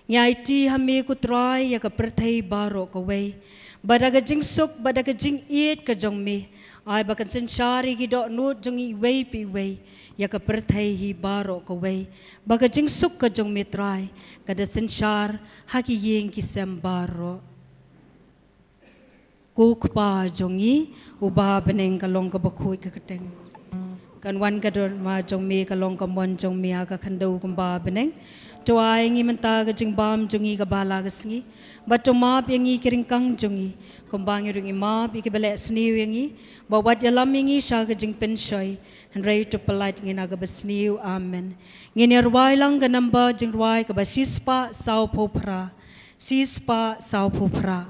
ngi aiti ha me ko Trai ïa ka pyrthei baroh kawei. Bad da ka jingsuk bad da ka jingïeit ka jong me, ai ba kan synshar ïa ki dohnud jong ngi iwei pa iwei, ïa ka pyrthei hi baroh kawei. Ba ka jingsuk ka jong me Trai, ka da synshar ha ki ïing ki sem baroh. Ko Kpa jong ngi uba ha bneng, ka long kaba khuid ka kyrteng. Kan wan ka dorma jong me, ka long ka mon jong me ha ka khyndew kumba ha bneng. To ai ïa ngi mynta ka jingbam jong ngi kaba la ka sngi. Bad to map ïa ngi ki ryngkang jong ngi, kumba ngi ruh ngi map ïa kiba leh sniew ïa ngi. Bad wat ïalam ïa ngi sha ka jingpynshoi, hynrei to pyllait ïa ngi na kaba sniew. Amen. Ngin ïa rwai lang ka number jingrwai kaba shispah sawphew phra. Shispah sawphew phra.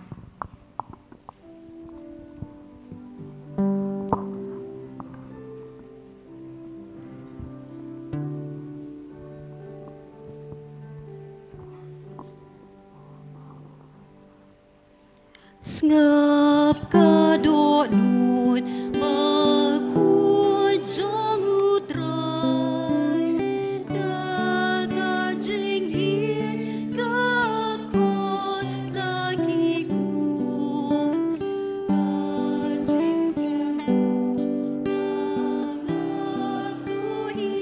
Sngap ka dohnud bakhuid jong U Trai, da ka jingïeit ka khot la ki khun, ka jingthmu ka la ku hi.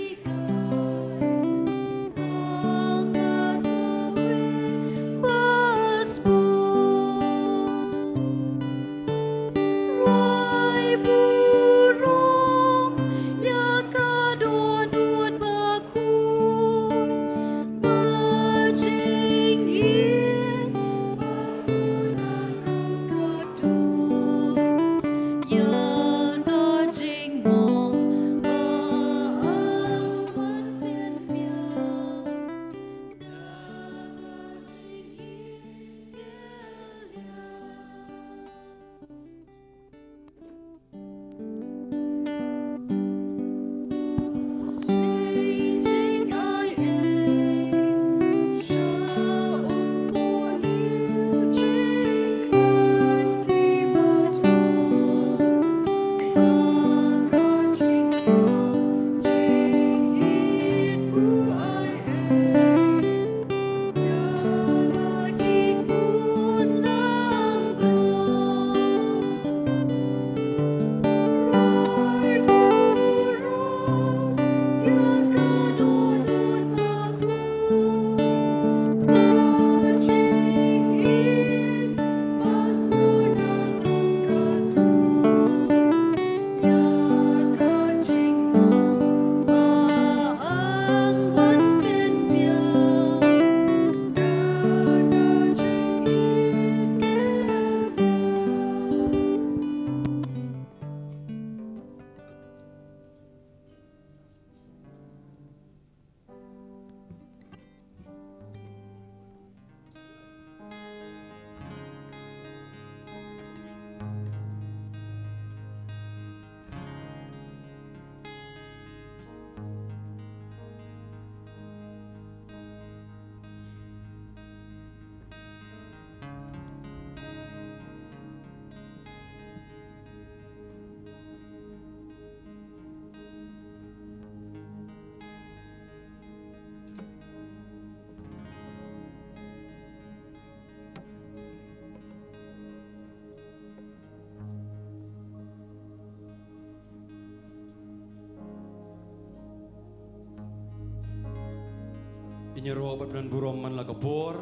Ngin ïaroh bad pynburom man la ka por.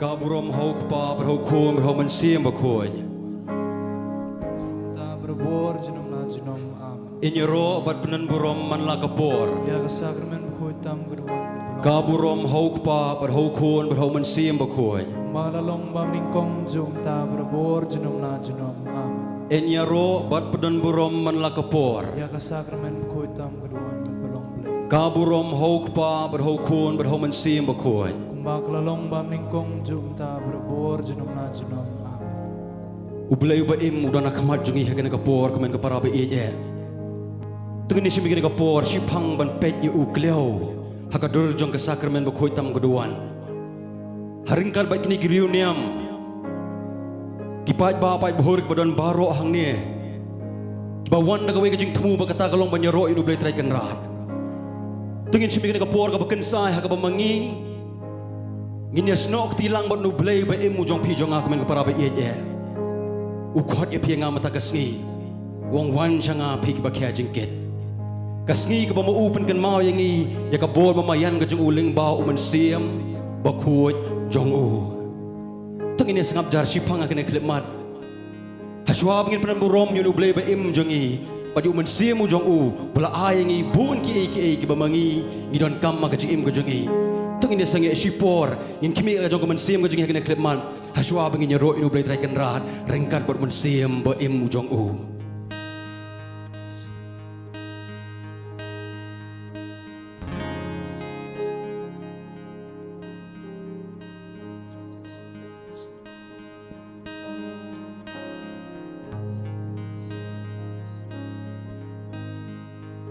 Ka burom ha U Kpa bad ha U Khun bad ha U Mynsiem Bakhuid. Jong ta barabor junom la junom. Amen. Ngin ïaroh bad pynburom man la ka por. Ïa ka sakramen bakhuid tam ka duwan. Ka burom ha U Kpa bad ha U Khun bad ha U Mynsiem Bakhuid. Ba la long ba nyngkong jong ta barabor junom la junom. Amen. Ngin ïaroh bad pynburom man la ka por. Ïa ka sakramen bakhuid tam ka duwan bad ba long Blei. Ka burom ha U Kpa bad ha U Khun bad ha U Mynsiem Bakhuid. Kumba ka la long ba nyngkong jong ta barabor junom la junom. Amen. U Blei uba im u don ha khmat jong ngi ha kane ka por, kumne ka para ba ïeit eh. To ngin ïa shim ïa kane ka por shaphang ban peit ïa U Khliew ha ka dur jong ka sakramen bakhuid tam ka duwan. Ha ryngkat bad kine ki riewniam, ki paidbah paidbah kiba don baroh hangne, kiba wan da kawei ka jingthmu ba kata ka long ban ïaroh ïa U Blei Trai Kynrad. To ngin shim ïa kane ka por kaba kynsai ha kaba ma ngi ngin ïasnoh kti lang bad U Blei ba im u jong phi jong nga, kumne ka para ba ïeit eh. U khot ïa phi ïa nga mynta ka sngi. U ong wan sha nga phi kiba khia jingkit. Ka sngi kaba ma u pynkynmaw ïa ngi ïa ka bor ba ma ïan ka jong u lyngba U Mynsiem Bakhuid jong u. To ngin ïa sngap jar shaphang ha kane ka khyllipmat. Ha shuwa ba ngin pynburom ïa U Blei ba im jong ngi, Bad ïa u Mynsiem u jong u ba la ai ïa ngi bun kiei kiei kiba ma ngi ngi donkam ha ka jingim ka jong ngi. To ngin ïa sangeh shipor, ngin khmih la ka jong ka mynsiem ka jong ngi ha kane ka khyllipmat, hashwa ba ngin ïaroh ïa U Blei Trai Kynrad ryngkat bad u Mynsiem ba im u jong u.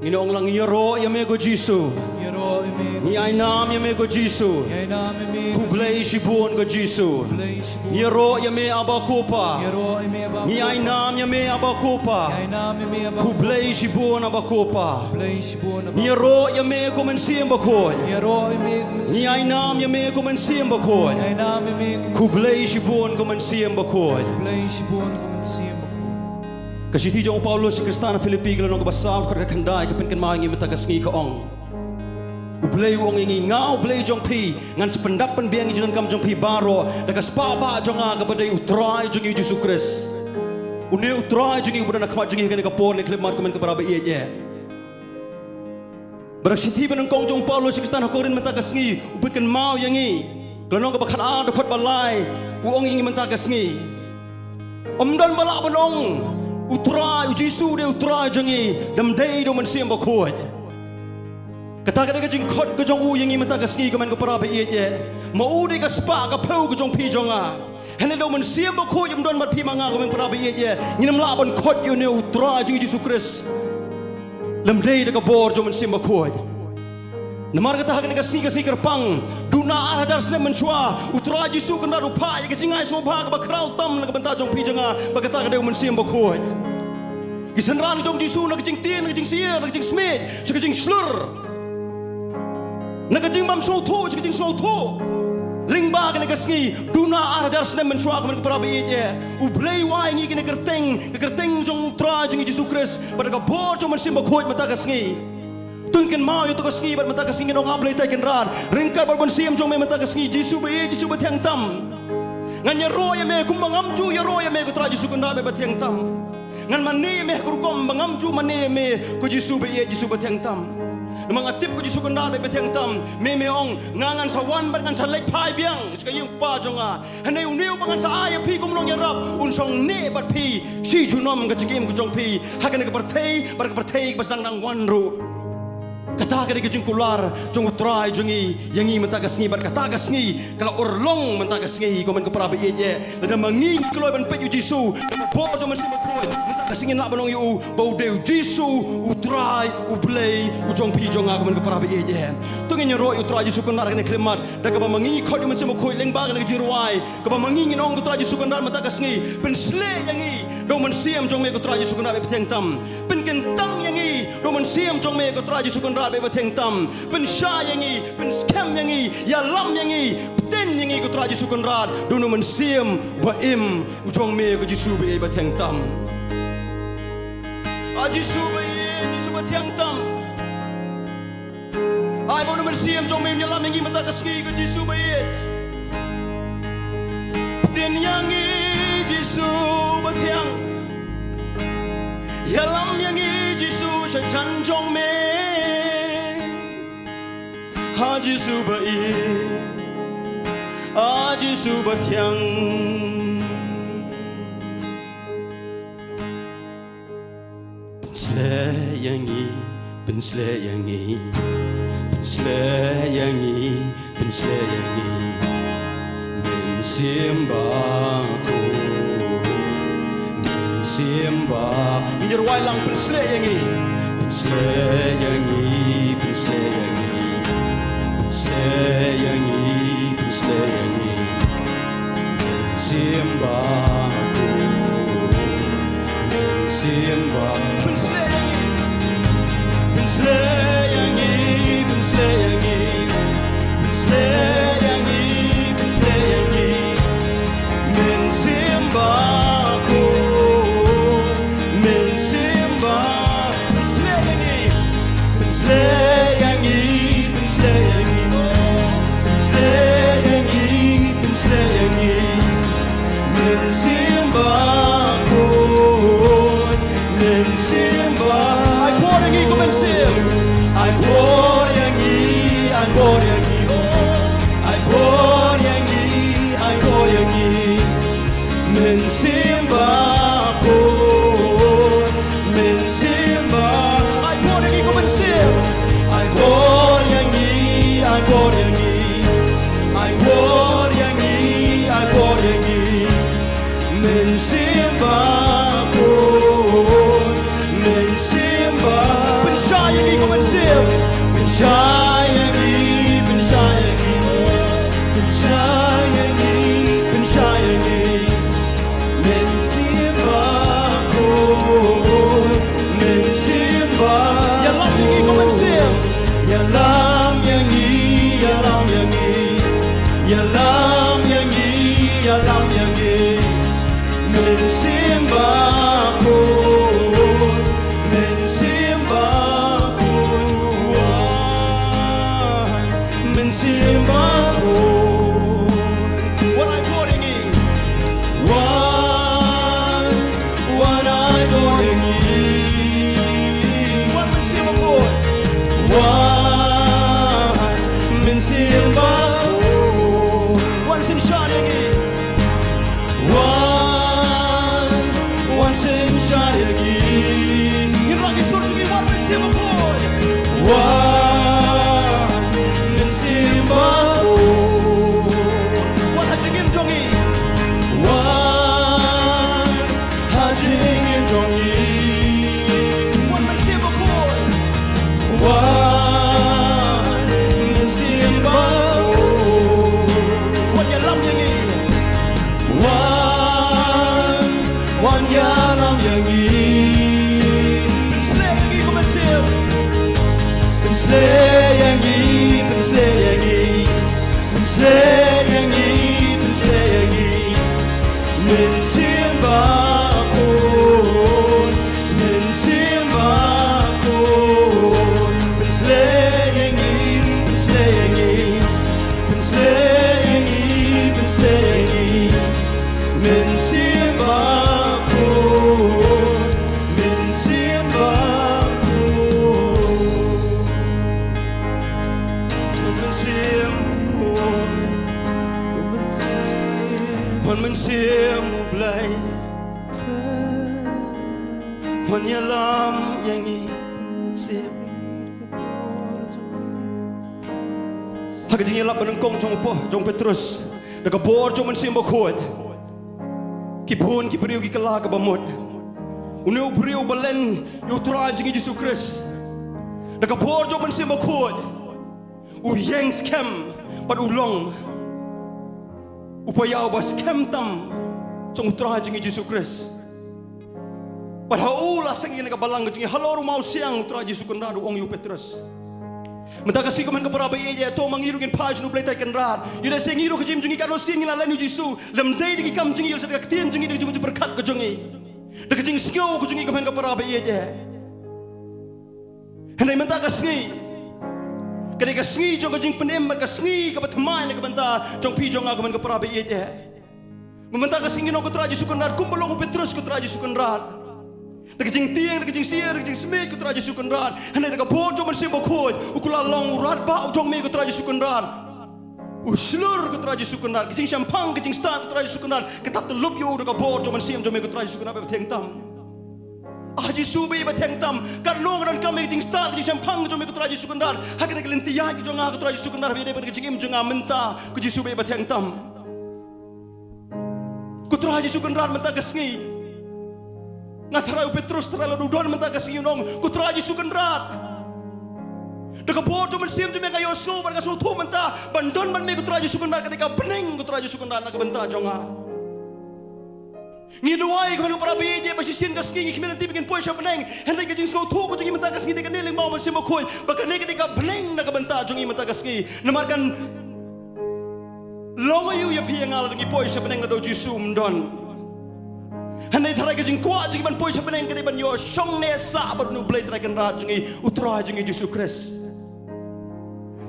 Ngin ong lang, ïaroh ïa me ko Jisu. Ïaroh ïa me ko Jisu. Ngi ai nam ïa me ko Jisu. Ngi ai nam ïa me ko Jisu. Khublei shibun ko Jisu. Khublei shibun. Ngi ïaroh ïa me Aba Kpa. Ngi ïaroh ïa me Aba Kpa. Ngi ai nam ïa me Aba Kpa. Ngi ai nam ïa me Aba Kpa. Khublei shibun Aba Kpa. Khublei shibun Aba Kpa. Ngi ïaroh ïa me ko Mynsiem Bakhuid. Ngi ïaroh ïa me ko Mynsiem. Ngi ai nam ïa me ko Mynsiem Bakhuid. Ngi ai nam ïa me ko Mynsiem. Khublei shibun ko Mynsiem Bakhuid. Khublei shibun ko Mynsiem Bakhuid. Ka shithi jong u Paulus sha ki Khristan ha Philippi ka lynnong kaba saw, ka dkhot khyndai, ka pynkynmaw ïa ngi mynta ka sngi, ka ong: U Blei u ong ïa ngi, nga U Blei jong phi, ngan sa pyndap pynbiang ïa ki jingdonkam jong phi baroh da ka spah bah jong nga kaba dei U Trai jong ngi U Jisu Khrist. Une U Trai jong ngi uba don ha khmat jong ngi ha kane ka por, ha kane ka khyllipmat, ko hynmen ko para ba ïeit eh. Bad ka shithi banyngkong jong u Paulus sha ki Khristan ha Korinth mynta ka sngi u pynkynmaw ïa ngi, ka lynnong kaba khatar, dkhot ba lai, u ong ïa ngi mynta ka sngi: Ym don ba lah ban ong U Trai, U Jisu u dei U Trai jong ngi, da ym dei da u Mynsiem Bakhuid. Kata ka dei ka jingkhot ka jong u ïa ngi mynta ka sngi, ko hynmen ko para ba ïeit eh. Ma u dei ka spah ka phew ka jong phi jong nga. Hynrei da u Mynsiem Bakhuid um don bad phi ma nga, ko hynmen para ba ïeit eh, ngin ym lah ban khot ïa une U Trai jong ngi Jisu Khrist lymne da ka bor jong u Mynsiem Bakhuid. Namar kata ha kane ka sngi, ka sngi kyrpang, duna ar hajar snem mynshuwa, U Trai Jisu Kynrad u phah ïa ka jingai sngewbha kaba khraw tam na ka bynta jong phi jong nga, bad kata ka dei u Mynsiem Bakhuid. Ki synran jong u Jisu na ka jingtieng, na ka jingsyier, na ka jingsmiej, sha ka jingshlur, na ka jingbymsngewthuh sha ka jingsngewthuh. Lyngba kane ka sngi, duna ar hajar snem mynshuwa, ko hynmen ko para ba ïeit eh, U Blei u ai ïa ngi kane ka kyrteng, ka kyrteng jong U Trai jong ngi Jisu Khrist, bad da ka bor jong u Mynsiem Bakhuid mynta ka sngi. To ngin kynmaw ïa kato ka sngi bad mynta ka sngi ngin ong, A Blei Trai Kynrad, ryngkat bad u Mynsiem jong me mynta ka sngi, Jisu ba ïeit, Jisu ba thiang tam, ngan ïaroh ïa me kumba ngam ju ïaroh ïa me, ko Trai Jisu Kynrad ba ïeit ba thiang tam. Ngan mane ïa me ha ka rukom ba ngam ju mane ïa me, ko Jisu ba ïeit, Jisu ba thiang tam. Namar nga tip, ko Jisu Kynrad ba ïeit ba thiang tam, me me ong, nga ngan sa wan bad ngan sa leit phai biang sha ka ïing u Kpa jong nga. Hynrei une uba ngan sa ai ïa phi kum u nongïarap, un shong neh bad phi shi junom ka jingim ka jong phi, ha kane ka pyrthei bad ka pyrthei kaba sdang dang wan ruh. Kata ka dei ka jingkular jong U Trai jong ngi ïa ngi mynta ka sngi, bad kata ka sngi ka la urlong mynta ka sngi, ko hynmen ko para ba ïeit eh. Lada ma ngi ngi kloi ban peit ïa u Jisu, ka bor jong u Mynsiem Bakhuid, mynta ka sngi ngin lah ban ong ïa u ba u dei u Jisu, U Trai, U Blei u jong phi jong nga, ko hynmen ko para ba ïeit eh. To ngin ïaroh ïa U Trai Jisu Kynrad ha kane ka khyllipmat da kaba ma ngi ngi khot ïa u Mynsiem Bakhuid lyngba kane ka jingrwai, kaba ma ngi ngin ong, ko Trai Jisu Kynrad mynta ka sngi, pynshlei ïa ngi da u Mynsiem jong me, ko Trai Jisu Kynrad ba ïeit ba thiang tam. Pynkyntang ïa ngi da u Mynsiem jong me, ko Trai Jisu Kynrad ba ïeit ba thiang tam. Pynshai ïa ngi, pynskhem ïa ngi, ïalam ïa ngi, pynbteng ïa ngi, ko Trai Jisu Kynrad, da une u Mynsiem ba im u jong me, ko Jisu ba ïeit ba thiang tam. A Jisu ba ïeit, Jisu ba thiang tam, ai ba une u Mynsiem jong me un ïalam ïa ngi mynta ka sngi, ko Jisu ba ïeit. Pynbteng ïa ngi, Jisu ba thiang. Ïalam ïa ngi, Jisu, sha jan jong me. A Jisu ba ïeit, a Jisu ba thiang. Pynshlei ïa ngi, pynshlei ïa ngi, pynshlei ïa ngi, pynshlei ïa ngi. Mynsiem Bakhuid, Mynsiem Ba-, ngin ïa rwai lang, pynshlei ïa ngi, pynshlei ïa ngi, pynshlei ïa ngi, pynshlei ïa ngi, pynshlei ïa ngi. Mynsiem Bakhuid, Mynsiem Ba-, pynshlei ïa ngi, pynshlei ïa ngi, pynshlei ïa ngi, pynshlei ïa ngi, pynshlei ïa ngi, pynshlei ïa ngi. Mynsiem Bakhuid, Mynsiem Ba-, pynshlei ïa ngi, pynshlei ïa ngi, pynshlei ïa ngi, pynshlei ïa ngi, pynshlei ïa ngi. Mynsiem Bakhuid, Mynsiem Ba-, Mynsiem Bakhuid, Mynsiem Bakhuid. Ai bor ïa ngi ko Mynsiem. Ai bor ïa ngi, ai bor ïa ngi. Ai bor ïa ngi, ai bor ïa ngi. Mynsiem Bakhuid, Mynsiem Bakhuid. Pynshai ïa ngi ko Mynsiem. Pynshai ïa ngi, pynshai ïa ngi. Pynshai ïa ngi, pynshai ïa ngi. Mynsiem Bakhuid, Mynsiem Bakhuid. Ïalam ïa ngi ko Mynsiem. Ïalam ïa ngi, ïalam ïa ngi. Ïalam ïa ngi, ïalam ïa ngi. Mynsiem Bakhuid, Mynsiem Bakhuid. Mynsiem Bakhuid. Wan ai bor ïa ngi. Wan, wan ai bor ïa ngi. Wan Mynsiem Bakhuid. Wan Mynsiem Bakhuid. Wan synshar ïa ngi. Wan, wan synshar ïa ngi. Ngin rah ki sur jong ngi, wan Mynsiem Bakhuid. Wan Mynsiem Bakhuid. Wan ha jingim jong ngi. Wan ha jingim jong ngi. Wan Mynsiem Bakhuid. Wan Mynsiem Bakhuid. Wan ïalam ïa ngi. Wan, wan ïalam ïa ngi. Pynsleh ïa ngi ko Mynsiem. Pynsleh ïa ngi, pynsleh ïa ngi. Pynsleh ïa ngi, pynsleh ïa ngi. Mynsiem Bakhuid, Mynsiem Bakhuid. Pynsleh ïa ngi, pynsleh ïa ngi. Pynsleh ïa ngi, pynsleh ïa ngi. Mynsiem Bakhuid, Mynsiem Bakhuid. Mynsiem Bakhuid. Wan Mynsiem U Blei. Wan ïalam ïa ngi Mynsiem. Ha ka jingïalap ba nyngkong jong u Pet-, jong u Petrus, da ka bor jong u Mynsiem Bakhuid, ki bun ki briew ki kylla kaba mut. Une u briew ba len ïa u Trai jong ngi Jisu Khrist, da ka bor jong u Mynsiem Bakhuid, u ïeng skhem bad u long u païaw ba skhem tam jong u Trai jong ngi Jisu Khrist. Bad ha u la seng ïa kane ka balang ka jong ngi halor u mawsiang, u Trai Jisu Kynrad u ong ïa u Petrus. Mynta ka sngi ko hynmen ko para ba ïeit eh, to ma ngi ruh ngin phai sha u Blei Trai Kynrad. Ïa lehse ngi ruh ka jingim jong ngi katno sien ngi la len ïa u Jisu, lymda da ki kam jong ngi, ïa lehse da ka ktien jong ngi, da ka jingpyrkhat ka jong ngi, da ka jingsngew ka jong ngi ko hynmen ko para ba ïeit eh. Hynrei mynta ka sngi ka dei ka sngi jong ka jingpynim bad ka sngi kaba thymmai na ka bynta jong phi jong nga ko hynmen ko para ba ïeit eh. Mynta ka sngi ngi ong ko Trai Jisu Kynrad, kumba long u Petrus ko Trai Jisu Kynrad. Da ka jingtieng, da ka jingsyier, da ka jingsmit ko Trai Jisu Kynrad. Hynrei da ka bor jong u Mynsiem Bakhuid, u kwah long u radbah jong me ko Trai Jisu Kynrad. U shlur ko Trai Jisu Kynrad, ka jingshemphang, ka jingstad ko Trai Jisu Kynrad, ka tap tyllup ïa u da ka bor jong u Mynsiem jong me ko Trai Jisu Kynrad ba thiang tam. Ah Jisu ba ïeit ba thiang tam, katno ngan donkam ïa ka jingstad, ka jingshemphang jong me ko Trai Jisu Kynrad. Ha kane ka lynti ïaid ka jong nga ko Trai Jisu Kynrad, ba ïadei bad ka jingim jong nga mynta ko Jisu ba ïeit ba thiang tam. Ko Trai Jisu Kynrad mynta ka sngi. Nga tharai u Petrus tharai la u don mynta ka sngi u ong, ko Trai Jisu Kynrad, da ka bor jong u Mynsiem jong me nga ïohsngew bad nga sngewthuh mynta ban don bad me ko Trai Jisu Kynrad, ka dei ka bneng ko Trai Jisu Kynrad na ka bynta jong nga. Ngi duwai ko hynmen ko para ba ïeit eh ba shisien ka sngi ngi khmih lynti ba ngin poi sha bneng. Hynrei ka jingsngewthuh ka jong ngi mynta ka sngi dei kane lyngba u Mynsiem Bakhuid ba kane ka dei ka bneng na ka bynta jong ngi mynta ka sngi. Namar kan long aïu ïa phi ïa nga lada ngi poi sha bneng lada u Jisu um don? Hynrei tharai ka jingkwah jong ngi ban poi sha bneng ka dei ban ïoh shong ne sah bad une u Blei Trai Kynrad jong ngi, u Trai jong ngi Jisu Khrist.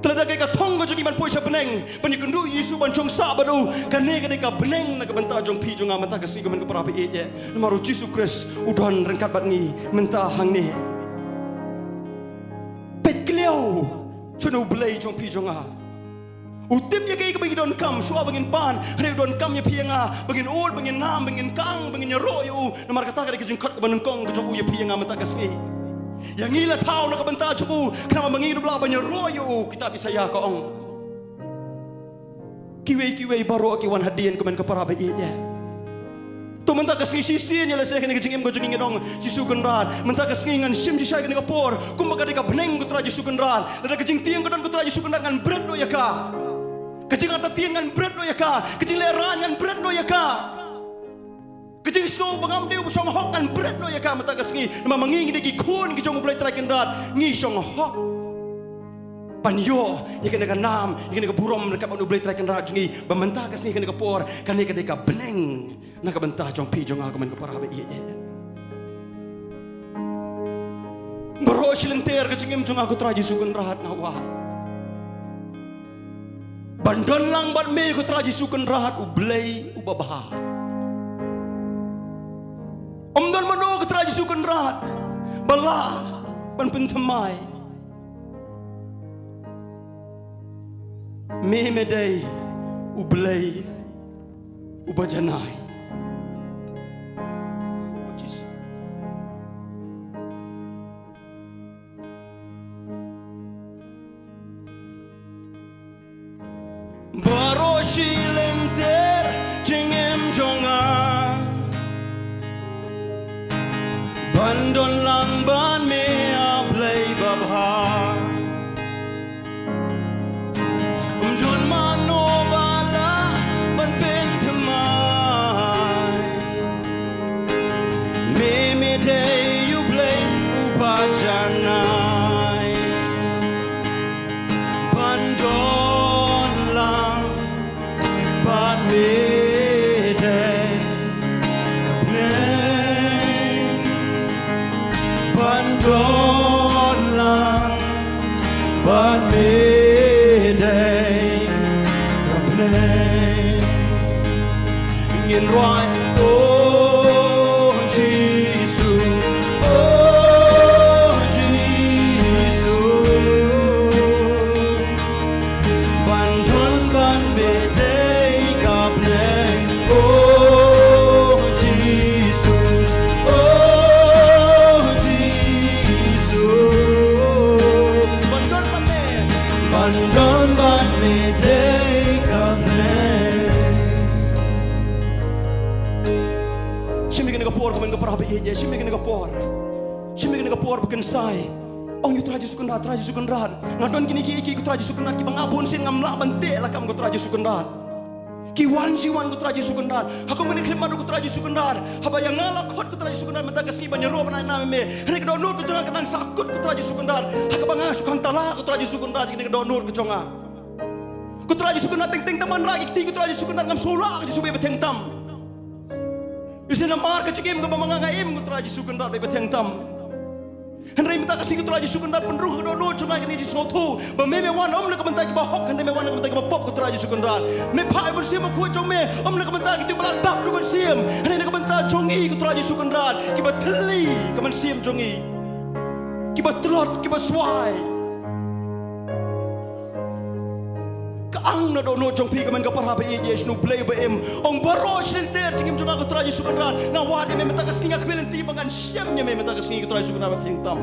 Te lada ka dei ka thong ka jong ngi ban poi sha bneng, ban ïakynduh ïa u Jisu, ban shong sah bad u, kane ka dei ka bneng na ka bynta jong phi jong nga mynta ka sngi ko hynmen ko para ba ïeit eh. Namar u Jisu Khrist u don ryngkat bad ngi mynta hangne. Peit khlem shano u Blei jong phi jong nga. U tip ïa kaei kaba ngi donkam, shuwa ba ngin pan, hynrei u donkam ïa phi ïa nga, ba ngin ud, ba ngin nam, ba ngin kang, ba ngin ïaroh ïa u, namar kata ka dei ka jingkhot kaba nyngkong ka jong u ïa phi ïa nga mynta ka sngi. Ïa ngi la thaw na ka bynta jong u, khnang ba ngi ruh lah ban ïaroh ïa u, kitab Isaïah ka ong. Kiwei kiwei baroh ki wan hadien ko hynmen ko para ba ïeit. To mynta ka sngi shisien ïa lehse kane ka jingim ka jong ngi ngi ong Jisu Kynrad. Mynta ka sngi ngan shim shisha kane ka por kumba ka dei ka bneng ko Trai Jisu Kynrad. Lada ka jingtieng ka don ko Trai Jisu Kynrad ngan bret noh ïa ka. Ka jingartatien ngan bret noh ïa ka. Ka jinglehrain ngan bret noh ïa ka. Ka jingsngew ba ngam dei uba shong hok ngan bret noh ïa ka mynta ka sngi. Namar ma ngi ngi dei ki khun ki jong U Blei Trai Kynrad ngi shong hok ban ïoh ïa kane ka nam, ïa kane ka burom ryngkat bad U Blei Trai Kynrad jong ngi. Ba mynta ka sngi kane ka por kane ka dei ka bneng na ka bynta jong phi jong nga ko hynmen ko para ba ïeit. Baroh shi lynter ka jingim jong nga ko Trai Jisu Kynrad nga wad ban don lang bad me ko Trai Jisu Kynrad U Blei uba bha. Ym don mano ko Trai Jisu Kynrad ba lah ban pynthymmai. Me me dei U Blei uba janai. Baroh shi lynter jingim jong nga ban don lang bad me A Blei babha. Ym don mano ba lah ban pynthymmai. Me me dei U Blei uba janai. Ban don lang bad me dei ka bneng. Ban don lang bad me dei ka bneng. Ngin rwai, oh Jisu, oh Jisu. Ban don bad me dei ka bneng. Oh Jisu, oh Jisu. Ban don bad me, ban don bad me dei ka bneng. Shim ïa kane ka por ko hynmen ko para ba ïeit, shim ïa kane ka por. Shim ïa kane ka por ba kynsai. Ong ïa u Trai Jisu Kynrad, Trai Jisu Kynrad. Nga don kine kiei kiei ko Trai Jisu Kynrad kiba nga bun sien ngam lah ban teh lakam ko Trai Jisu Kynrad. Ki wan shi wan ko Trai Jisu Kynrad. Ha kum kane ka khyllipmat ko Trai Jisu Kynrad. Haba ïa nga la khot ko Trai Jisu Kynrad mynta ka sngi ban ïaroh ban ai nam ïa me. Hynrei ka dohnud ka jong nga ka nang sahkut ko Trai Jisu Kynrad. Ha kaba nga shu khang tala ko Trai Jisu Kynrad ïa kane ka dohnud ka jong nga. Ko Trai Jisu Kynrad, teng teng tang ban rah ïa ki kti ko Trai Jisu Kynrad ngam shu lah ko Jisu ba ïeit ba tyngtam. Ïa shisha namar ka jingim kaba ma nga nga im ko Trai Jisu Kynrad ba ïeit ba tyngtam. Hynrei mynta ka sngi ko Trai Jisu Kynrad, pynrung ha ka dohnud jong nga kane ka jingsngewthuh ba me me wan ym na ka bynta kiba hok, hynrei me wan na ka bynta kiba pop ko Trai Jisu Kynrad. Me phah ïa u Mynsiem Bakhuid jong me ym na ka bynta kito kiba la dap da u mynsiem, hynrei na ka bynta jong ngi ko Trai Jisu Kynrad, kiba thylli ka mynsiem jong ngi, kiba tlot, kiba swai. Ka ang na dohnud jong phi ko hynmen ko para ba ïeit, ïa shano U Blei ba im. Ong baroh shi lynter jingim jong nga ko Trai Jisu Kynrad, nga wad ïa me mynta ka sngi, nga khmih lynti ba ngan shem ïa me mynta ka sngi ko Trai Jisu Kynrad ba tyngtam.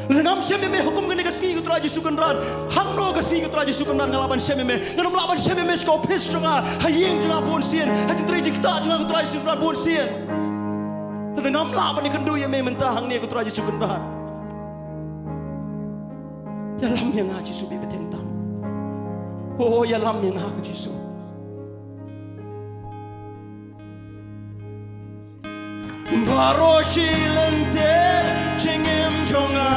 Lada ngam shem ïa me ha kum kane ka sngi ko Trai Jisu Kynrad, hangno ka sngi ko Trai Jisu Kynrad nga lah ban shem ïa me? Ngan ym lah ban shem ïa me sha ka ophis jong nga, ha ïing jong nga bun sien, ha jingtrei jingktah jong nga ko Trai Jisu Kynrad bun sien. Lada ngam lah ban ïakynduh ïa me mynta hangne ko Trai Jisu Kynrad. Ïalam ïa nga Jisu ba ïeit ba tyngtam. Oh, ïalam ïa nga ko Jisu. Baroh shi lynter jingim jong nga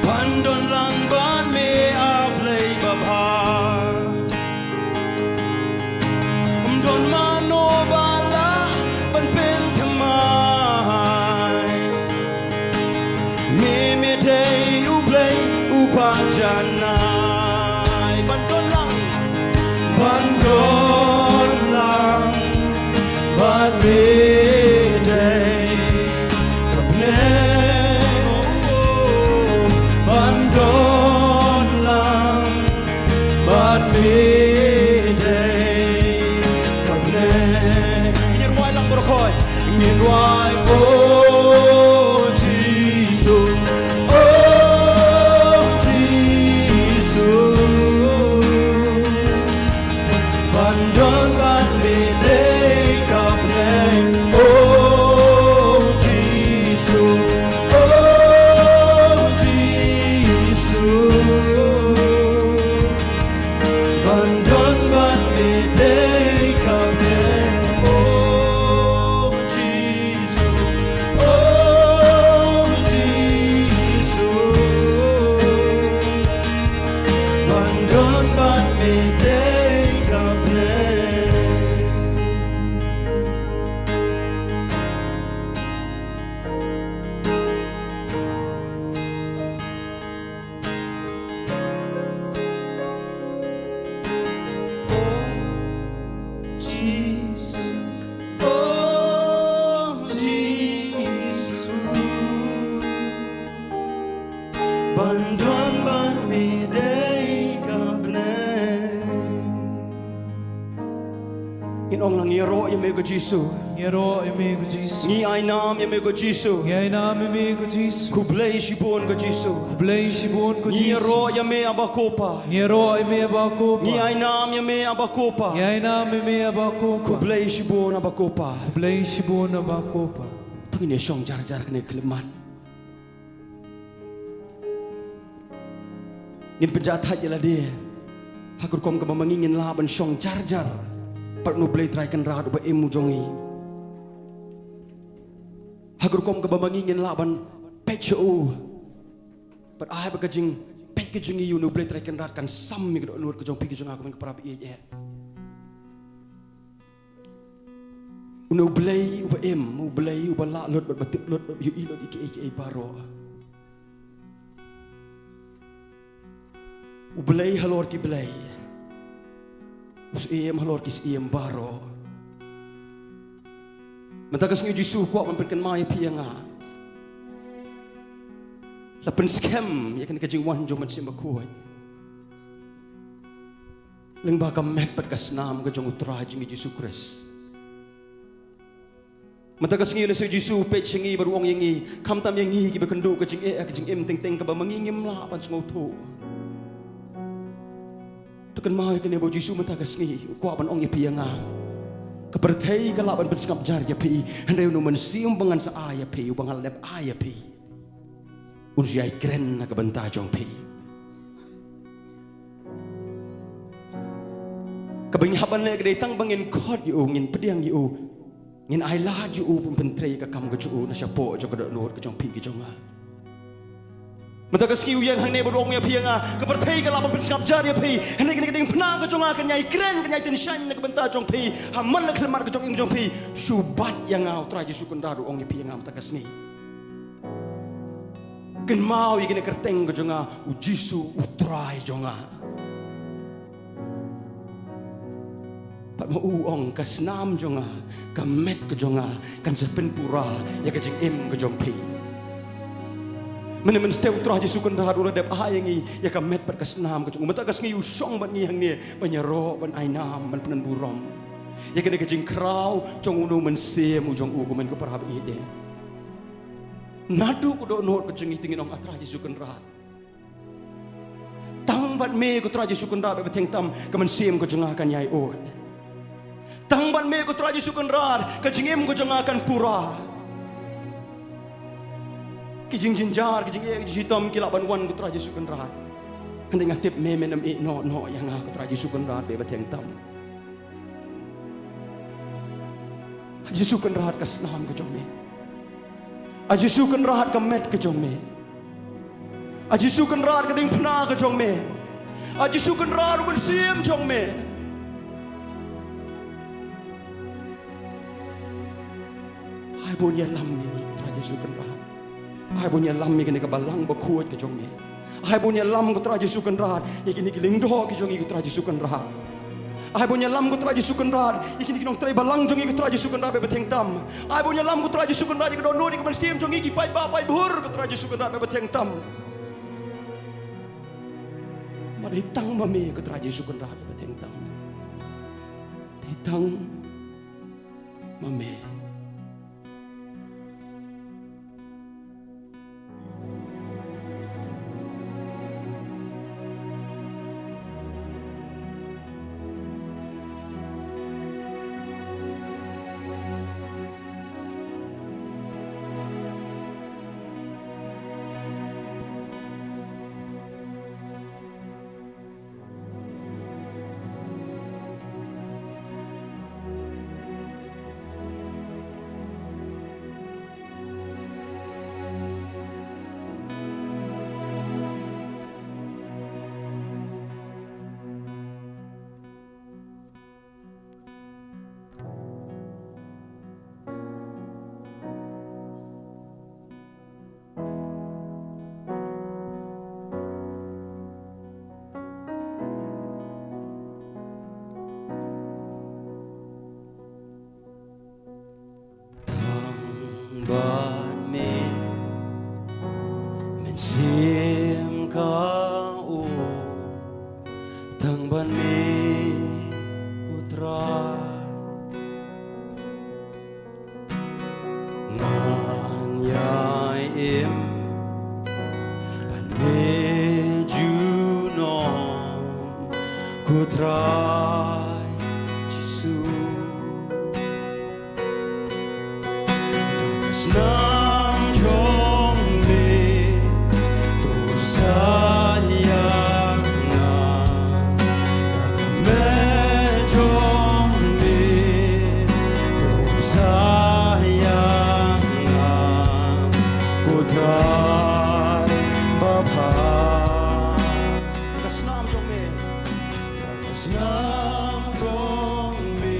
ban don lang bad me A Blei babha. Ym don mano ba lah ban pynthymmai. Me me dei U Blei uba janai. Ban don lang, ban don lang bad me dei ka bneng. Why, oh Jisu, oh Jisu, ban don bad me dei ka bneng, oh Jisu, oh Jisu. Ban don bad me dei ka bneng, oh Jisu, oh Jisu. Ban don bad me dei ka bneng. Oh Jisu, oh Jisu, ban don bad me dei ka bneng. Ngin ong lang, ngi ïaroh ïa me ko Jisu. Ngi ïaroh ïa me ko Jisu. Ngi ai nam ïa me ko Jisu. Ngi ai nam ïa me ko Jisu. Khublei shibun ko Jisu. Khublei shibun ko Jisu. Ngi ïaroh ïa me Aba Kpa. Ngi ïaroh ïa me Aba Kpa. Ngi ai nam ïa me Aba Kpa. Ngi ai nam ïa me Aba Kpa. Khublei shibun Aba Kpa. Khublei shibun Aba Kpa. To ngin ïa shong jar jar kane ka khyllipmat. Ngin pynjah thait ïa lade ha ka rukom kaba ma ngi ngin lah ban shong jar jar bad U Blei Trai Kynrad uba im u jong ngi. Ha ka rukom kaba ma ngi ngin lah ban peit sha u bad ai ba ka jingpeit ka jong ngi ïa U Blei Trai Kynrad kan sam ïa ka dohnud ka jong phi ka jong nga, ko myn ko para ba ïeit eh. Une U Blei uba im, U Blei uba lah lut bad ba tip lut bad ba ïohi lut ïa kiei kiei baroh. U Blei halor ki blei, u Syiem halor ki syiem baroh. Mynta ka sngi Jisu, kwah ban pynkynmaw ïa phi ïa nga. La pynskhem ïa kane ka jingwan jong U Mynsiem Bakhuid lyngba ka met bad ka snam ka jong U Trai jong ngi Jisu Khrist. Mynta ka sngi U Jisu u peit sha ngi bad u ong ïa ngi, khamtam ïa ngi kiba kynduh ka jingeh ka jingim teng teng kaba ma ngi ngim lah ban sngewthuh. To kynmaw ïa kane ba U Jisu mynta ka sngi u kwah ban ong ïa phi ïa nga. Ka pyrthei ka lah ban pynsngap jar ïa phi, hynrei une U Mynsiem uba ngan sa ai ïa phi, uba nga la dep ai ïa phi, un sa ïai kren na ka bynta jong phi. Kaba ngi hap ban leh ka dei tang ba ngin khot ïa u, ngin pdiang ïa u, ngin ai lad ïa u ban pyntrei ïa ka kam ka jong u na shapoh jong ka dohnud ka jong phi ka jong nga. Mynta ka sngi u ïeng hangne bad u ong ïa phi ïa nga, ka pyrthei ka lah ban pynsngap jar ïa phi, hynrei kane ka diengphna ka jong nga kan ïai kren, kan ïai tyngshaiñ na ka bynta jong phi. Ha man la khyllipmat ka jong im jong phi, shu bat ïa nga, U Trai Jisu Kynrad u ong ïa phi ïa nga mynta ka sngi. Kynmaw ïa kane ka kyrteng ka jong nga, U Jisu U Trai jong nga. Bad ma u ong, ka snam jong nga, ka met ka jong nga kan sa pynpura ïa ka jingim ka jong phi. Mynne mynstep U Trai Jisu Kynrad u la dep ai ïa ngi ïa ka met bad ka snam ka jong u. Mynta ka sngi u shong bad ngi hangne ban ïaroh, ban ai nam, ban pynburom ïa kane ka jingkhraw jong une U Mynsiem u jong u, ko myn ko para ba ïeit. Naduh ka dohnud ka jong ngi te ngin ong, A Trai Jisu Kynrad, tang bad me ko Trai Jisu Kynrad, bad ba theng tam ka mynsiem ka jong nga kan ïai ud. Tang bad me ko Trai Jisu Kynrad ka jingim ka jong nga kan pura. Ki jingjynjar, ki jingeh, ki jingshitom ki lah ban wan ko Trai Jisu Kynrad, hynrei nga tip me men ym ïehnoh noh ïa nga ko Trai Jisu Kynrad, bad ba theng tam. A Jisu Kynrad, ka snam ka jong me. A Jisu Kynrad, ka met ka jong me. A Jisu Kynrad, ka diengphna ka jong me. A Jisu Kynrad, U Mynsiem jong me. Ai ba un ïalam ïa ngi ko Trai Jisu Kynrad. Ai ba un ïalam ïa kane ka balang bakhuid ka jong me. Ai ba un ïalam ko Trai Jisu Kynrad ïa kine ki lyngdoh ki jong ngi ko Trai Jisu Kynrad. Ai ba un ïalam ko Trai Jisu Kynrad ïa kine ki nongtrei balang jong ngi ko Trai Jisu Kynrad, bad ba theng tam. Ai ba un ïalam ko Trai Jisu Kynrad ïa ka dohnud, ïa ka mynsiem jong ngi ki paidbah paidbah ko Trai Jisu Kynrad, bad ba theng tam. Namar dei tang ma me ko Trai Jisu Kynrad, bad ba theng tam. Dei tang ma me. Ban me, mynsiem ka u, tang ban me, ko Trai. Ngan ïai im ban me junom, ko Trai Jisu. Snam jong me to salia nga, da ka met jong me to salia nga, ko Trai ba bha. Ka snam jong me, ka snam jong me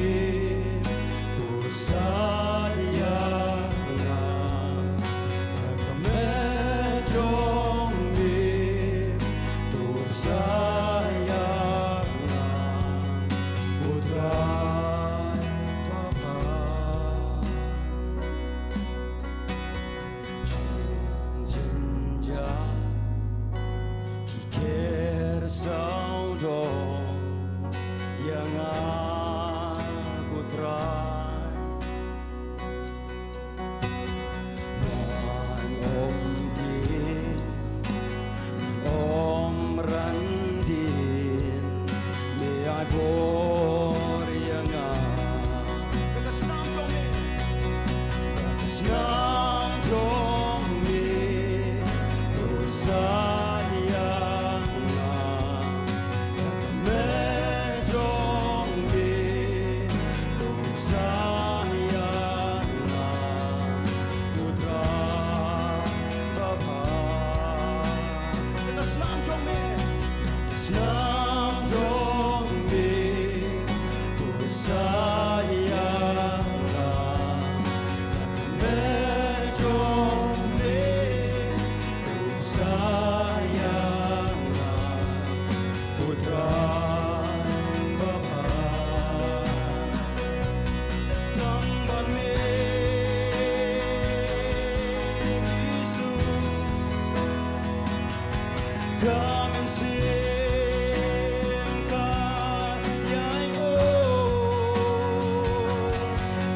to salia nga, ka met jong me to salia nga, ko Trai ba bha. Jynjar ki kher sawdong ïa nga, ko Trai. Ngan ym dien, ngan ym ran dien, me ai bor ïa nga. Ka snam jong me, ka snam jong me to salia nga, ka met jong me to salia nga, ko Trai ba bha. Ka snam jong me, snam jong me to salia nga, ka met jong me to salia nga, ko Trai ba bha. Tang ban me, Jisu, ka mynsiem ka ïai ong.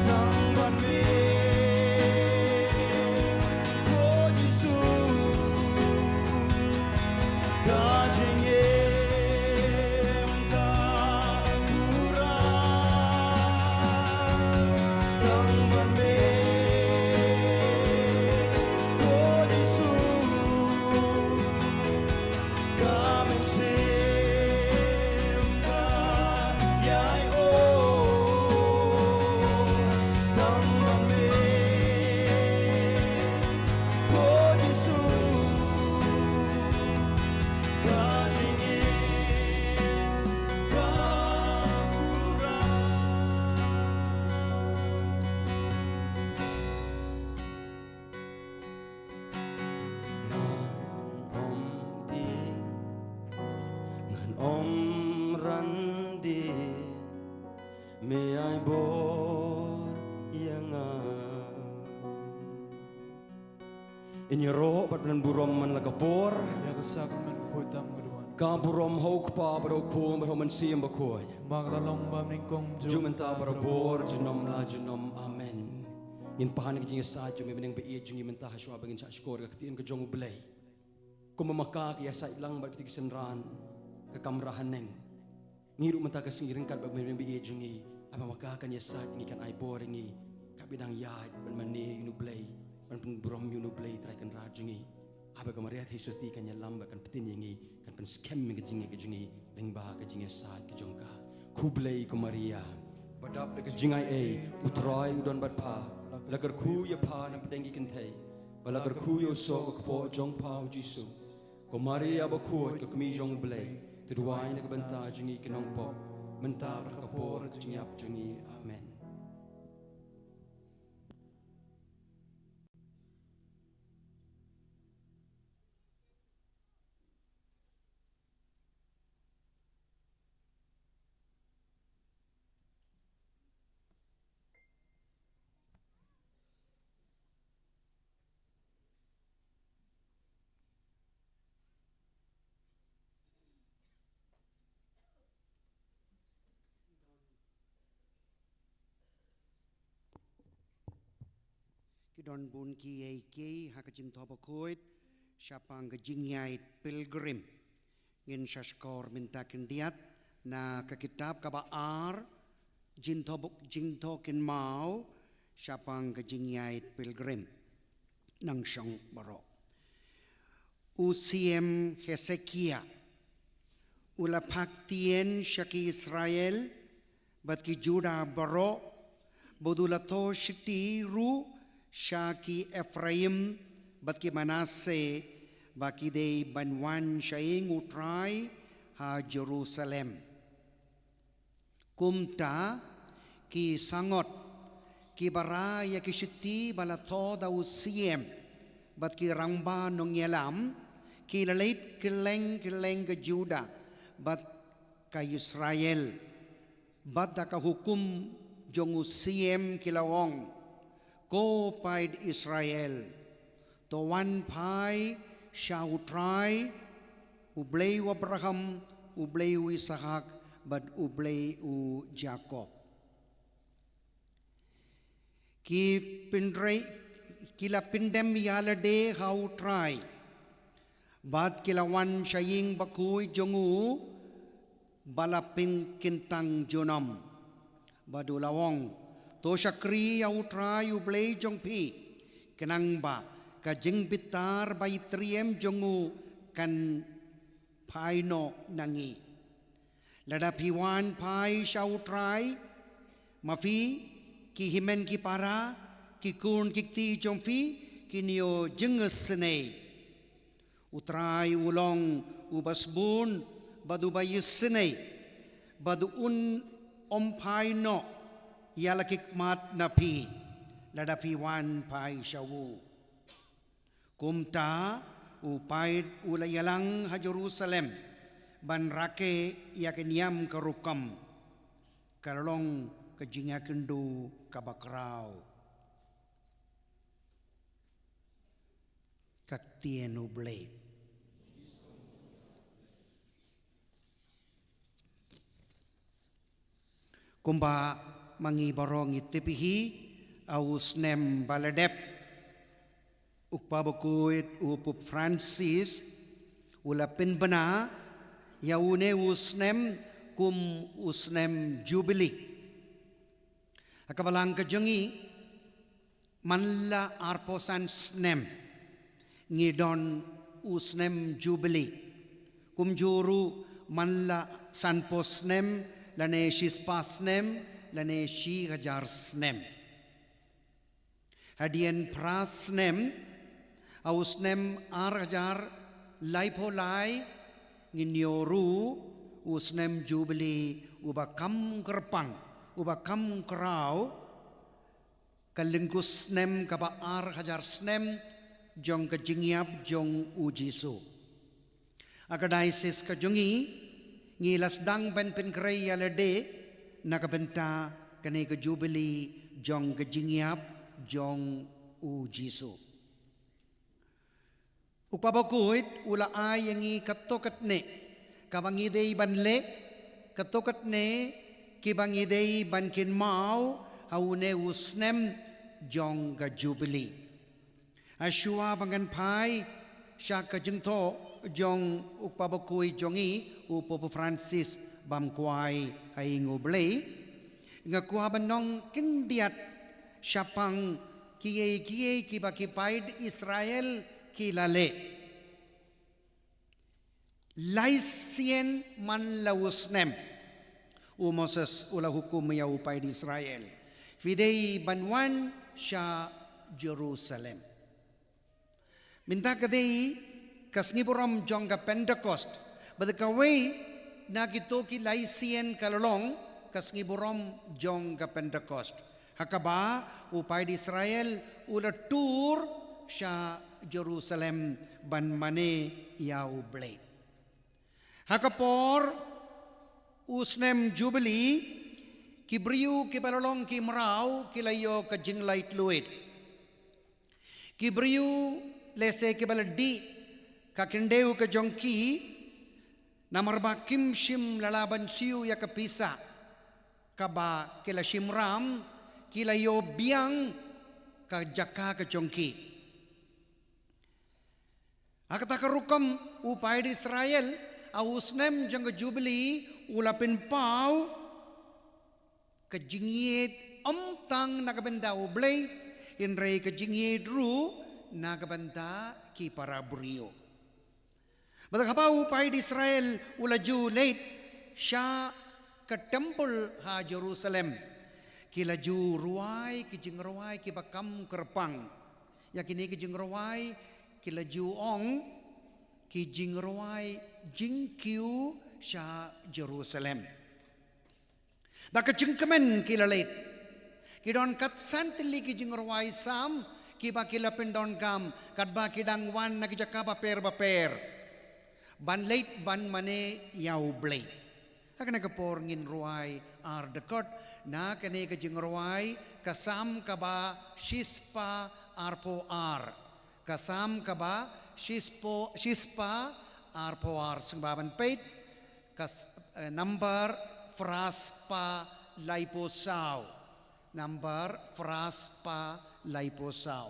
Tang ban me, ko Jisu, ka jingim ka pura. Tang ban me, ko Jisu, ka mynsiem ka ïai ong. Tang ban me, ko Jisu, ka jingim ka pura. Ngan ym dien, ngan ym ran dien, me ai bor ïa nga. Ngin ïaroh bad ban burom man la ka por. Ïa ka sak men khuid tam ka duwan. Ka burom ha u Kpa bad ha u Khun bad ha u Mynsiem Bakhuid. Ba ka la long ba nyngkong, juh mynta barabor, junom la junom. Amen. Ngin pan ka jingïasaid jong ngi mynne ba ïeit jong ngi mynta ha shuwa ba ngin shah shkor ka ktien ka jong U Blei. Kumba ma ka ka ïasaid lang bad kito ki synran ka kamra haneng. Ngi ruh mynta ka sngi ryngkat bad ka bynta ba ïeit jong ngi, haba ma ka kan ïasaid ïa ngi, kan ai bor ïa ngi, ka bynta ïaid ban mane ïa U Blei, ban pynburom ïa U Blei Trai Kynrad jong ngi. Haba ka Maria Theisotti kan ïalam bad kan pynbeit ïa ngi, kan pynskhem ïa ka jingngeit ka jong ngi lyngba ka jingïasaid ka jong ka. Khublei ko Maria, ba dap da ka jingaiei, U Trai u don bad pha. La kyrkhu ïa pha na pdeng ki kynthei, ba la kyrkhu ïa u soh ka kpoh jong pha U Jisu. Ko Maria bakhuid, ko kmie jong U Blei, to duwai na ka bynta jong ngi ki nongpop, mynta bad ha ka por ka jingïap jong ngi. Amen. Don bun kiei kiei ha ka jingthoh bakhuid shaphang ka jingïaid pilgrim. Ngin sa shkor mynta khyndiat na ka kitab kaba ar, jingthoh bak-, jingthoh kynmaw shaphang ka jingïaid pilgrim. Nang shong baroh. U Siem Hesekia u la phah ktien sha ki Israel bad ki Judah baroh, bad u la thoh shithi ruh sha ki Ephraim bad ki Manasseh, ba ki dei ban wan sha ïing U Trai ha Jerusalem. Kumta, ki sangot, kiba rah ïa ki shithi ba la thoh da u Siem bad ki rangbah nongïalam, ki la leit kylleng kylleng ka Judah bad ka Israel, bad da ka hukum jong u Siem ki la ong: Ko paid Israel, to wan phai sha U Trai, U Blei u Abraham, U Blei u Isaac bad U Blei u Jakob. Ki pynrei, ki la pyndem ïa lade ha U Trai, bad ki la wan sha ïing bakhuid jong u ba la pynkyntang junom. Bad u la ong: To shakri ïa U Trai U Blei jong phi, khnang ba ka jingbitar ba i triem jong u kan phai noh na ngi. Lada phi wan phai sha U Trai, ma phi, ki hynmen ki para, ki khun ki kti jong phi, kin ïoh jingïasynei. U Trai u long uba sbun bad uba ïasynei, bad un ym phai noh ïa la ki khmat na phi lada phi wan phai sha u. Kumta u paid u la ïalang ha Jerusalem ban rakhe ïa ka niam ka rukom. Ka long ka jingïakynduh kaba khraw. Ka ktien U Blei. Kumba ma ngi baroh ngi tip hi, ha u snem ba la dep, u Kpa Bakhuid u Pope Francis u la pynbna ïa une u snem kum u snem Jubili. Ha ka balang ka jong ngi, man la arphew san snem ngi don u snem Jubili. Kumjuh ruh man la sanphew snem, lane shispah snem, lane shi hajar snem. Hadien phra snem, ha u snem ar hajar laiphew lai, ngin ïoh ruh u snem Jubili uba kham kyrpang, uba kham khraw, ka lyngkhuh snem kaba ar hajar snem jong ka jingïap jong u Jisu. Ha ka diocese ka jong ngi, ngi la sdang ban pynkhreh ïa lade na ka bynta kane ka Jubili jong ka jingïap jong u Jisu. U Kpa Bakhuid u la ai ïa ngi katto katne kaba ngi dei ban leh, katto katne kiba ngi dei ban kynmaw ha une u snem jong ka Jubili. Hashwa ba ngan phai sha ka jingthoh jong u Kpa Bakhuid jong ngi, u Pope Francis, bam kwai ha ïing U Blei, nga kwah ban ong khyndiat shaphang kiei kiei kiba ki paid Israel ki la leh. Lai sien man la u snem, u Moses u la hukum ïa u paid Israel, phi dei ban wan sha Jerusalem. Mynta ka dei ka sngi burom jong ka Pentecost. Bad kawei na kito ki lai sien ka la long ka sngi burom jong ka Pentecost, ha kaba u paid Israel u la tur sha Jerusalem ban mane ïa U Blei. Ha ka por u snem Jubili, ki briew kiba la long ki mraw ki la ïoh ka jinglaitluid. Ki briew lehse kiba la dih ka khyndew ka jong ki, namar ba kim shym la lah ban siew ïa ka pisa kaba ki la shim ram, ki la ïoh biang ka jaka ka jong ki. Ha kata ka rukom u paid Israel, ha u snem jong ka Jubili, u la pynpaw ka jingïeit ym tang na ka bynta U Blei, hynrei ka jingïeit ruh na ka bynta ki para briew. Bad haba u paid Israel u la ju leit sha ka temple ha Jerusalem, ki la ju rwai ki jingrwai kiba kam kyrpang. Ïa kine ki jingrwai ki la ju ong ki jingrwai jingkiew sha Jerusalem. Da ka jingkmen ki la leit. Ki don kat san tylli ki jingrwai Salm kiba ki la pyndonkam, katba ki dang wan na ki jaka bapher bapher ban leit ban mane ïa U Blei. Ha kane ka por ngin rwai ar dkhot na kane ka jingrwai, ka Salm kaba shispah arphew ar. Ka Salm kaba shispo-, shispah arphew ar, sngewbha ban peit. Ka s-, eh, number phraspah laiphew saw. Number phraspah laiphew saw.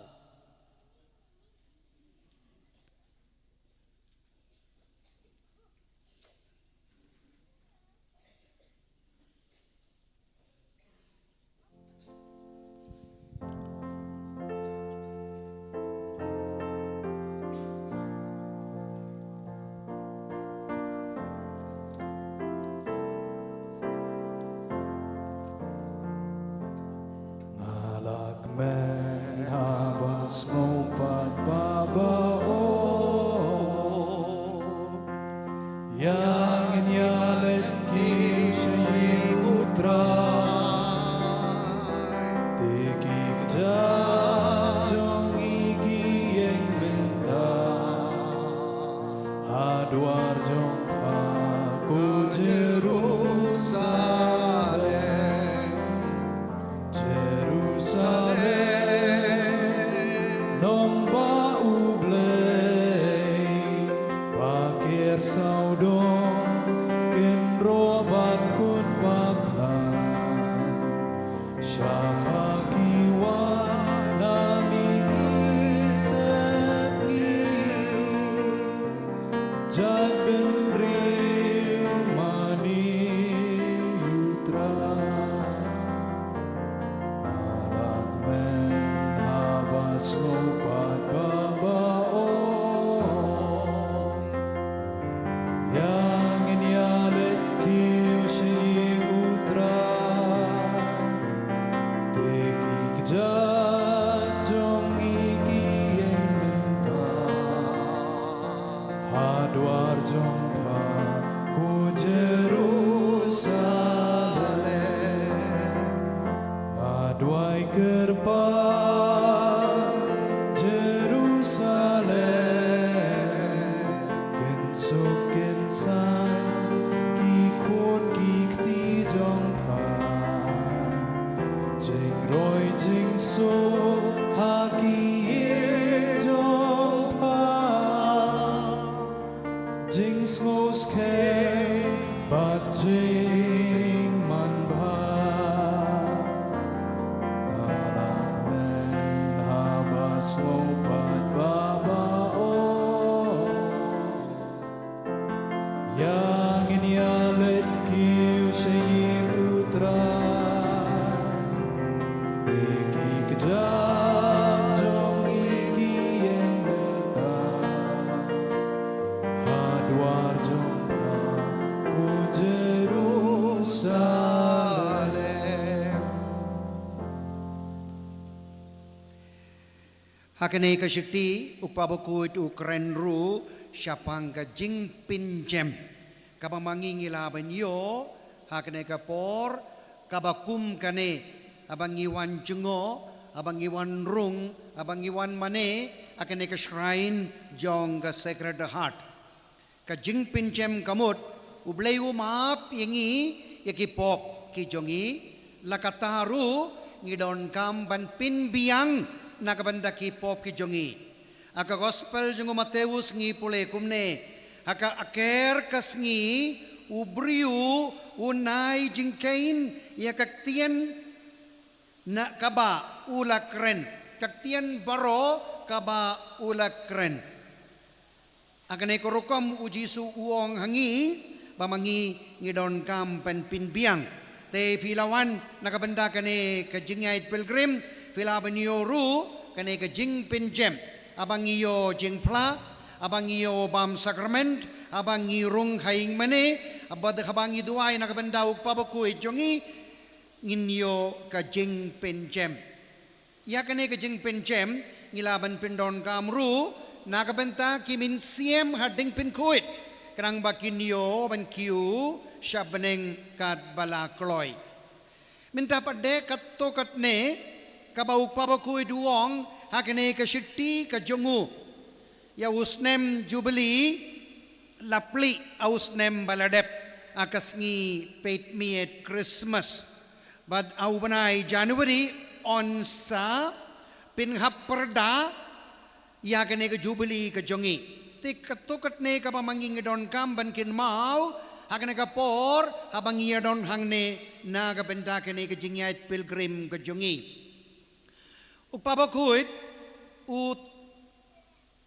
Nga la kmen haba sngewpait ba baroh. Ïa ngin ïaleit kiew sha ïing U Trai. Te ki kjat jong ngi ki ïeng mynta ha dwar jong pha, ko Jerusalem. Jerusalem, nongbah U Blei ba ker sawdong, kynroh bad kut ba khlaiñ. Shaphang ki wan na mi i sep ngi u. Jait bynriew mane U Trai. Nga la kmen haba sngewpait ba baroh. Ïa ngin ïaleit kiew sha ïing U Trai. Te ki kjat jong ngi ki ïeng mynta ha dwar jong pha, ko Jerusalem. Nga duwai kyrpad Jerusalem, kynsuk kynsaiñ ki khun ki kti jong pha. Jingroi jingsuk ha ki ïing jong pha. Jingsngewskhem bad jingmanbha. Nga la kmen haba sngewpait ba baroh. Ïa ngin ïaleit kiew sha ïing U Trai. Te ki kjat jong ngi ki ïeng mynta ha dwar jong pha, ko Jerusalem. Ha kane ka shithi u Kpa Bakhuid u kren ruh shaphang ka jingpynjem kaba ma ngi ngi lah ban ïoh ha kane ka por kaba kum kane, haba ngi wan jngoh, haba ngi wan rung, haba ngi wan mane ha kane ka shrine jong ka Sacred Heart. Ka jingpynjem ka mut U Blei u map ïa ngi ïa ki pop ki jong ngi. La katta ruh ngi donkam ban pynbiang na ka bynta ki pop ki jong ngi. Ha ka Gospel jong u Mathaios ngi pule kumne: Ha ka aker ka sngi u briew u nai jingkheiñ ïa ka ktien na kaba u la kren. Ka ktien baroh kaba u la kren. Ha kane ka rukom u Jisu u ong ha ngi ba ma ngi ngi donkam ban pynbiang. Te phi la wan na ka bynta kane ka jingïaid pilgrim, phi lah ban ïoh ruh kane ka jingpynjem. Haba ngi ïoh jingphla, haba ngi ïoh bam sakrament, haba ngi rung ha ïing mane, haba, haba ngi duwai na ka bynta u Kpa Bakhuid jong ngi, ngin ïoh ka jingpynjem. Ïa kane ka jingpynjem ngi lah ban pyndonkam ruh na ka bynta ki mynsiem ha ding pynkhuid, khnang ba kin ïoh ban kiew sha bneng katba la kloi. Mynta pat de katto katne kaba u Kpa Bakhuid u ong ha kane ka shithi ka jong u. Ïa u snem Jubili la plie ha u snem ba la dep, ha ka sngi peit miet Christmas. Bad ha u bnai January yn sa pynhap pyrda ïa kane ka Jubili ka jong ngi. Te katto katne kaba ma ngi ngi donkam ban kynmaw ha kane ka por haba ngi ïa don hangne na ka bynta kane ka jingïaid pilgrim ka jong ngi. U Kpa Bakhuid u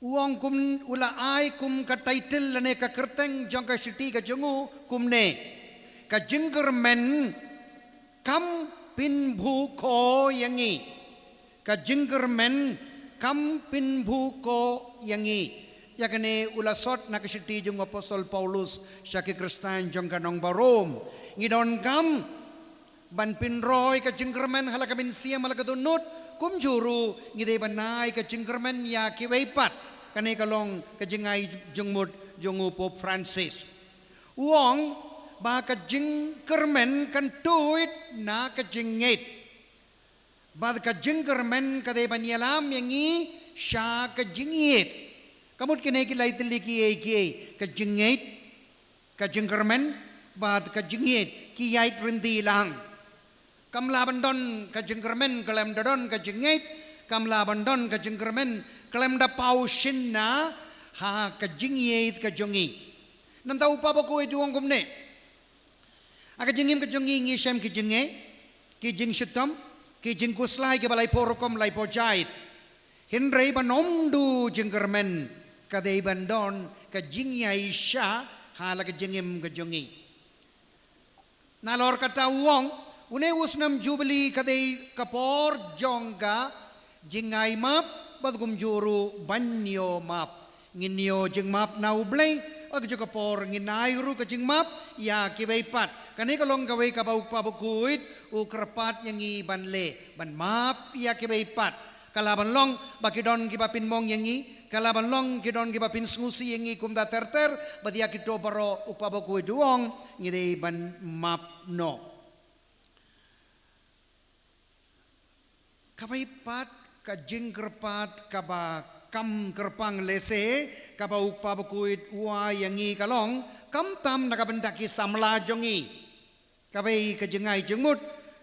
u ong kum, u la ai kum ka title lane ka kyrteng jong ka shithi ka jong u kumne: Ka jingkyrmen kam pynbhu ko ïa ngi. Ka jingkyrmen kam pynbhu ko ïa ngi. Ïa kane u la sot na ka shithi jong u Apostol Paulus sha ki Khristan jong ka nongbah Rom. Ngi donkam ban pynroi ka jingkyrmen ha la ka mynsiem, ha la ka dohnud, kumjuh ruh ngi dei ban ai ka jingkyrmen ïa kiwei pat. Kane ka long ka jingai jingmut jong u Pope Francis. U ong ba ka jingkyrmen kan tuid na ka jingngeit. Bad ka jingkyrmen ka dei ban ïalam ïa ngi sha ka jingïeit. Ka mut kine ki lai tylli kiei kiei, ka jingngeit, ka jingkyrmen bad ka jingïeit ki ïaid ryndih lang. Kam lah ban don ka jingkyrmen khlem da don ka jingngeit, kam lah ban don ka jingkyrmen khlem da paw shynna ha ka jingïeit ka jong ngi. Nangta u Kpa Bakhuid u ong kumne: Ha ka jingim ka jong ngi ngi shem ki jingngeit, ki jingshitom, ki jingkhuslai kiba laiphew rukom laiphew jait. Hynrei ban ym duh jingkyrmen ka dei ban don ka jingïaishah ha la ka jingim ka jong ngi. Nalor kata u ong, une u snem Jubili ka dei ka por jong ka jingai map bad kumjuh ruh ban ïoh map. Ngin ïoh jingmap na U Blei, ha kajuh ka por ngin ai ruh ka jingmap ïa kiwei pat. Kane ka long kawei kaba u Kpa Bakhuid u kyrpad ïa ngi ban leh, ban map ïa kiwei pat. Ka lah ban long ba ki don kiba pynmong ïa ngi, ka lah ban long ki don kiba pynsngewsih ïa ngi kumta ter ter, bad ïa kito baroh u Kpa Bakhuid u ong ngi dei ban map noh. Kawei pat ka jingkyrpad kaba kam kyrpang lehse, kaba u Kpa Bakhuid u ai ïa ngi ka long, khamtam na ka bynta ki samla jong ngi. Kawei ka jingai jingmut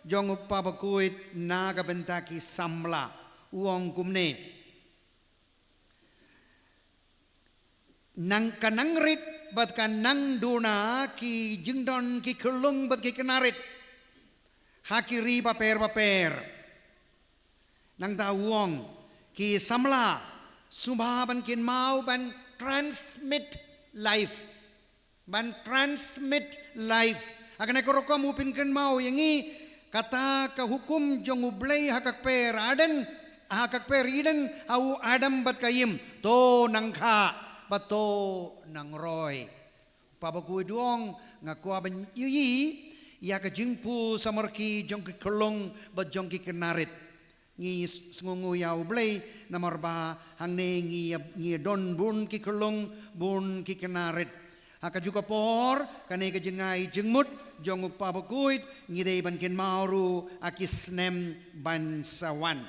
jong u Kpa Bakhuid na ka bynta ki samla. U ong kumne: Nang ka nang rit bad ka nang duna ki jingdon ki khyllung bad ki khynnah rit ha ki ri bapher bapher. Nangta u ong, ki samla sngewbha ban kynmaw ban transmit life. Ban transmit life. Ha kane ka rukom u pynkynmaw ïa ngi kata ka hukum jong U Blei ha ka kper Eden, ha ka kper Eden, ha u Adam bad ka Im. To nang kha bad to nang roi. Kpa Bakhuid u ong, nga kwah ban ïohi ïa ka jingphuh samrkhie jong ki khyllung bad jong ki khynnah rit. Ngi sngewnguh ïa U Blei namar ba hangne ngi, ngi don bun ki khyllung, bun ki khynnah rit. Ha kajuh ka por, kane ka jingai jingmut jong u Kpa Bakhuid ngi dei ban kynmaw ruh ha ki snem ban sa wan.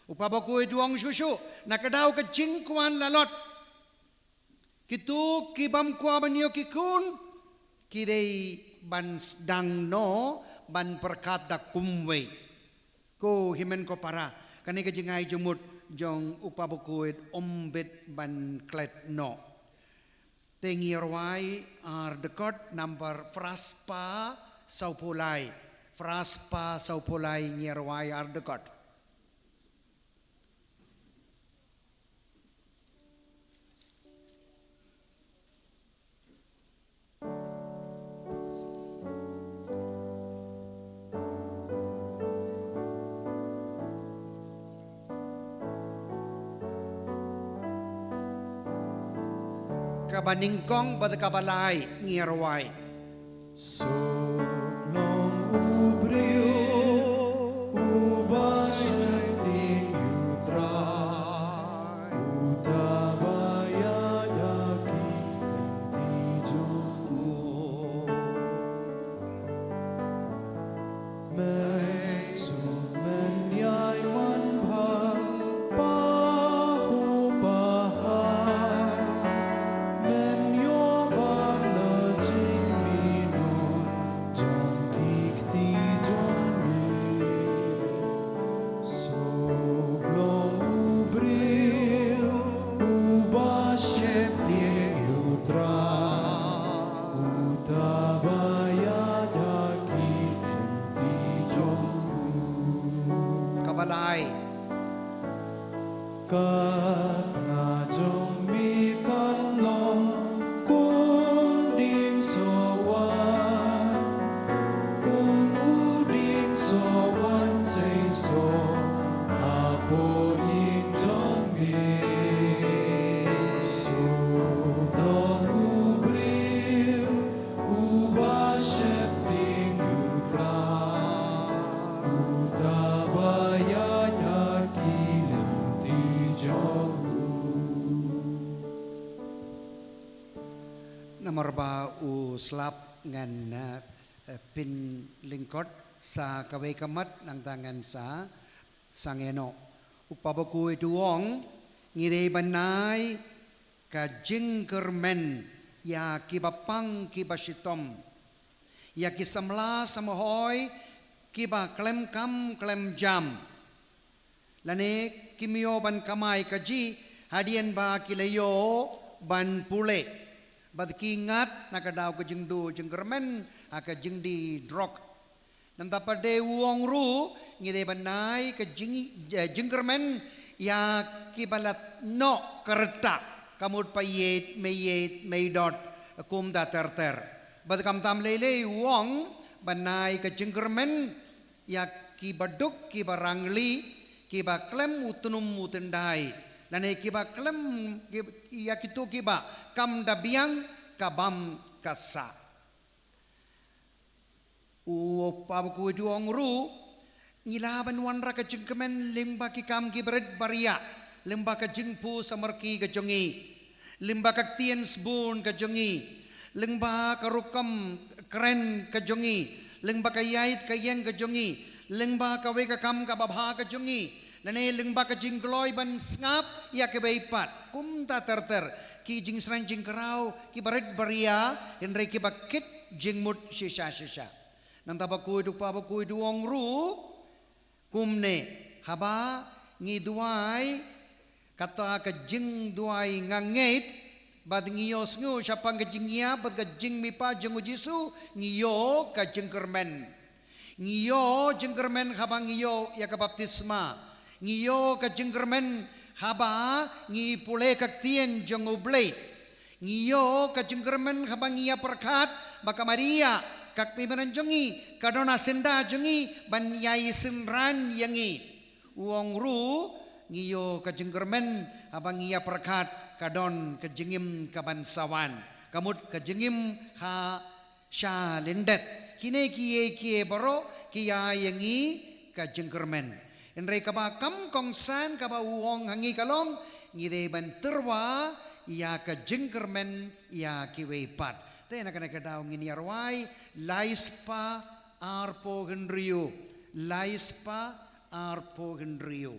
U Kpa Bakhuid u ong shuh shuh, na ka daw ka jingkwah lalot. Kito ki bym kwah ban ïoh ki khun, ki dei ban sdang noh ban pyrkhat da kumwei. Ko hynmen ko para, kane ka jingai jingmut jong u Kpa Bakhuid ym bit ban klet noh. Te ngi rwai ar dkhot nambar phra spah sawphew lai. Phra spah sawphew lai ngi rwai ar dkhot. Kaba nyngkong bad kaba lai ngi rwai. Suk long u briew uba sheptieng ïa u Trai, uta ba ïaid ha ki lynti jong u. Men suk men ïai man bha, pahuh pahai. Men ïoh bam na jingmih noh jong ki kti jong me. Suk long u briew uba sheptieng ïa u Trai, uta ba ïaid ha ki lynti jong u. Kaba lai. Ka tnga jong me kan long kum dieng soh waiñ, kum u dieng soh waiñ seisoh hapoh ïing jong me. Suk long u briew uba sheptieng ïa u Trai, uta ba ïaid ha ki lynti jong u. Namar ba u slap ngan, eh, pynlyngkot sa kawei ka mat, nangta ngan sa sangeh noh. U Kpa Bakhuid u ong, ngi dei ban ai ka jingkyrmen ïa kiba pang kiba shitom, ïa ki samla samhoi kiba khlem kam khlem jam, lane kim ïoh ban kamai kajih hadien ba ki la ïoh ban pule, bad ki ngat na ka daw ka jingduh jingkyrmen ha ka jingdih drok. Nangta pat de u ong ruh, ngi dei ban ai ka jing, eh, jingkyrmen ïa kiba la noh ka rta, ka mut paid, meiid, meidot, kumta ter ter. Bad khamtam lei lei u ong ban ai ka jingkyrmen ïa kiba duk, kiba rangli, kiba khlem u tnum u tyndai, lane kiba khlem, ki, ïa kito kiba kam da biang ka bam ka sah. U Kpa Bakhuid u ong ruh, ngi lah ban wanrah ka jingkmen lyngba ki kam kiba rit ba riah, lyngba ka jingpur samrkhie ka jong ngi, lyngba ka ktien sbun ka jong ngi, lyngba ka rukom kren ka jong ngi, lyngba ka ïaid ka ïeng ka jong ngi, lyngba kawei ka kam kaba bha ka jong ngi, lane lyngba ka jingkloi ban sngap ïa kiwei pat, kumta ter ter. Ki jingsneng jingkraw kiba rit ba riah, hynrei kiba kit jingmut shisha shisha. Nangta Bakhuid u Kpa Bakhuid u ong ruh, kumne, haba ngi duwai, kata ka jingduwai nga ngeit, bad ngi ïohsngew shaphang ka jingïap bad ka jingmihpat jong u Jisu, ngi ïoh ka jingkyrmen. Ngi ïoh jingkyrmen haba ngi ïoh ïa ka baptisma. Ngi ïoh ka jingkyrmen haba ngi pule ka ktien jong U Blei. Ngi ïoh ka jingkyrmen haba ngi ïa pyrkhat ba ka Maria, ka kmie bneng jong ngi, ka don ha syndah jong ngi ban ïai synran ïa ngi. U ong ruh, ngi ïoh ka jingkyrmen haba ngi ïa pyrkhat ka don ka jingim kaban sa wan, ka mut ka jingim ha sha lyndet. Kine kiei kiei baroh ki ai ïa ngi ka jingkyrmen. Hynrei kaba kham kongsan kaba u ong ha ngi ka long, ngi dei ban tyrwa ïa ka jingkyrmen ïa kiwei pat. Te na kane ka daw ngin ïa rwai, lai spah arphew hynriew. Lai spah arphew hynriew.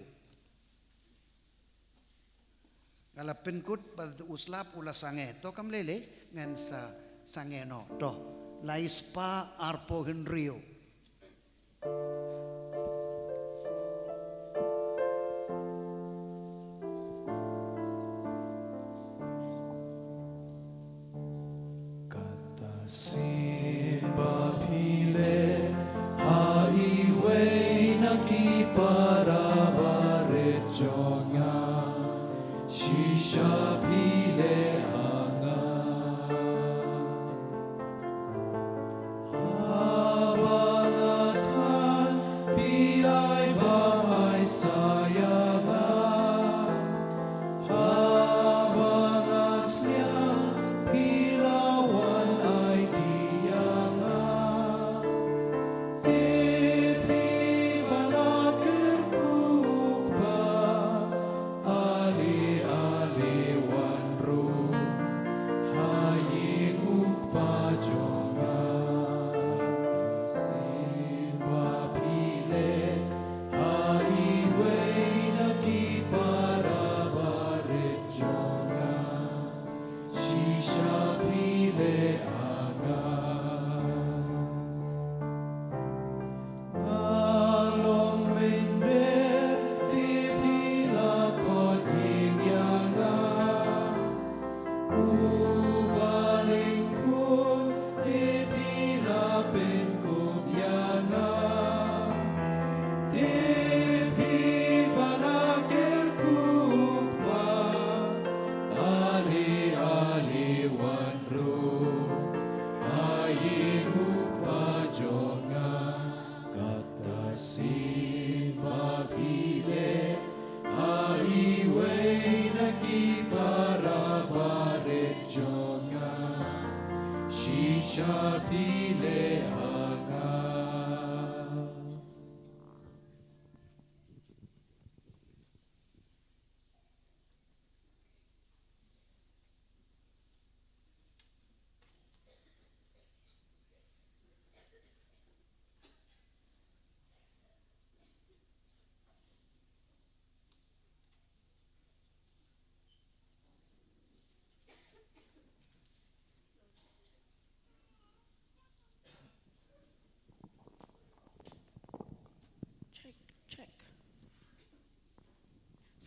Nga la pynkut bad u slap u la sangeh. To kam lei lei, ngan sa sangeh noh. To, lai spah arphew hynriew. Kata sien ba phi leh ha iwei na ki para barit jong nga, shisha phi leh ha nga. Haba nga than, phi ai bam ai sa ïa nga. Haba nga sniang,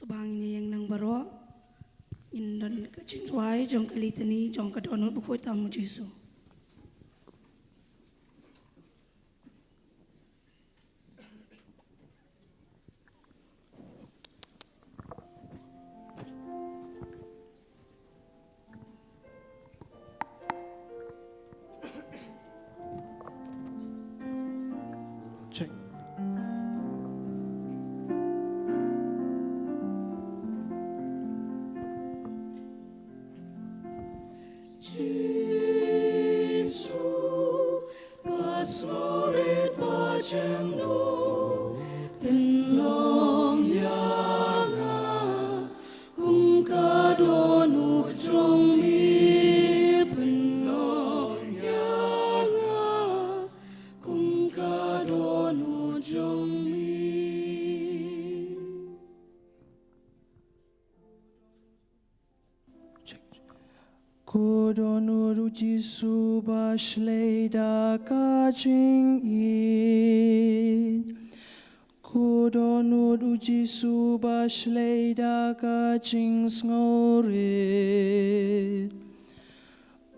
Kaba ngin ïeng nang baroh, ngin don ka jingrwai jong ka litani jong ka Dohnud Bakhuid tam u Jisu. Check. Jisu, ba sngewrit ba jemnud, pynlong ïa nga kum ka dohnud jong me, pynlong ïa nga kum ka dohnud jong me. Ko Dohnud u Jisu ba shlei da ka jingïeit. Ko Dohnud u Jisu ba shlei da ka jingsngewrit.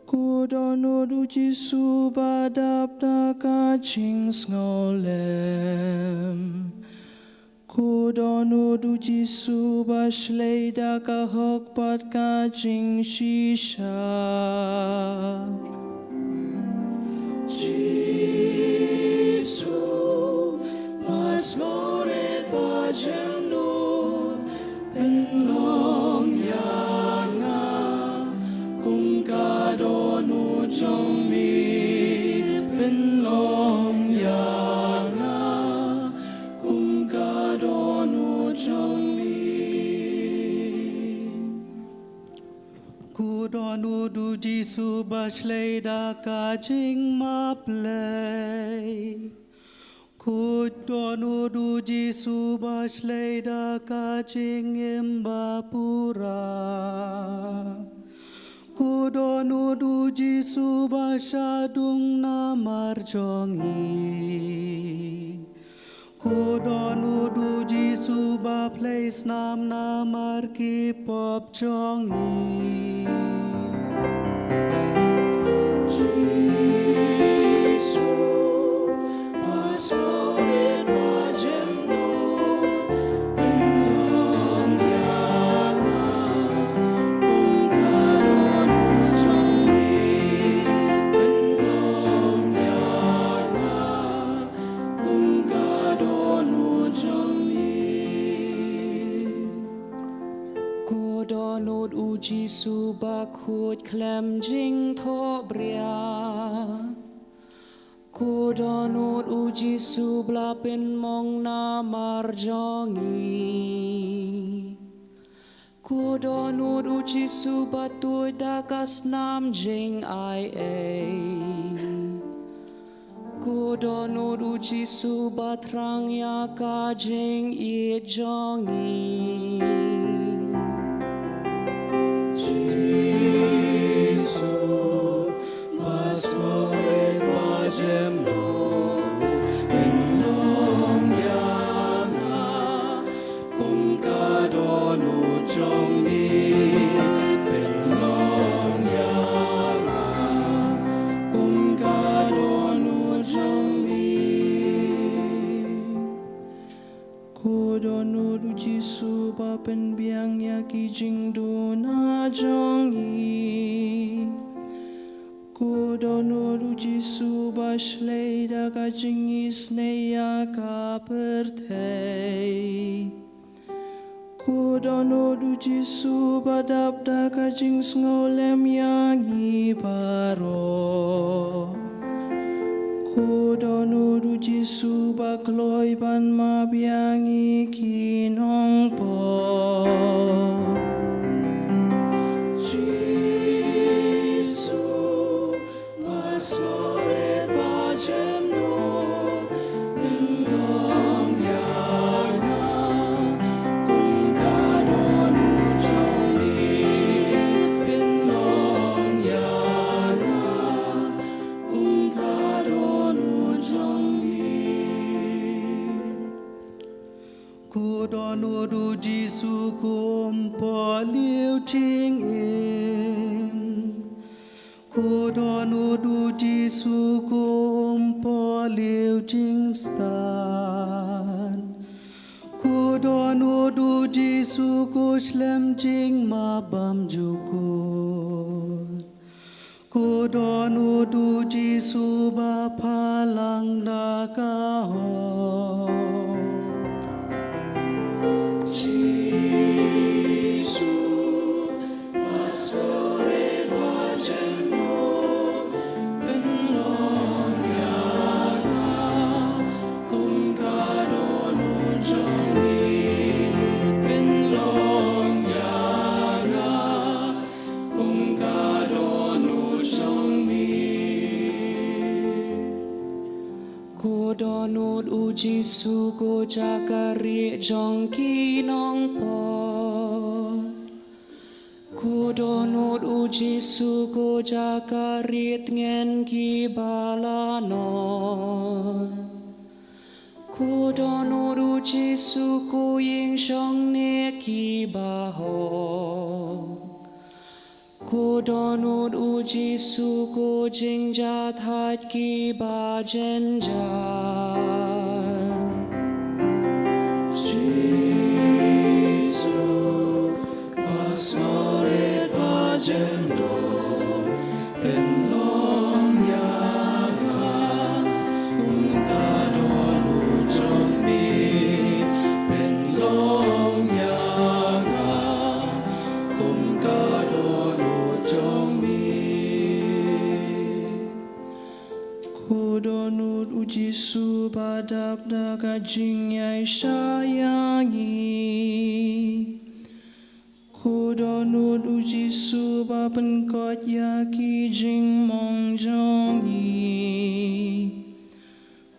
Ko Dohnud u Jisu ba dap da ka jingsngewlem. Ko Dohnud u Jisu ba shlei da ka hok bad ka jingshisha. Jisu, ba sngewrit ba jemnud, pynlong ïa nga kum ka dohnud jong me, pynlong ïa nga kum ka dohnud jong me. Ko Dohnud u Jisu ba shlei da ka jingmap lei. Ko Dohnud u Jisu ba shlei da ka jingim ba pura. Ko Dohnud u Jisu ba shah dung namar jong ngi. Ko Dohnud u Jisu ba plie snam namar ki pop jong ngi. Jisu, ba sngewrit ba jemnud, pynlong ïa nga kum ka dohnud jong me, pynlong ïa nga kum ka dohnud jong me. Ko Dohnud u Jisu ba khuid khlem jingthohbria. Ko Dohnud u Jisu ba la pynmong namar jong ngi. Ko Dohnud u Jisu ba tuid da ka snam jingaiei. Ko Dohnud u Jisu ba thrang ïa ka jingïeit jong ngi. Jisu, ba sngewrit ba jemnud, pynlong ïa nga kum ka dohnud jong me, pynlong ïa nga kum ka dohnud jong me. Ko Dohnud u Jisu ba pynbiang ïa ki jingduna jong ngi. Ko Dohnud u Jisu ba shlei da ka jingisynei ïa ka pyrthei. Ko Dohnud u Jisu ba dap da ka jingsngewlem ïa ngi baroh. Ko Dohnud u Jisu ba kloi ban map ïa ngi ki nongpop. Jisu, ba sngewrit ba jemnud, pynlong ïa nga kum ka dohnud jong me, pynlong ïa nga kum ka dohnud jong me. Ko dohnud u Jisu ko ym poi leh jingim. Ko dohnud u Jisu ko ym poi leh jingstad. Ko dohnud u Jisu ko slem jingma bymjukut. Ko dohnud u Jisu ba pha lang da ka hok. Jisu, ba sngewrit ba jemnud, pynlong ïa nga kum ka dohnud jong me, pynlong ïa nga kum ka dohnud jong me. Ko dohnud u Jisu ko jakarieh jong ki nongpop. Ko dohnud u Jisu ko jakarieh tngen ki ba la noh. Ko dohnud u Jisu ko ïing shong ne ki ba hok. Ko dohnud u Jisu ko jingjahthait ki ba jynjar. Jisu, ba sngewrit ba jemnud, pynlong ïa nga kum ka dohnud jong me, pynlong ïa nga kum ka dohnud jong me. Ko dohnud u Jisu ba dap da ka jingïaishah ïa ngi. Ko dohnud u Jisu ba pynkoit ïa ki jingmong jong ngi.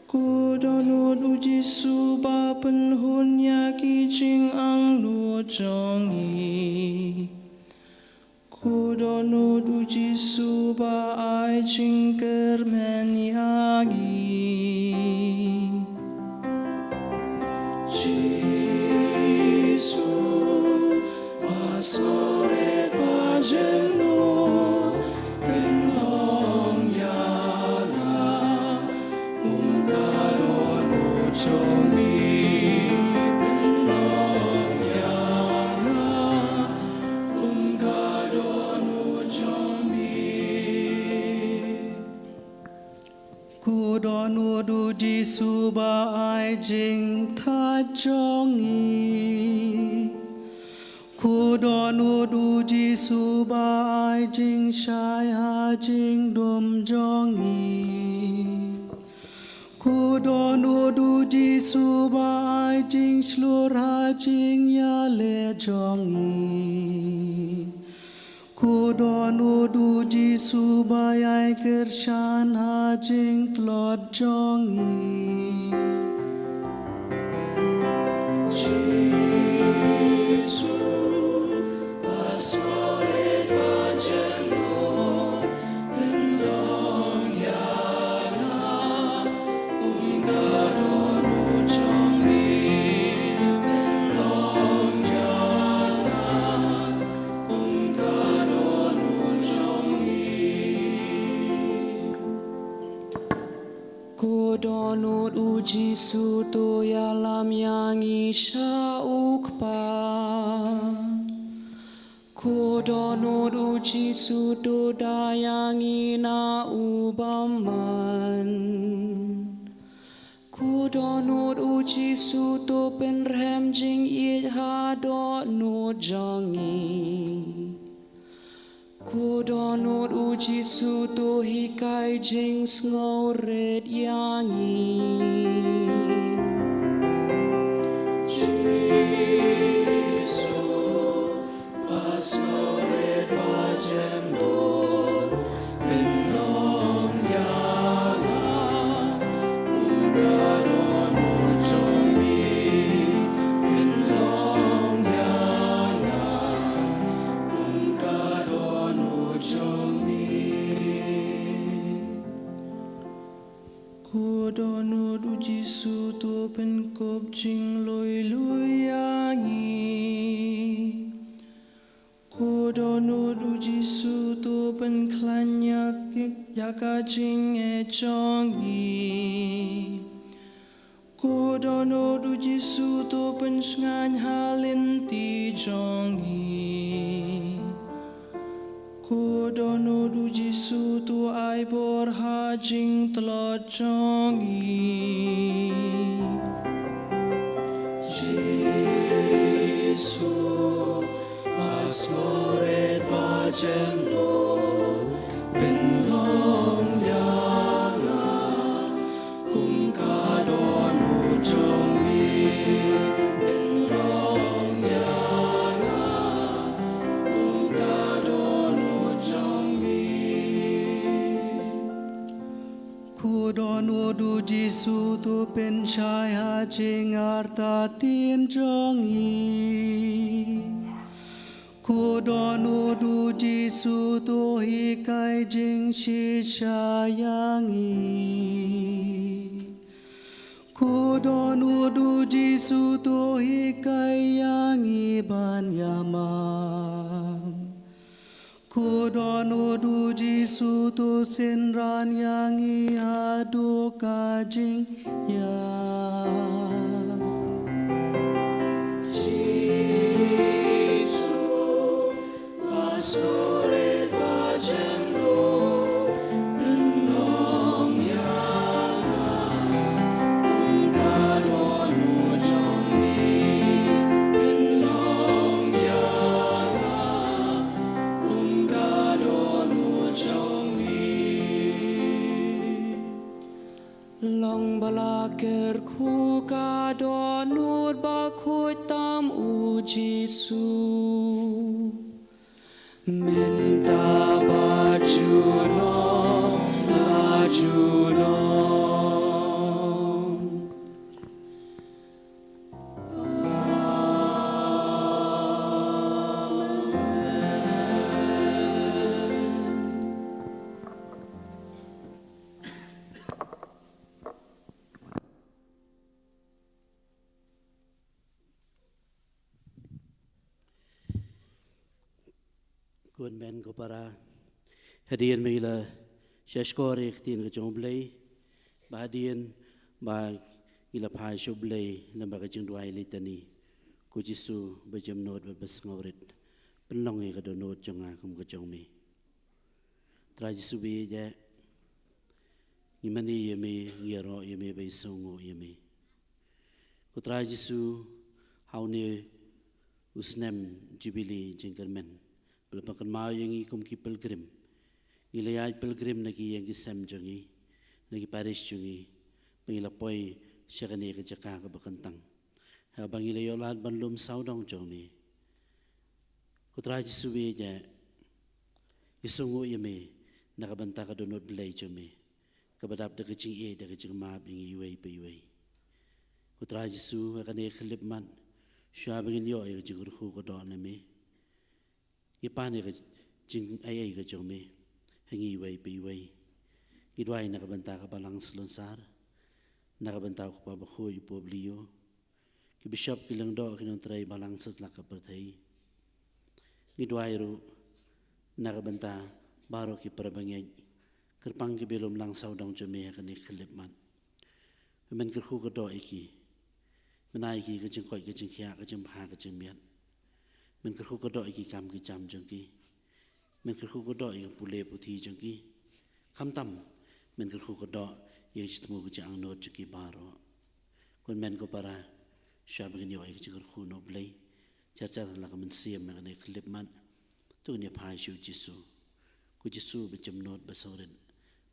Ko dohnud u Jisu ba pynhun ïa ki jingangnud jong ngi. Ko dohnud u Jisu ba ai jingkyrmen ïa ngi. Jisu, ba sngewrit ba jemnud, pynlong ïa nga kum ka dohnud jong me, pynlong ïa nga kum ka dohnud jong me. Ko dohnud u Jisu ba ai jingthait jong ngi. Ko dohnud u Jisu ba ai jingshai ha jingdum jong ngi. Ko dohnud u Jisu ba ai jingshlur ha jingïaleh jong ngi. Ko dohnud u Jisu ba ïai kyrshan ha jingtlot jong ngi. Jisu, ba sngewrit ba jemnud, pynlong ïa nga kum ka dohnud jong me, pynlong ïa nga kum ka dohnud jong me. Ko dohnud u Jisu to ïalam ïa ngi sha u Kpa. Ko dohnud u Jisu to da ïa ngi na u bymman. Ko dohnud u Jisu to pynrhem jingïeit ha dohnud jong ngi. Ko dohnud u Jisu to hikai jingsngewrit ïa ngi. Jisu, ba sngewrit ba jemnud, pynlong ïa nga kum ka dohnud jong me, pynlong ïa nga kum ka dohnud jong me. Ko dohnud u Jisu Jingluilui ïa ngi. Ko dohnud u Jisu to pynkhlaiñ ïa ki, ïa ka jingeh jong ngi. Ko dohnud u Jisu to pynshngaiñ ha lynti jong ngi. Ko dohnud u Jisu to ai bor ha jingtlot jong ngi. Jisu, ba sngewrit ba jemnud, pynlong ïa nga. Kum ka dohnud jong mi, pynlong ïa nga. Kum ka dohnud jong mi. Ko dohnud u Jisu to pynshai ha jingartatien jong ngi. Ko dohnud u Jisu to hikai jingshisha ïa ngi. Ko dohnud u Jisu to hikai ïa ngi ban ïamap. Ko dohnud u Jisu to synran ïa ngi haduh ka jingïap. Jisu, ba sngewrit ba jemnud, pynlong ïa nga. Kum ka dohnud jong mi, pynlong ïa nga. Kum ka dohnud jong mi. Long ba la kyrkhu ka dohnud bakhuid tam u Jisu. Mynta bad junom la junom. Ko hynmen ko para, hadien ba ngi la shahshkor ïa ka ktien ka jong U Blei, ba hadien ba ngi la phai sha U Blei lyngba ka jingduwai litani, Ko Jisu ba jemnud bad ba sngewrit, pynlong ïa ka dohnud jong nga kum ka jong me. Trai Jisu ba ïeit, ngi mane ïa me, ngi ïaroh ïa me, ba ïasngewnguh ïa me. Ko Trai Jisu, ha une u snem Jubili jingkyrmen ba la pynkynmaw ïa ngi kum ki pilgrim, ngi la ïaid pilgrim na ki ïing ki sem jong ngi, na ki parish jong ngi, ba ngi la poi sha kane ka jaka kaba kyntang, ha kaba ngi la ïoh lad ban lum sawdong jong me. Ko Trai Jisu ba ïeit, ngi sngewnguh ïa me na ka bynta ka dohnud Blei jong me, kaba dap da ka jingïeit, da ka jingmap ïa ngi iwei pa iwei. Ko Trai Jisu, ha kane ka khyllipmat, shuwa ba ngin ïoh ïa ka jingkyrkhu kyrdoh na me, ngi pan ïa ka jingaiei ka jong me ha ngi iwei pa iwei. Ngi duwai na ka bynta ka Balang Salonsar, na ka bynta u Kpa Bakhuid u Pope Leo, ki bishop, ki lyngdoh, ki nongtrei Balang Satlak ka pyrthei. Ngi duwai ruh na ka bynta baroh ki para bangeit, kyrpang kiba ïalum lang sawdong jong me ha kane ka khyllipmat. Men kyrkhu kyrdoh ïa ki, men ai ïa ki ka jingkoit ka jingkhiah, ka jingbha ka jingmiat. Men kyrkhu kyrdoh ïa ki kam ki jam jong ki. Men kyrkhu kyrdoh ïa ka pule puthi jong ki. Khamtam, men kyrkhu kyrdoh ïa ka jingthmu ka jingangnud jong ki baroh. Ko hynmen ko para, shuwa ba ngin ïoh ïa ka jingkyrkhu na U Blei, jar jar la ka mynsiem ha kane ka khyllipmat, to ngin ïa phai sha U Jisu. Ko Jisu ba jemnud ba sngewrit,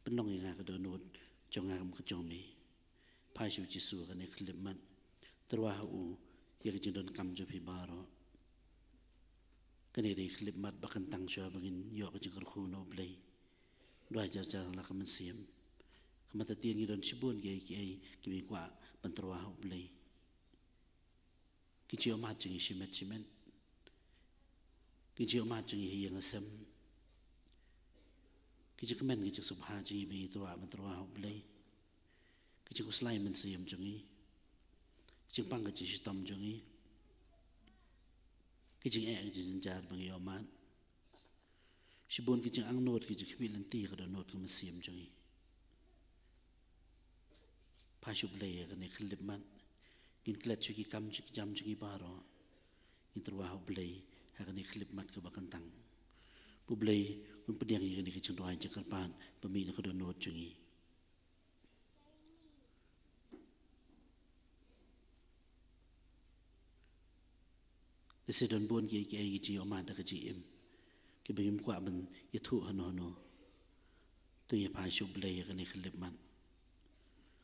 pynlong ïa nga ka dohnud jong nga kum ka jong me. Phai sha U Jisu ha kane ka khyllipmat, tyrwa ha u ïa ka jingdonkam jong phi baroh. Kane dei ka khyllipmat ba kyntang shuwa ba ngin ïoh ka jingkyrkhu na U Blei. Duwai jar jar la ka mynsiem. Ka mynta te ngi don shibun kiei kiei kiba ngi kwah ban tyrwa ha U Blei. Ki jingïohmad jong ngi shimet shimet, ki jingïohmad jong ngi ha ïing ha sem, ki jingkmen ki jingsngewbha jong ngi ba ngi kwah ban tyrwa ha U Blei, ki jingkhuslai mynsiem jong ngi, jingpang ka jingshitom jong ngi, ka jingeh ka jingjynjar ba ngi ïohmad. Shibun ka jingangnud ka jingkhmih lynti ka dohnud ka mynsiem jong ngi. Phai sha U Blei ha kane ka khyllipmat. Ngin klet sha ki kam sha ki jam jong ngi baroh. Ngin tyrwa ha U Blei ha kane ka khyllipmat kaba kyntang. Ba U Blei un pdiang ïa kane ka jingduwai jingkyrpad ba mih na ka dohnud jong ngi. Lehse don bun kiei kiei ki jingïohmad da ka jingim kiba ngim kwah ban ïathuh hano hano. To ïa phai sha U Blei ha kane ka khyllipmat.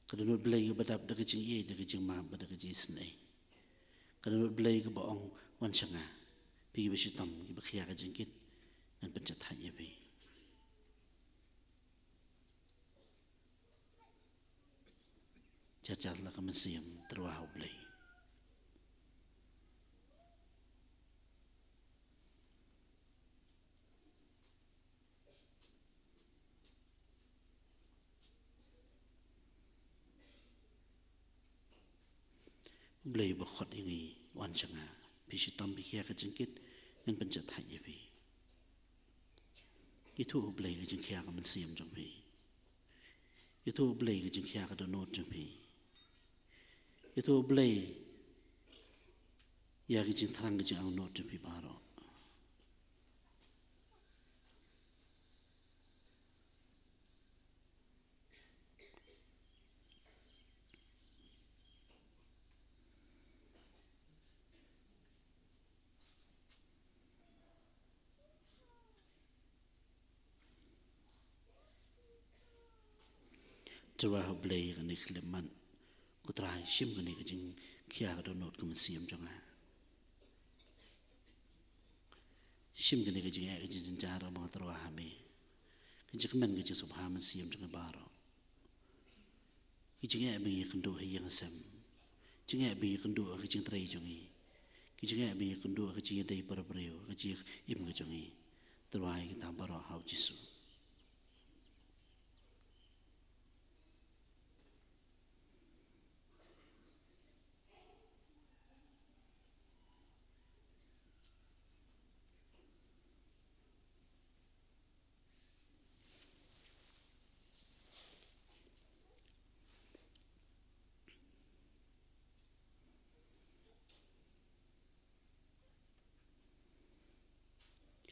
Ka dohnud Blei kaba dap da ka jingïeit, da ka jingmap bad da ka jingisynei. Ka dohnud Blei kaba ong, wan sha nga, phi kiba shitom kiba khia ka jingkit, ngan pynjah thait ïa phi. Jar jar la ka mynsiem, tyrwa ha U Blei. U Blei ba khot ïa ngi, wan sha nga, phi shitom phi khia ka jingkit, ngan pynjah thait ïa phi. Ïathuh U Blei ka jingkhia ka mynsiem jong phi. Ïathuh U Blei ka jingkhia ka dohnud jong phi. Ïathuh U Blei ïa ka jingthrang ka jingangnud jong phi baroh. Tyrwa ha U Blei kane ka khyllipmat. Ko Trai, shim kane ka jingkhia ka dohnud ka mynsiem jong nga. Shim kane ka jingeh ka jingjynjar, mo, tyrwa ha me. Ka jingkmen ka jingsngewbha mynsiem jong ngi baroh. Ka jingeh ba ngi ïakynduh ha ïing ha sem. Jingeh ba ngi ïakynduh ha ka jingtrei jong ngi. Ka jingeh ba ngi ïakynduh ha ka jingïadei para briew, ka jingim ka jong ngi. Tyrwa ïa kita baroh ha U Jisu.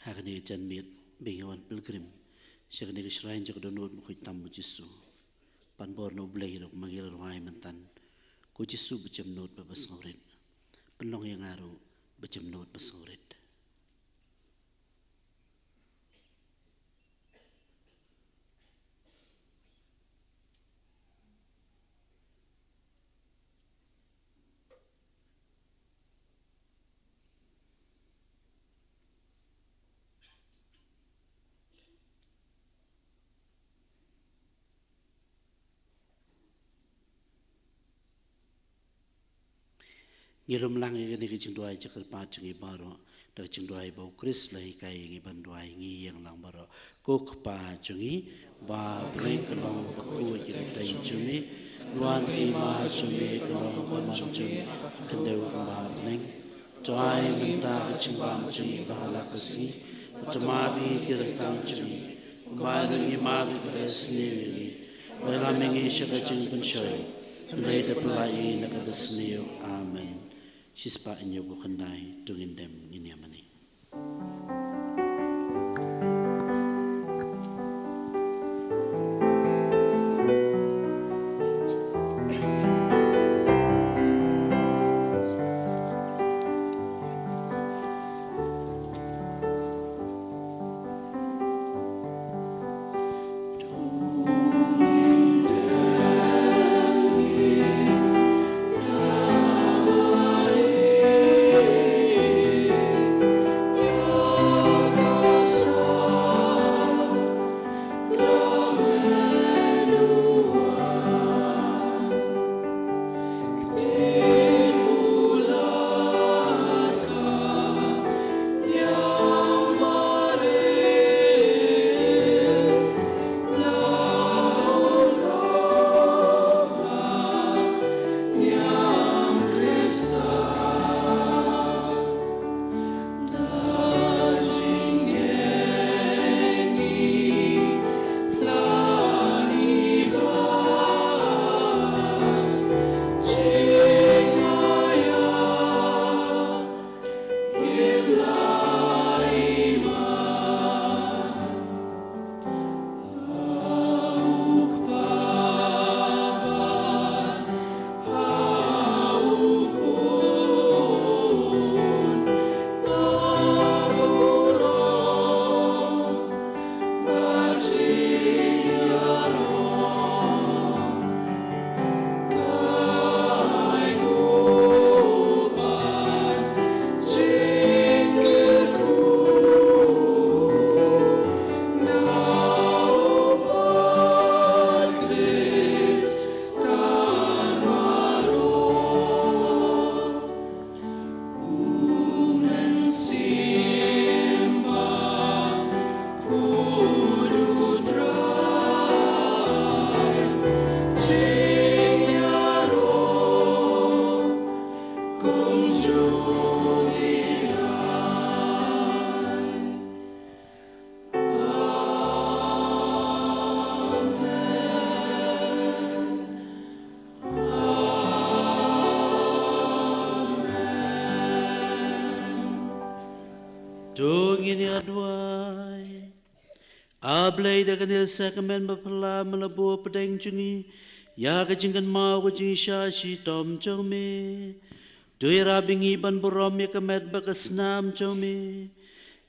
Ha kane ka janmiet ba ngi wan pilgrim sha kane ka shrine jong ka dohnud bakhuid tam U Jisu. Pan bor na U Blei ruh ma ngi la rwai mynta. Ko Jisu ba jemnud bad ba sngewrit. Pynlong ïa nga ruh ba jemnud ba sngewrit. Ngi lum lang ïa kane ka jingduwai jingkyrpad jong ngi baroh da ka jingduwai ba U Khrist u la hikai ïa ngi ban duwai, ngi ïeng lang baroh. Ko Kpa jong ngi ba ha bneng, ka long bakhuid ka kyrteng jong me, wan ka hima jong me, ka long ka mon jong me ha ka khyndew kumba ha bneng. To ai mynta ka jingbam jong ngi ka ha la ka sngi, bad to map ïa ki ryngkang jong ngi kumba ngi map ïa kiba sniew ïa ngi. Wat lam ïa ngi sha ka jingpynshoi, hynrei to pyllait ïa ngi na ka basniew. Amen. Shispah hynñiew phew khyndai, to ngin dem ngin ïa mane. To ngin ïa duwai. A Blei, da kane ka sakramen baphylla me la buh hapdeng jong ngi ïa ka jingkynmaw ka jingshisha shitom jong me. To ïarap ïa ngi ban burom ïa ka met bad ka snam jong me,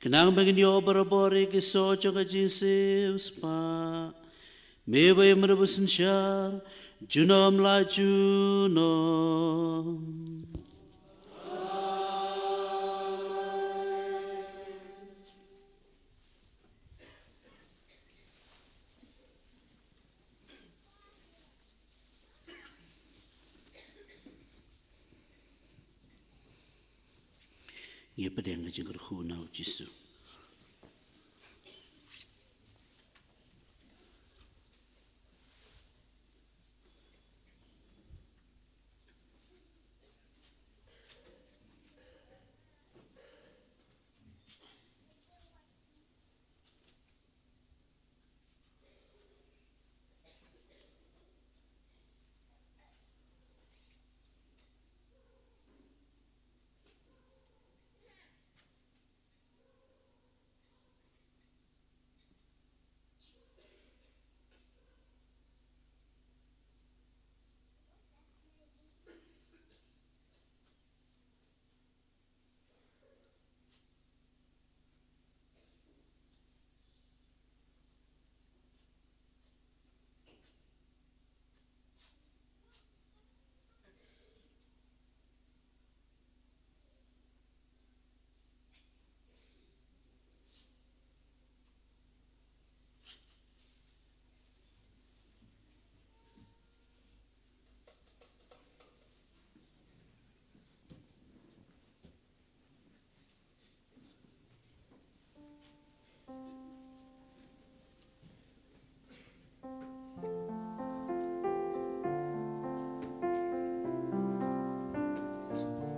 khnang ba ngin ïoh barabor ïa ki soh jong ka jingsiewspah. Me ba ïa me da ba synshar junom la junom. Ngi pdiang ka jingkyrkhu na u Jisu.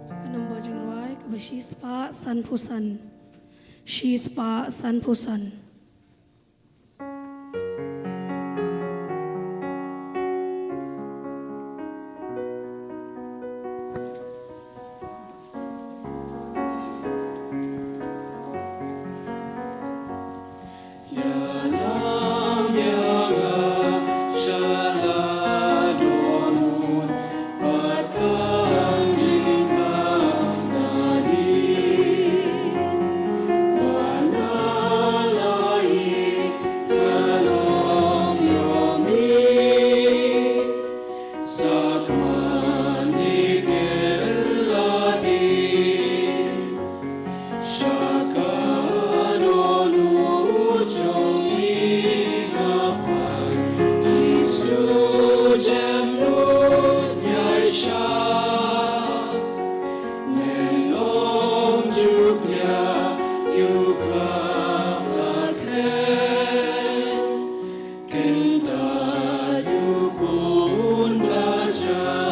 Ka nombor jingrwai kaba shispah sanphew san. Shispah sanphew san. Kynta ïa u khun blai jong nga,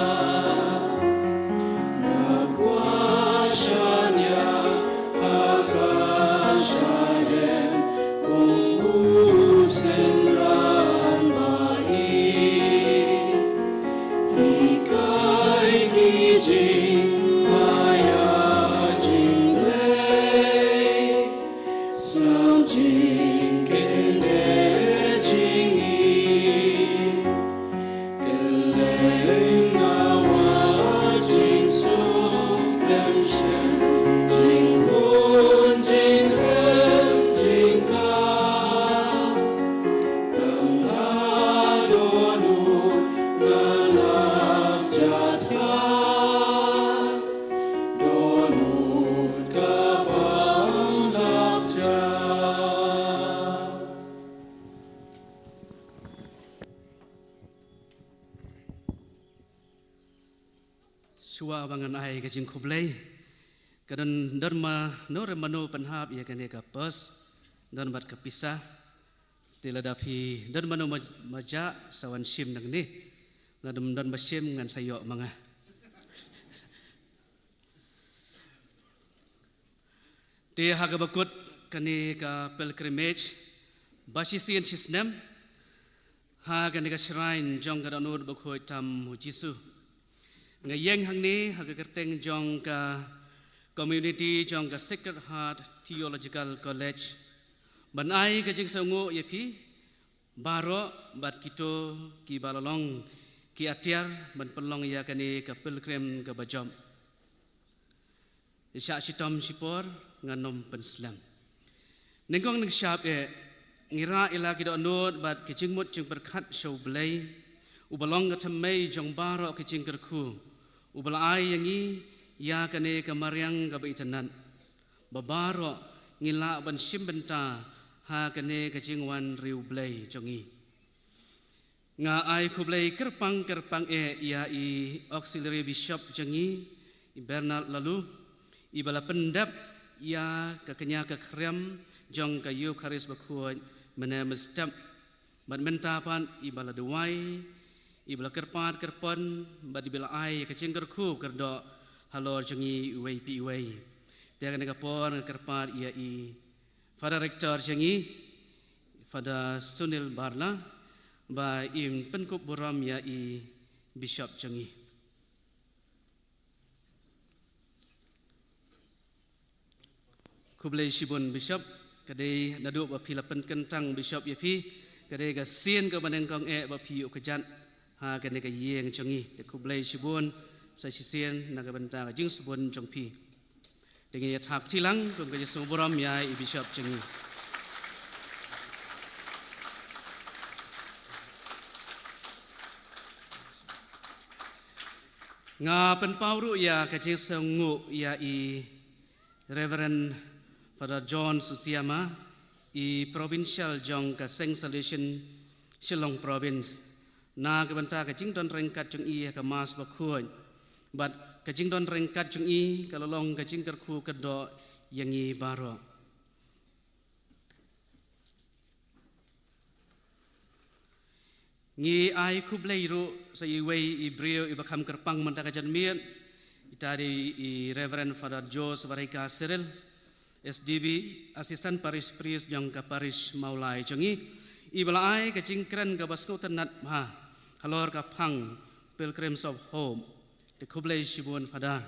nga kwah shan ïa ha ka shadem kum u synran ba ïeit. Hikai ki jingmaïa jong U Blei. Sa jingkynduh jingim, kylleng nga wad jingsuk khlem shem, jingbun jingrem jingkam. Tang ha dohnud nga la jaka, dohnud ka bym lah jia. Shuwa ba ngan ai ka jingkhublei, ka don, don mano re mano pynhap ïa kane ka purse, don bad ka pisa. Te lada phi don mano ma, ma jah sa wan shim nangne. Lada ym don ba shim ngan sa ïoh ma nga. Te ha kaba kut kane ka pilgrimage ba shisien shisnem ha kane ka shrine jong ka Dohnud Bakhuid Tam U Jisu, nga ïeng hangne ha ka kyrteng jong ka community jong ka Sacred Heart Theological College, ban ai ka jingsngewnguh ïa phi baroh bad kito kiba la long ki atiar ban pynlong ïa kane ka pilgrim kaba jop. Shah shitom shipor ngan ym pynslem. Nyngkong nyngshap eh, ngi rah ïa la ki dohnud bad ki jingmut jingpyrkhat sha U Blei, uba long ka thymmei jong baroh ki jingkyrkhu, uba la ai ïa ngi ïa kane ka mariang kaba itynnad, ba baroh ngin lah ban shim bynta ha kane ka jingwan riewblei jong ngi. Nga ai khublei kyrpang kyrpang eh ïa i Auxiliary Bishop jong ngi, i Bernard Laloo, iba la pyndep ïa ka kñia ka khriam jong ka Eukharist bakhuid mynne mynstep. Bad mynta pat iba la duwai, iba la kyrpad kyrpon, bad iba la ai ka jingkyrkhu kyrdoh halor jong ngi iwei pa iwei. Te ha kane ka por nga kyrpad ïa i Father Rector jong ngi, Father Sunil Barla, ba in pynkup burom ïa i Bishop jong ngi. Khublei shibun Bishop, ka dei naduh ba phi la pynkyntang Bishop ïa phi, ka dei ka sien kaba nyngkong eh ba phi ïoh kjat ha kane ka ïing jong ngi. Te khublei shibun sa shisien na ka bynta ka jingsbun jong phi. Te ngin ïa thap kti lang kum ka jingsngewburom ïa i Bishop jong ngi. Nga pynpaw ruh ïa ka jingsngewnguh ïa i Reverend Father John Susiama, i Provincial jong ka Seng Salesian Shillong Province, na ka bynta ka jingdon ryngkat jong i ha ka Mass bakhuid. Bad ka jingdon ryngkat jong i ka la long ka jingkyrkhu kyrdoh ïa ngi baroh. Ngi ai khublei ruh sa iwei i briew iba kham kyrpang mynta ka janmiet, ita dei i Reverend Father Joseph Varika Cyril, S D B, Assistant Parish Priest jong ka Parish Mawlai jong ngi, iba la ai ka jingkren kaba sngewtynnat bha halor ka phang Pilgrims of Hope. Te khublei shibun Father.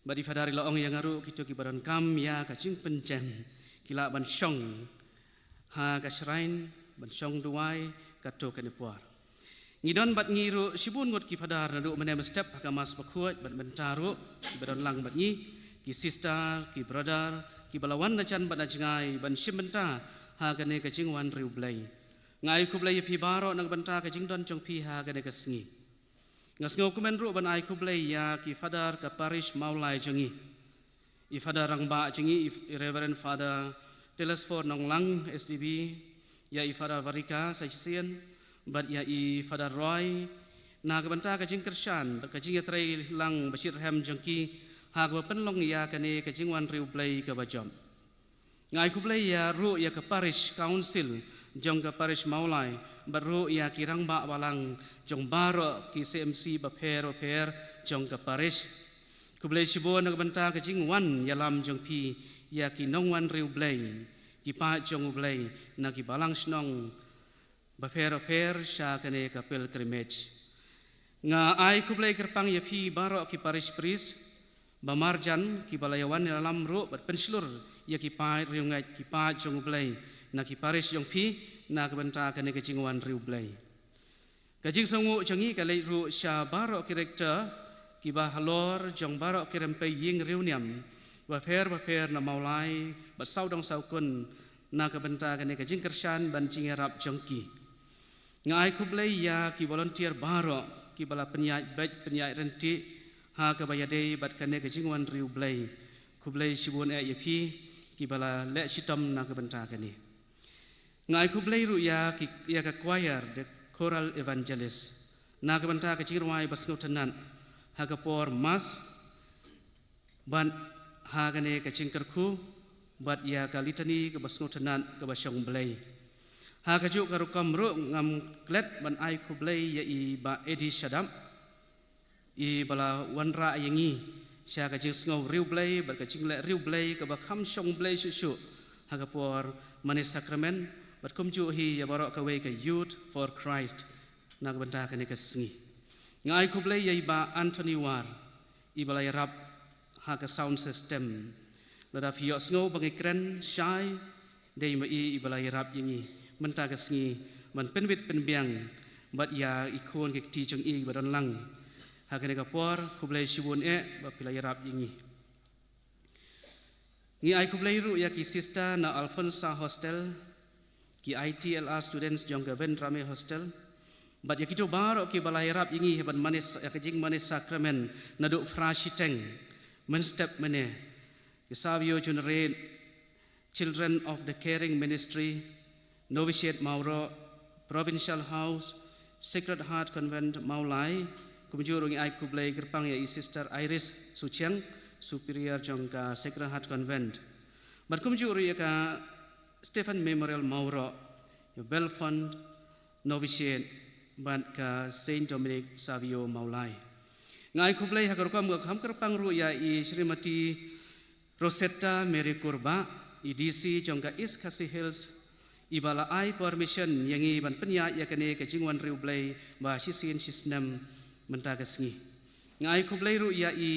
Bad i Father i la ong ïa nga ruh kito kiba donkam ïa ka jingpynjem ki lah ban shong ha ka shrine ban shong duwai katto katne por. Ngi don bad ngi ruh shibun ngut ki Father naduh mynne mynstep ha ka Mass bakhuid bad mynta ruh kiba don lang bad ngi, ki sister, ki brother, kiba la wan na jan bad na jngai ban shim bynta ha kane ka jingwan riewblei. Nga ai khublei ïa phi baroh na ka bynta ka jingdon jong phi ha kane ka sngi. Nga sngewkmen ruh ban ai khublei ïa ki Father ka Parish Mawlai jong ngi, i Father rangbah jong ngi, i Reverend Father Telesphore Nonglang, S D B, ïa i Father Varika sa shisien, bad ïa i Father Roy, na ka bynta ka jingkyrshan bad ka jingïatreilang bashitrhem jong ki ha kaba pynlong ïa kane ka jingwan riewblei kaba jop. Nga ai khublei ïa ruh ïa ka Parish Council jong ka Parish Mawlai bad ruh ïa ki rangbah balang jong baroh ki C M C bapher bapher jong ka Parish. Khublei shibun na ka bynta ka jingwan ïalam jong phi ïa ki nongwan riewblei, ki paid jong U Blei na ki balang shnong bapher bapher sha kane ka pilgrimage. Nga ai khublei kyrpang ïa phi baroh ki Parish Priest ba marjan kiba la ïawan ïalam ruh bad pynshlur ïa ki paid riewngeit, ki paid jong U Blei na ki parish jong phi na ka bynta kane ka jingwan riewblei. Ka jingsngewnguh jong ngi ka leit ruh sha baroh ki Rector kiba halor jong baroh ki rympei ïing riewniam bapher bapher na Mawlai bad sawdong sawkun na ka bynta kane ka jingkyrshan bad jingïarap jong ki. Nga ai khublei ïa ki volunteer baroh kiba la pynïaid beit pynïaid ryntih ha kaba ïadei bad kane ka jingwan riewblei. Khublei shibun eh ïa phi kiba la leh shitom na ka bynta kane. Nga ai khublei ruh ïa ki, ïa ka choir, the choral evangelist, na ka bynta ka jingrwai ba sngewtynnat ha ka por Mass bad ha kane ka jingkyrkhu bad ïa ka litany kaba sngewtynnat kaba shong Blei. Ha kajuh ka rukom ruh ngam klet ban ai khublei ïa i Bah Eddie Shadap, iba la wanrah ïa ngi sha ka jingsngew riewblei bad ka jingleh riewblei kaba kham shong Blei shuh shuh ha ka por mane sakramen, bad kumjuh hi ïa baroh kawei ka Youth for Christ na ka bynta kane ka sngi. Nga ai khublei ïa i Bah Anthony War, iba la ïarap ha ka sound system. Lada phi ïohsngew ba ngi kren shai, dei ma i iba la ïarap ïa ngi mynta ka sngi ban pynbit pynbiang bad ïa i khun ki kti jong i ba don lang ha kane ka por. Khublei shibun eh ba phi la ïarap ïa ngi. Ngi ai khublei ruh ïa ki sister na Alfonsa Hostel, ki I T L R students jong ka Vendrame Hostel, bad ïa kito baroh kiba la ïarap ïa ngi ha ban mane sa-, ïa ka jingmane sakramen naduh phra shiteng mynstep mynne, ki Savio Juniorate, Children of the Caring Ministry, Novitiate Mawroh, Provincial House, Sacred Heart Convent Mawlai, kumjuh ruh ngi ai khublei kyrpang ïa i Sister Iris Suchiang, Superior jong ka Sacred Heart Convent. Bad kumjuh ruh ïa ka Stephen Memorial Mawroh, ïa Belfond Novitiate, bad ka Saint Dominic Savio Mawlai. Nga ai khublei ha ka rukom ka kham kyrpang ruh ïa i Srimati Rosetta Mary Kurbah, i D C jong ka East Khasi Hills, iba la ai permission ïa ngi ban pynïaid ïa kane ka jingwan riewblei ba shisien shisnem mynta ka sngi. Nga ai khublei ruh ïa i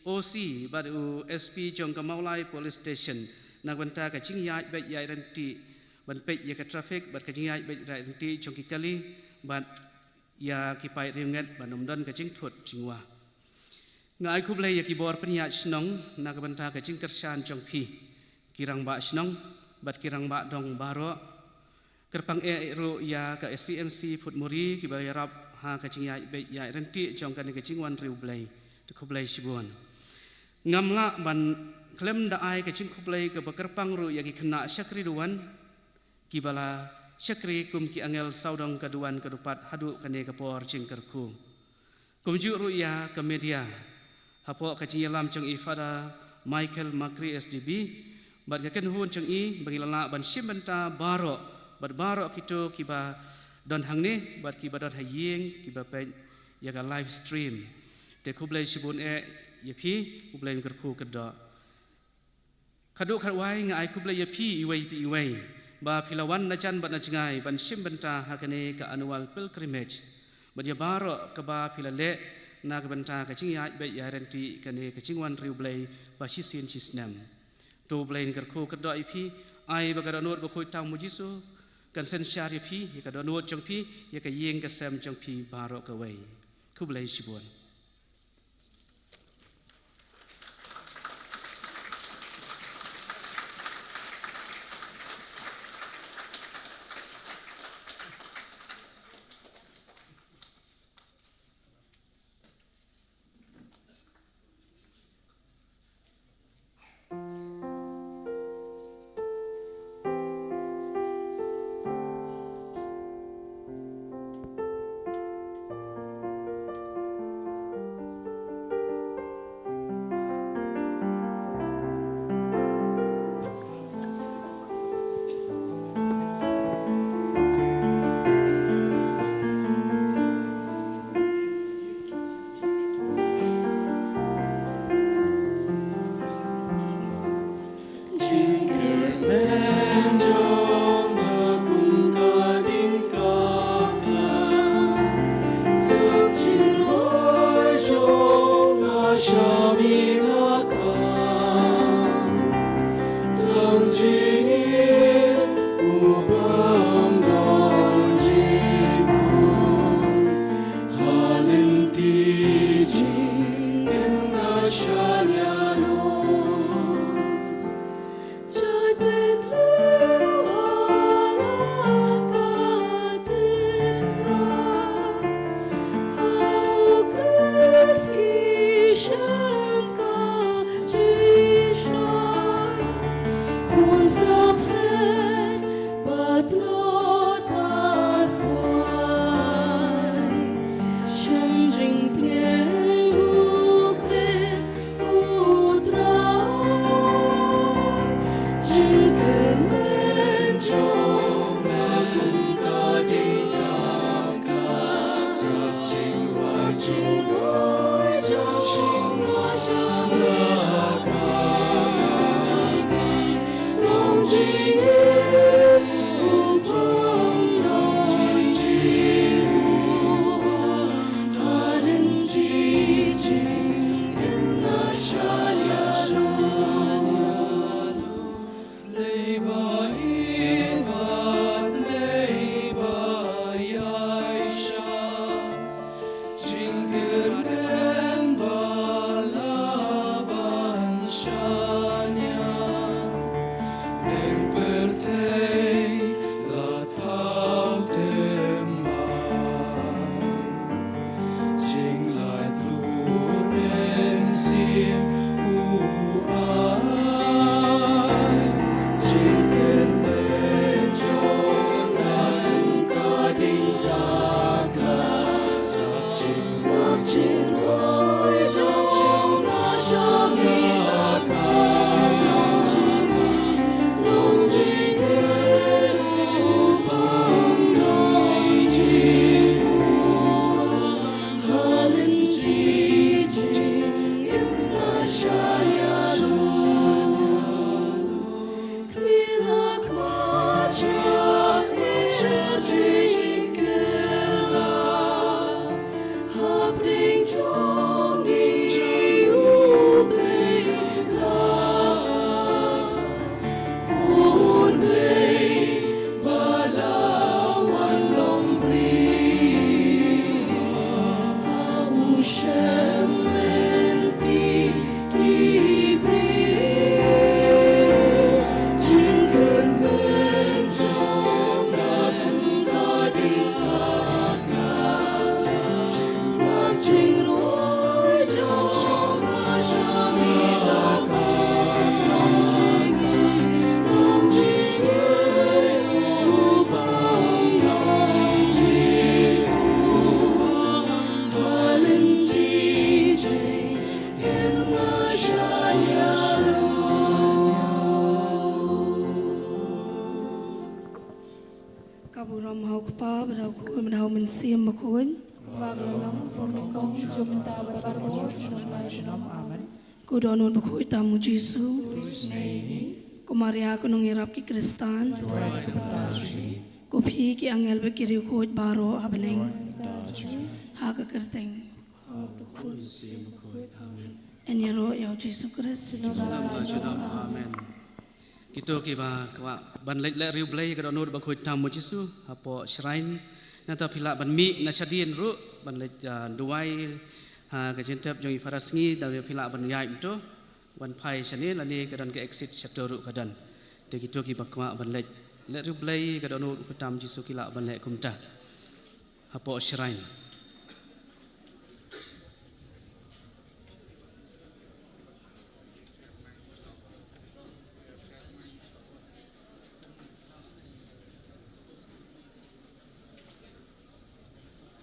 O C bad u S P jong ka Mawlai Police Station na ka bynta ka jingïaid beit ïaid ryntih ban peit ïa ka traffic bad ka jingïaid beit ïaid ryntih jong ki kali bad ïa ki paid riewngeit ban ym don ka jingthut jingwah. Nga ai khublei ïa ki bor pynïaid shnong na ka bynta ka jingkyrshan jong phi, ki rangbah shnong bad ki rangbah dong baroh. Kyrpang eh ruh ïa ka C M C Phutmuri kiba ïarap ha ka jingïaid beit ïaid ryntih jong kane ka jingwan riewblei. Te khublei shibun. Ngam lah ban khlem da ai ka jingkhublei kaba kyrpang ruh ïa ki khynnah shakri duwan kiba la shakri kum ki angel sawdong ka duwan ka dupat haduh kane ka por jingkyrkhu. Kumjuh ruh ïa ka media hapoh ka jingïalam jong i Father Michael Makri S D B bad ka kynhun jong i ba ngi la lah ban shim bynta baroh bad baroh kito kiba don hangne bad kiba don ha ïing kiba peit ïa ka live stream. Te khublei shibun eh ïa phi, khublei kyrkhu kyrdoh. Khadduh khatwai nga ai khublei ïa phi iwei pa iwei ba phi la wan na jan bad na jngai ban shim bynta ha kane ka annual pilgrimage. Bad ïa baroh kaba phi la leh na ka bynta ka jingïaid beit ïaid ryntih kane ka jingwan riewblei ba shisien shisnem. To U Blei un kyrkhu kyrdoh ïa phi, ai ba ka dohnud bakhuid tam U Jisu kan synshar ïa phi, ïa ka dohnud jong phi, ïa ka ïing ka sem jong phi baroh kawei. Khublei shibun. Tanya, neng pyrthei la thaw thymmai. Jinglait ruh mynsiem u ai. Jingpynbeit jong nang ka ding ka kla. Sngap jing, sngap jingruh jong nga. Ka burom ha u Kpa, bad ha u Khun, bad ha u Mynsiem Bakhuid. Ba ka long, bad ka long, kumta bad ka long, junom la junom. Amen. Ko Dohnud Bakhuid tam u Jisu. Ko Maria ka nongïarap ki Khristan. Ko phi ki angel bad ki riewkhuid baroh ha bneng. Ha ka kyrteng. Amen. Ïaroh ïa u Jisu Khrist. Junom la junom. Amen. Kito kiba kwah ban leit leh riewblei ïa ka Dohnud Bakhuid tam u Jisu hapoh shrine. Nangta phi lah ban mih na shadien ruh ban leit, ah, duwai ha ka jingtep jong i Phara Sngi, da phi lah ban ïaid mynta ban phai shane, lane ka don ka exit shato ruh ka don. Te kito kiba kwah ban leit leh riewblei ïa ka Dohnud Bakhuid tam u Jisu ki lah ban leh kumta hapoh shrine.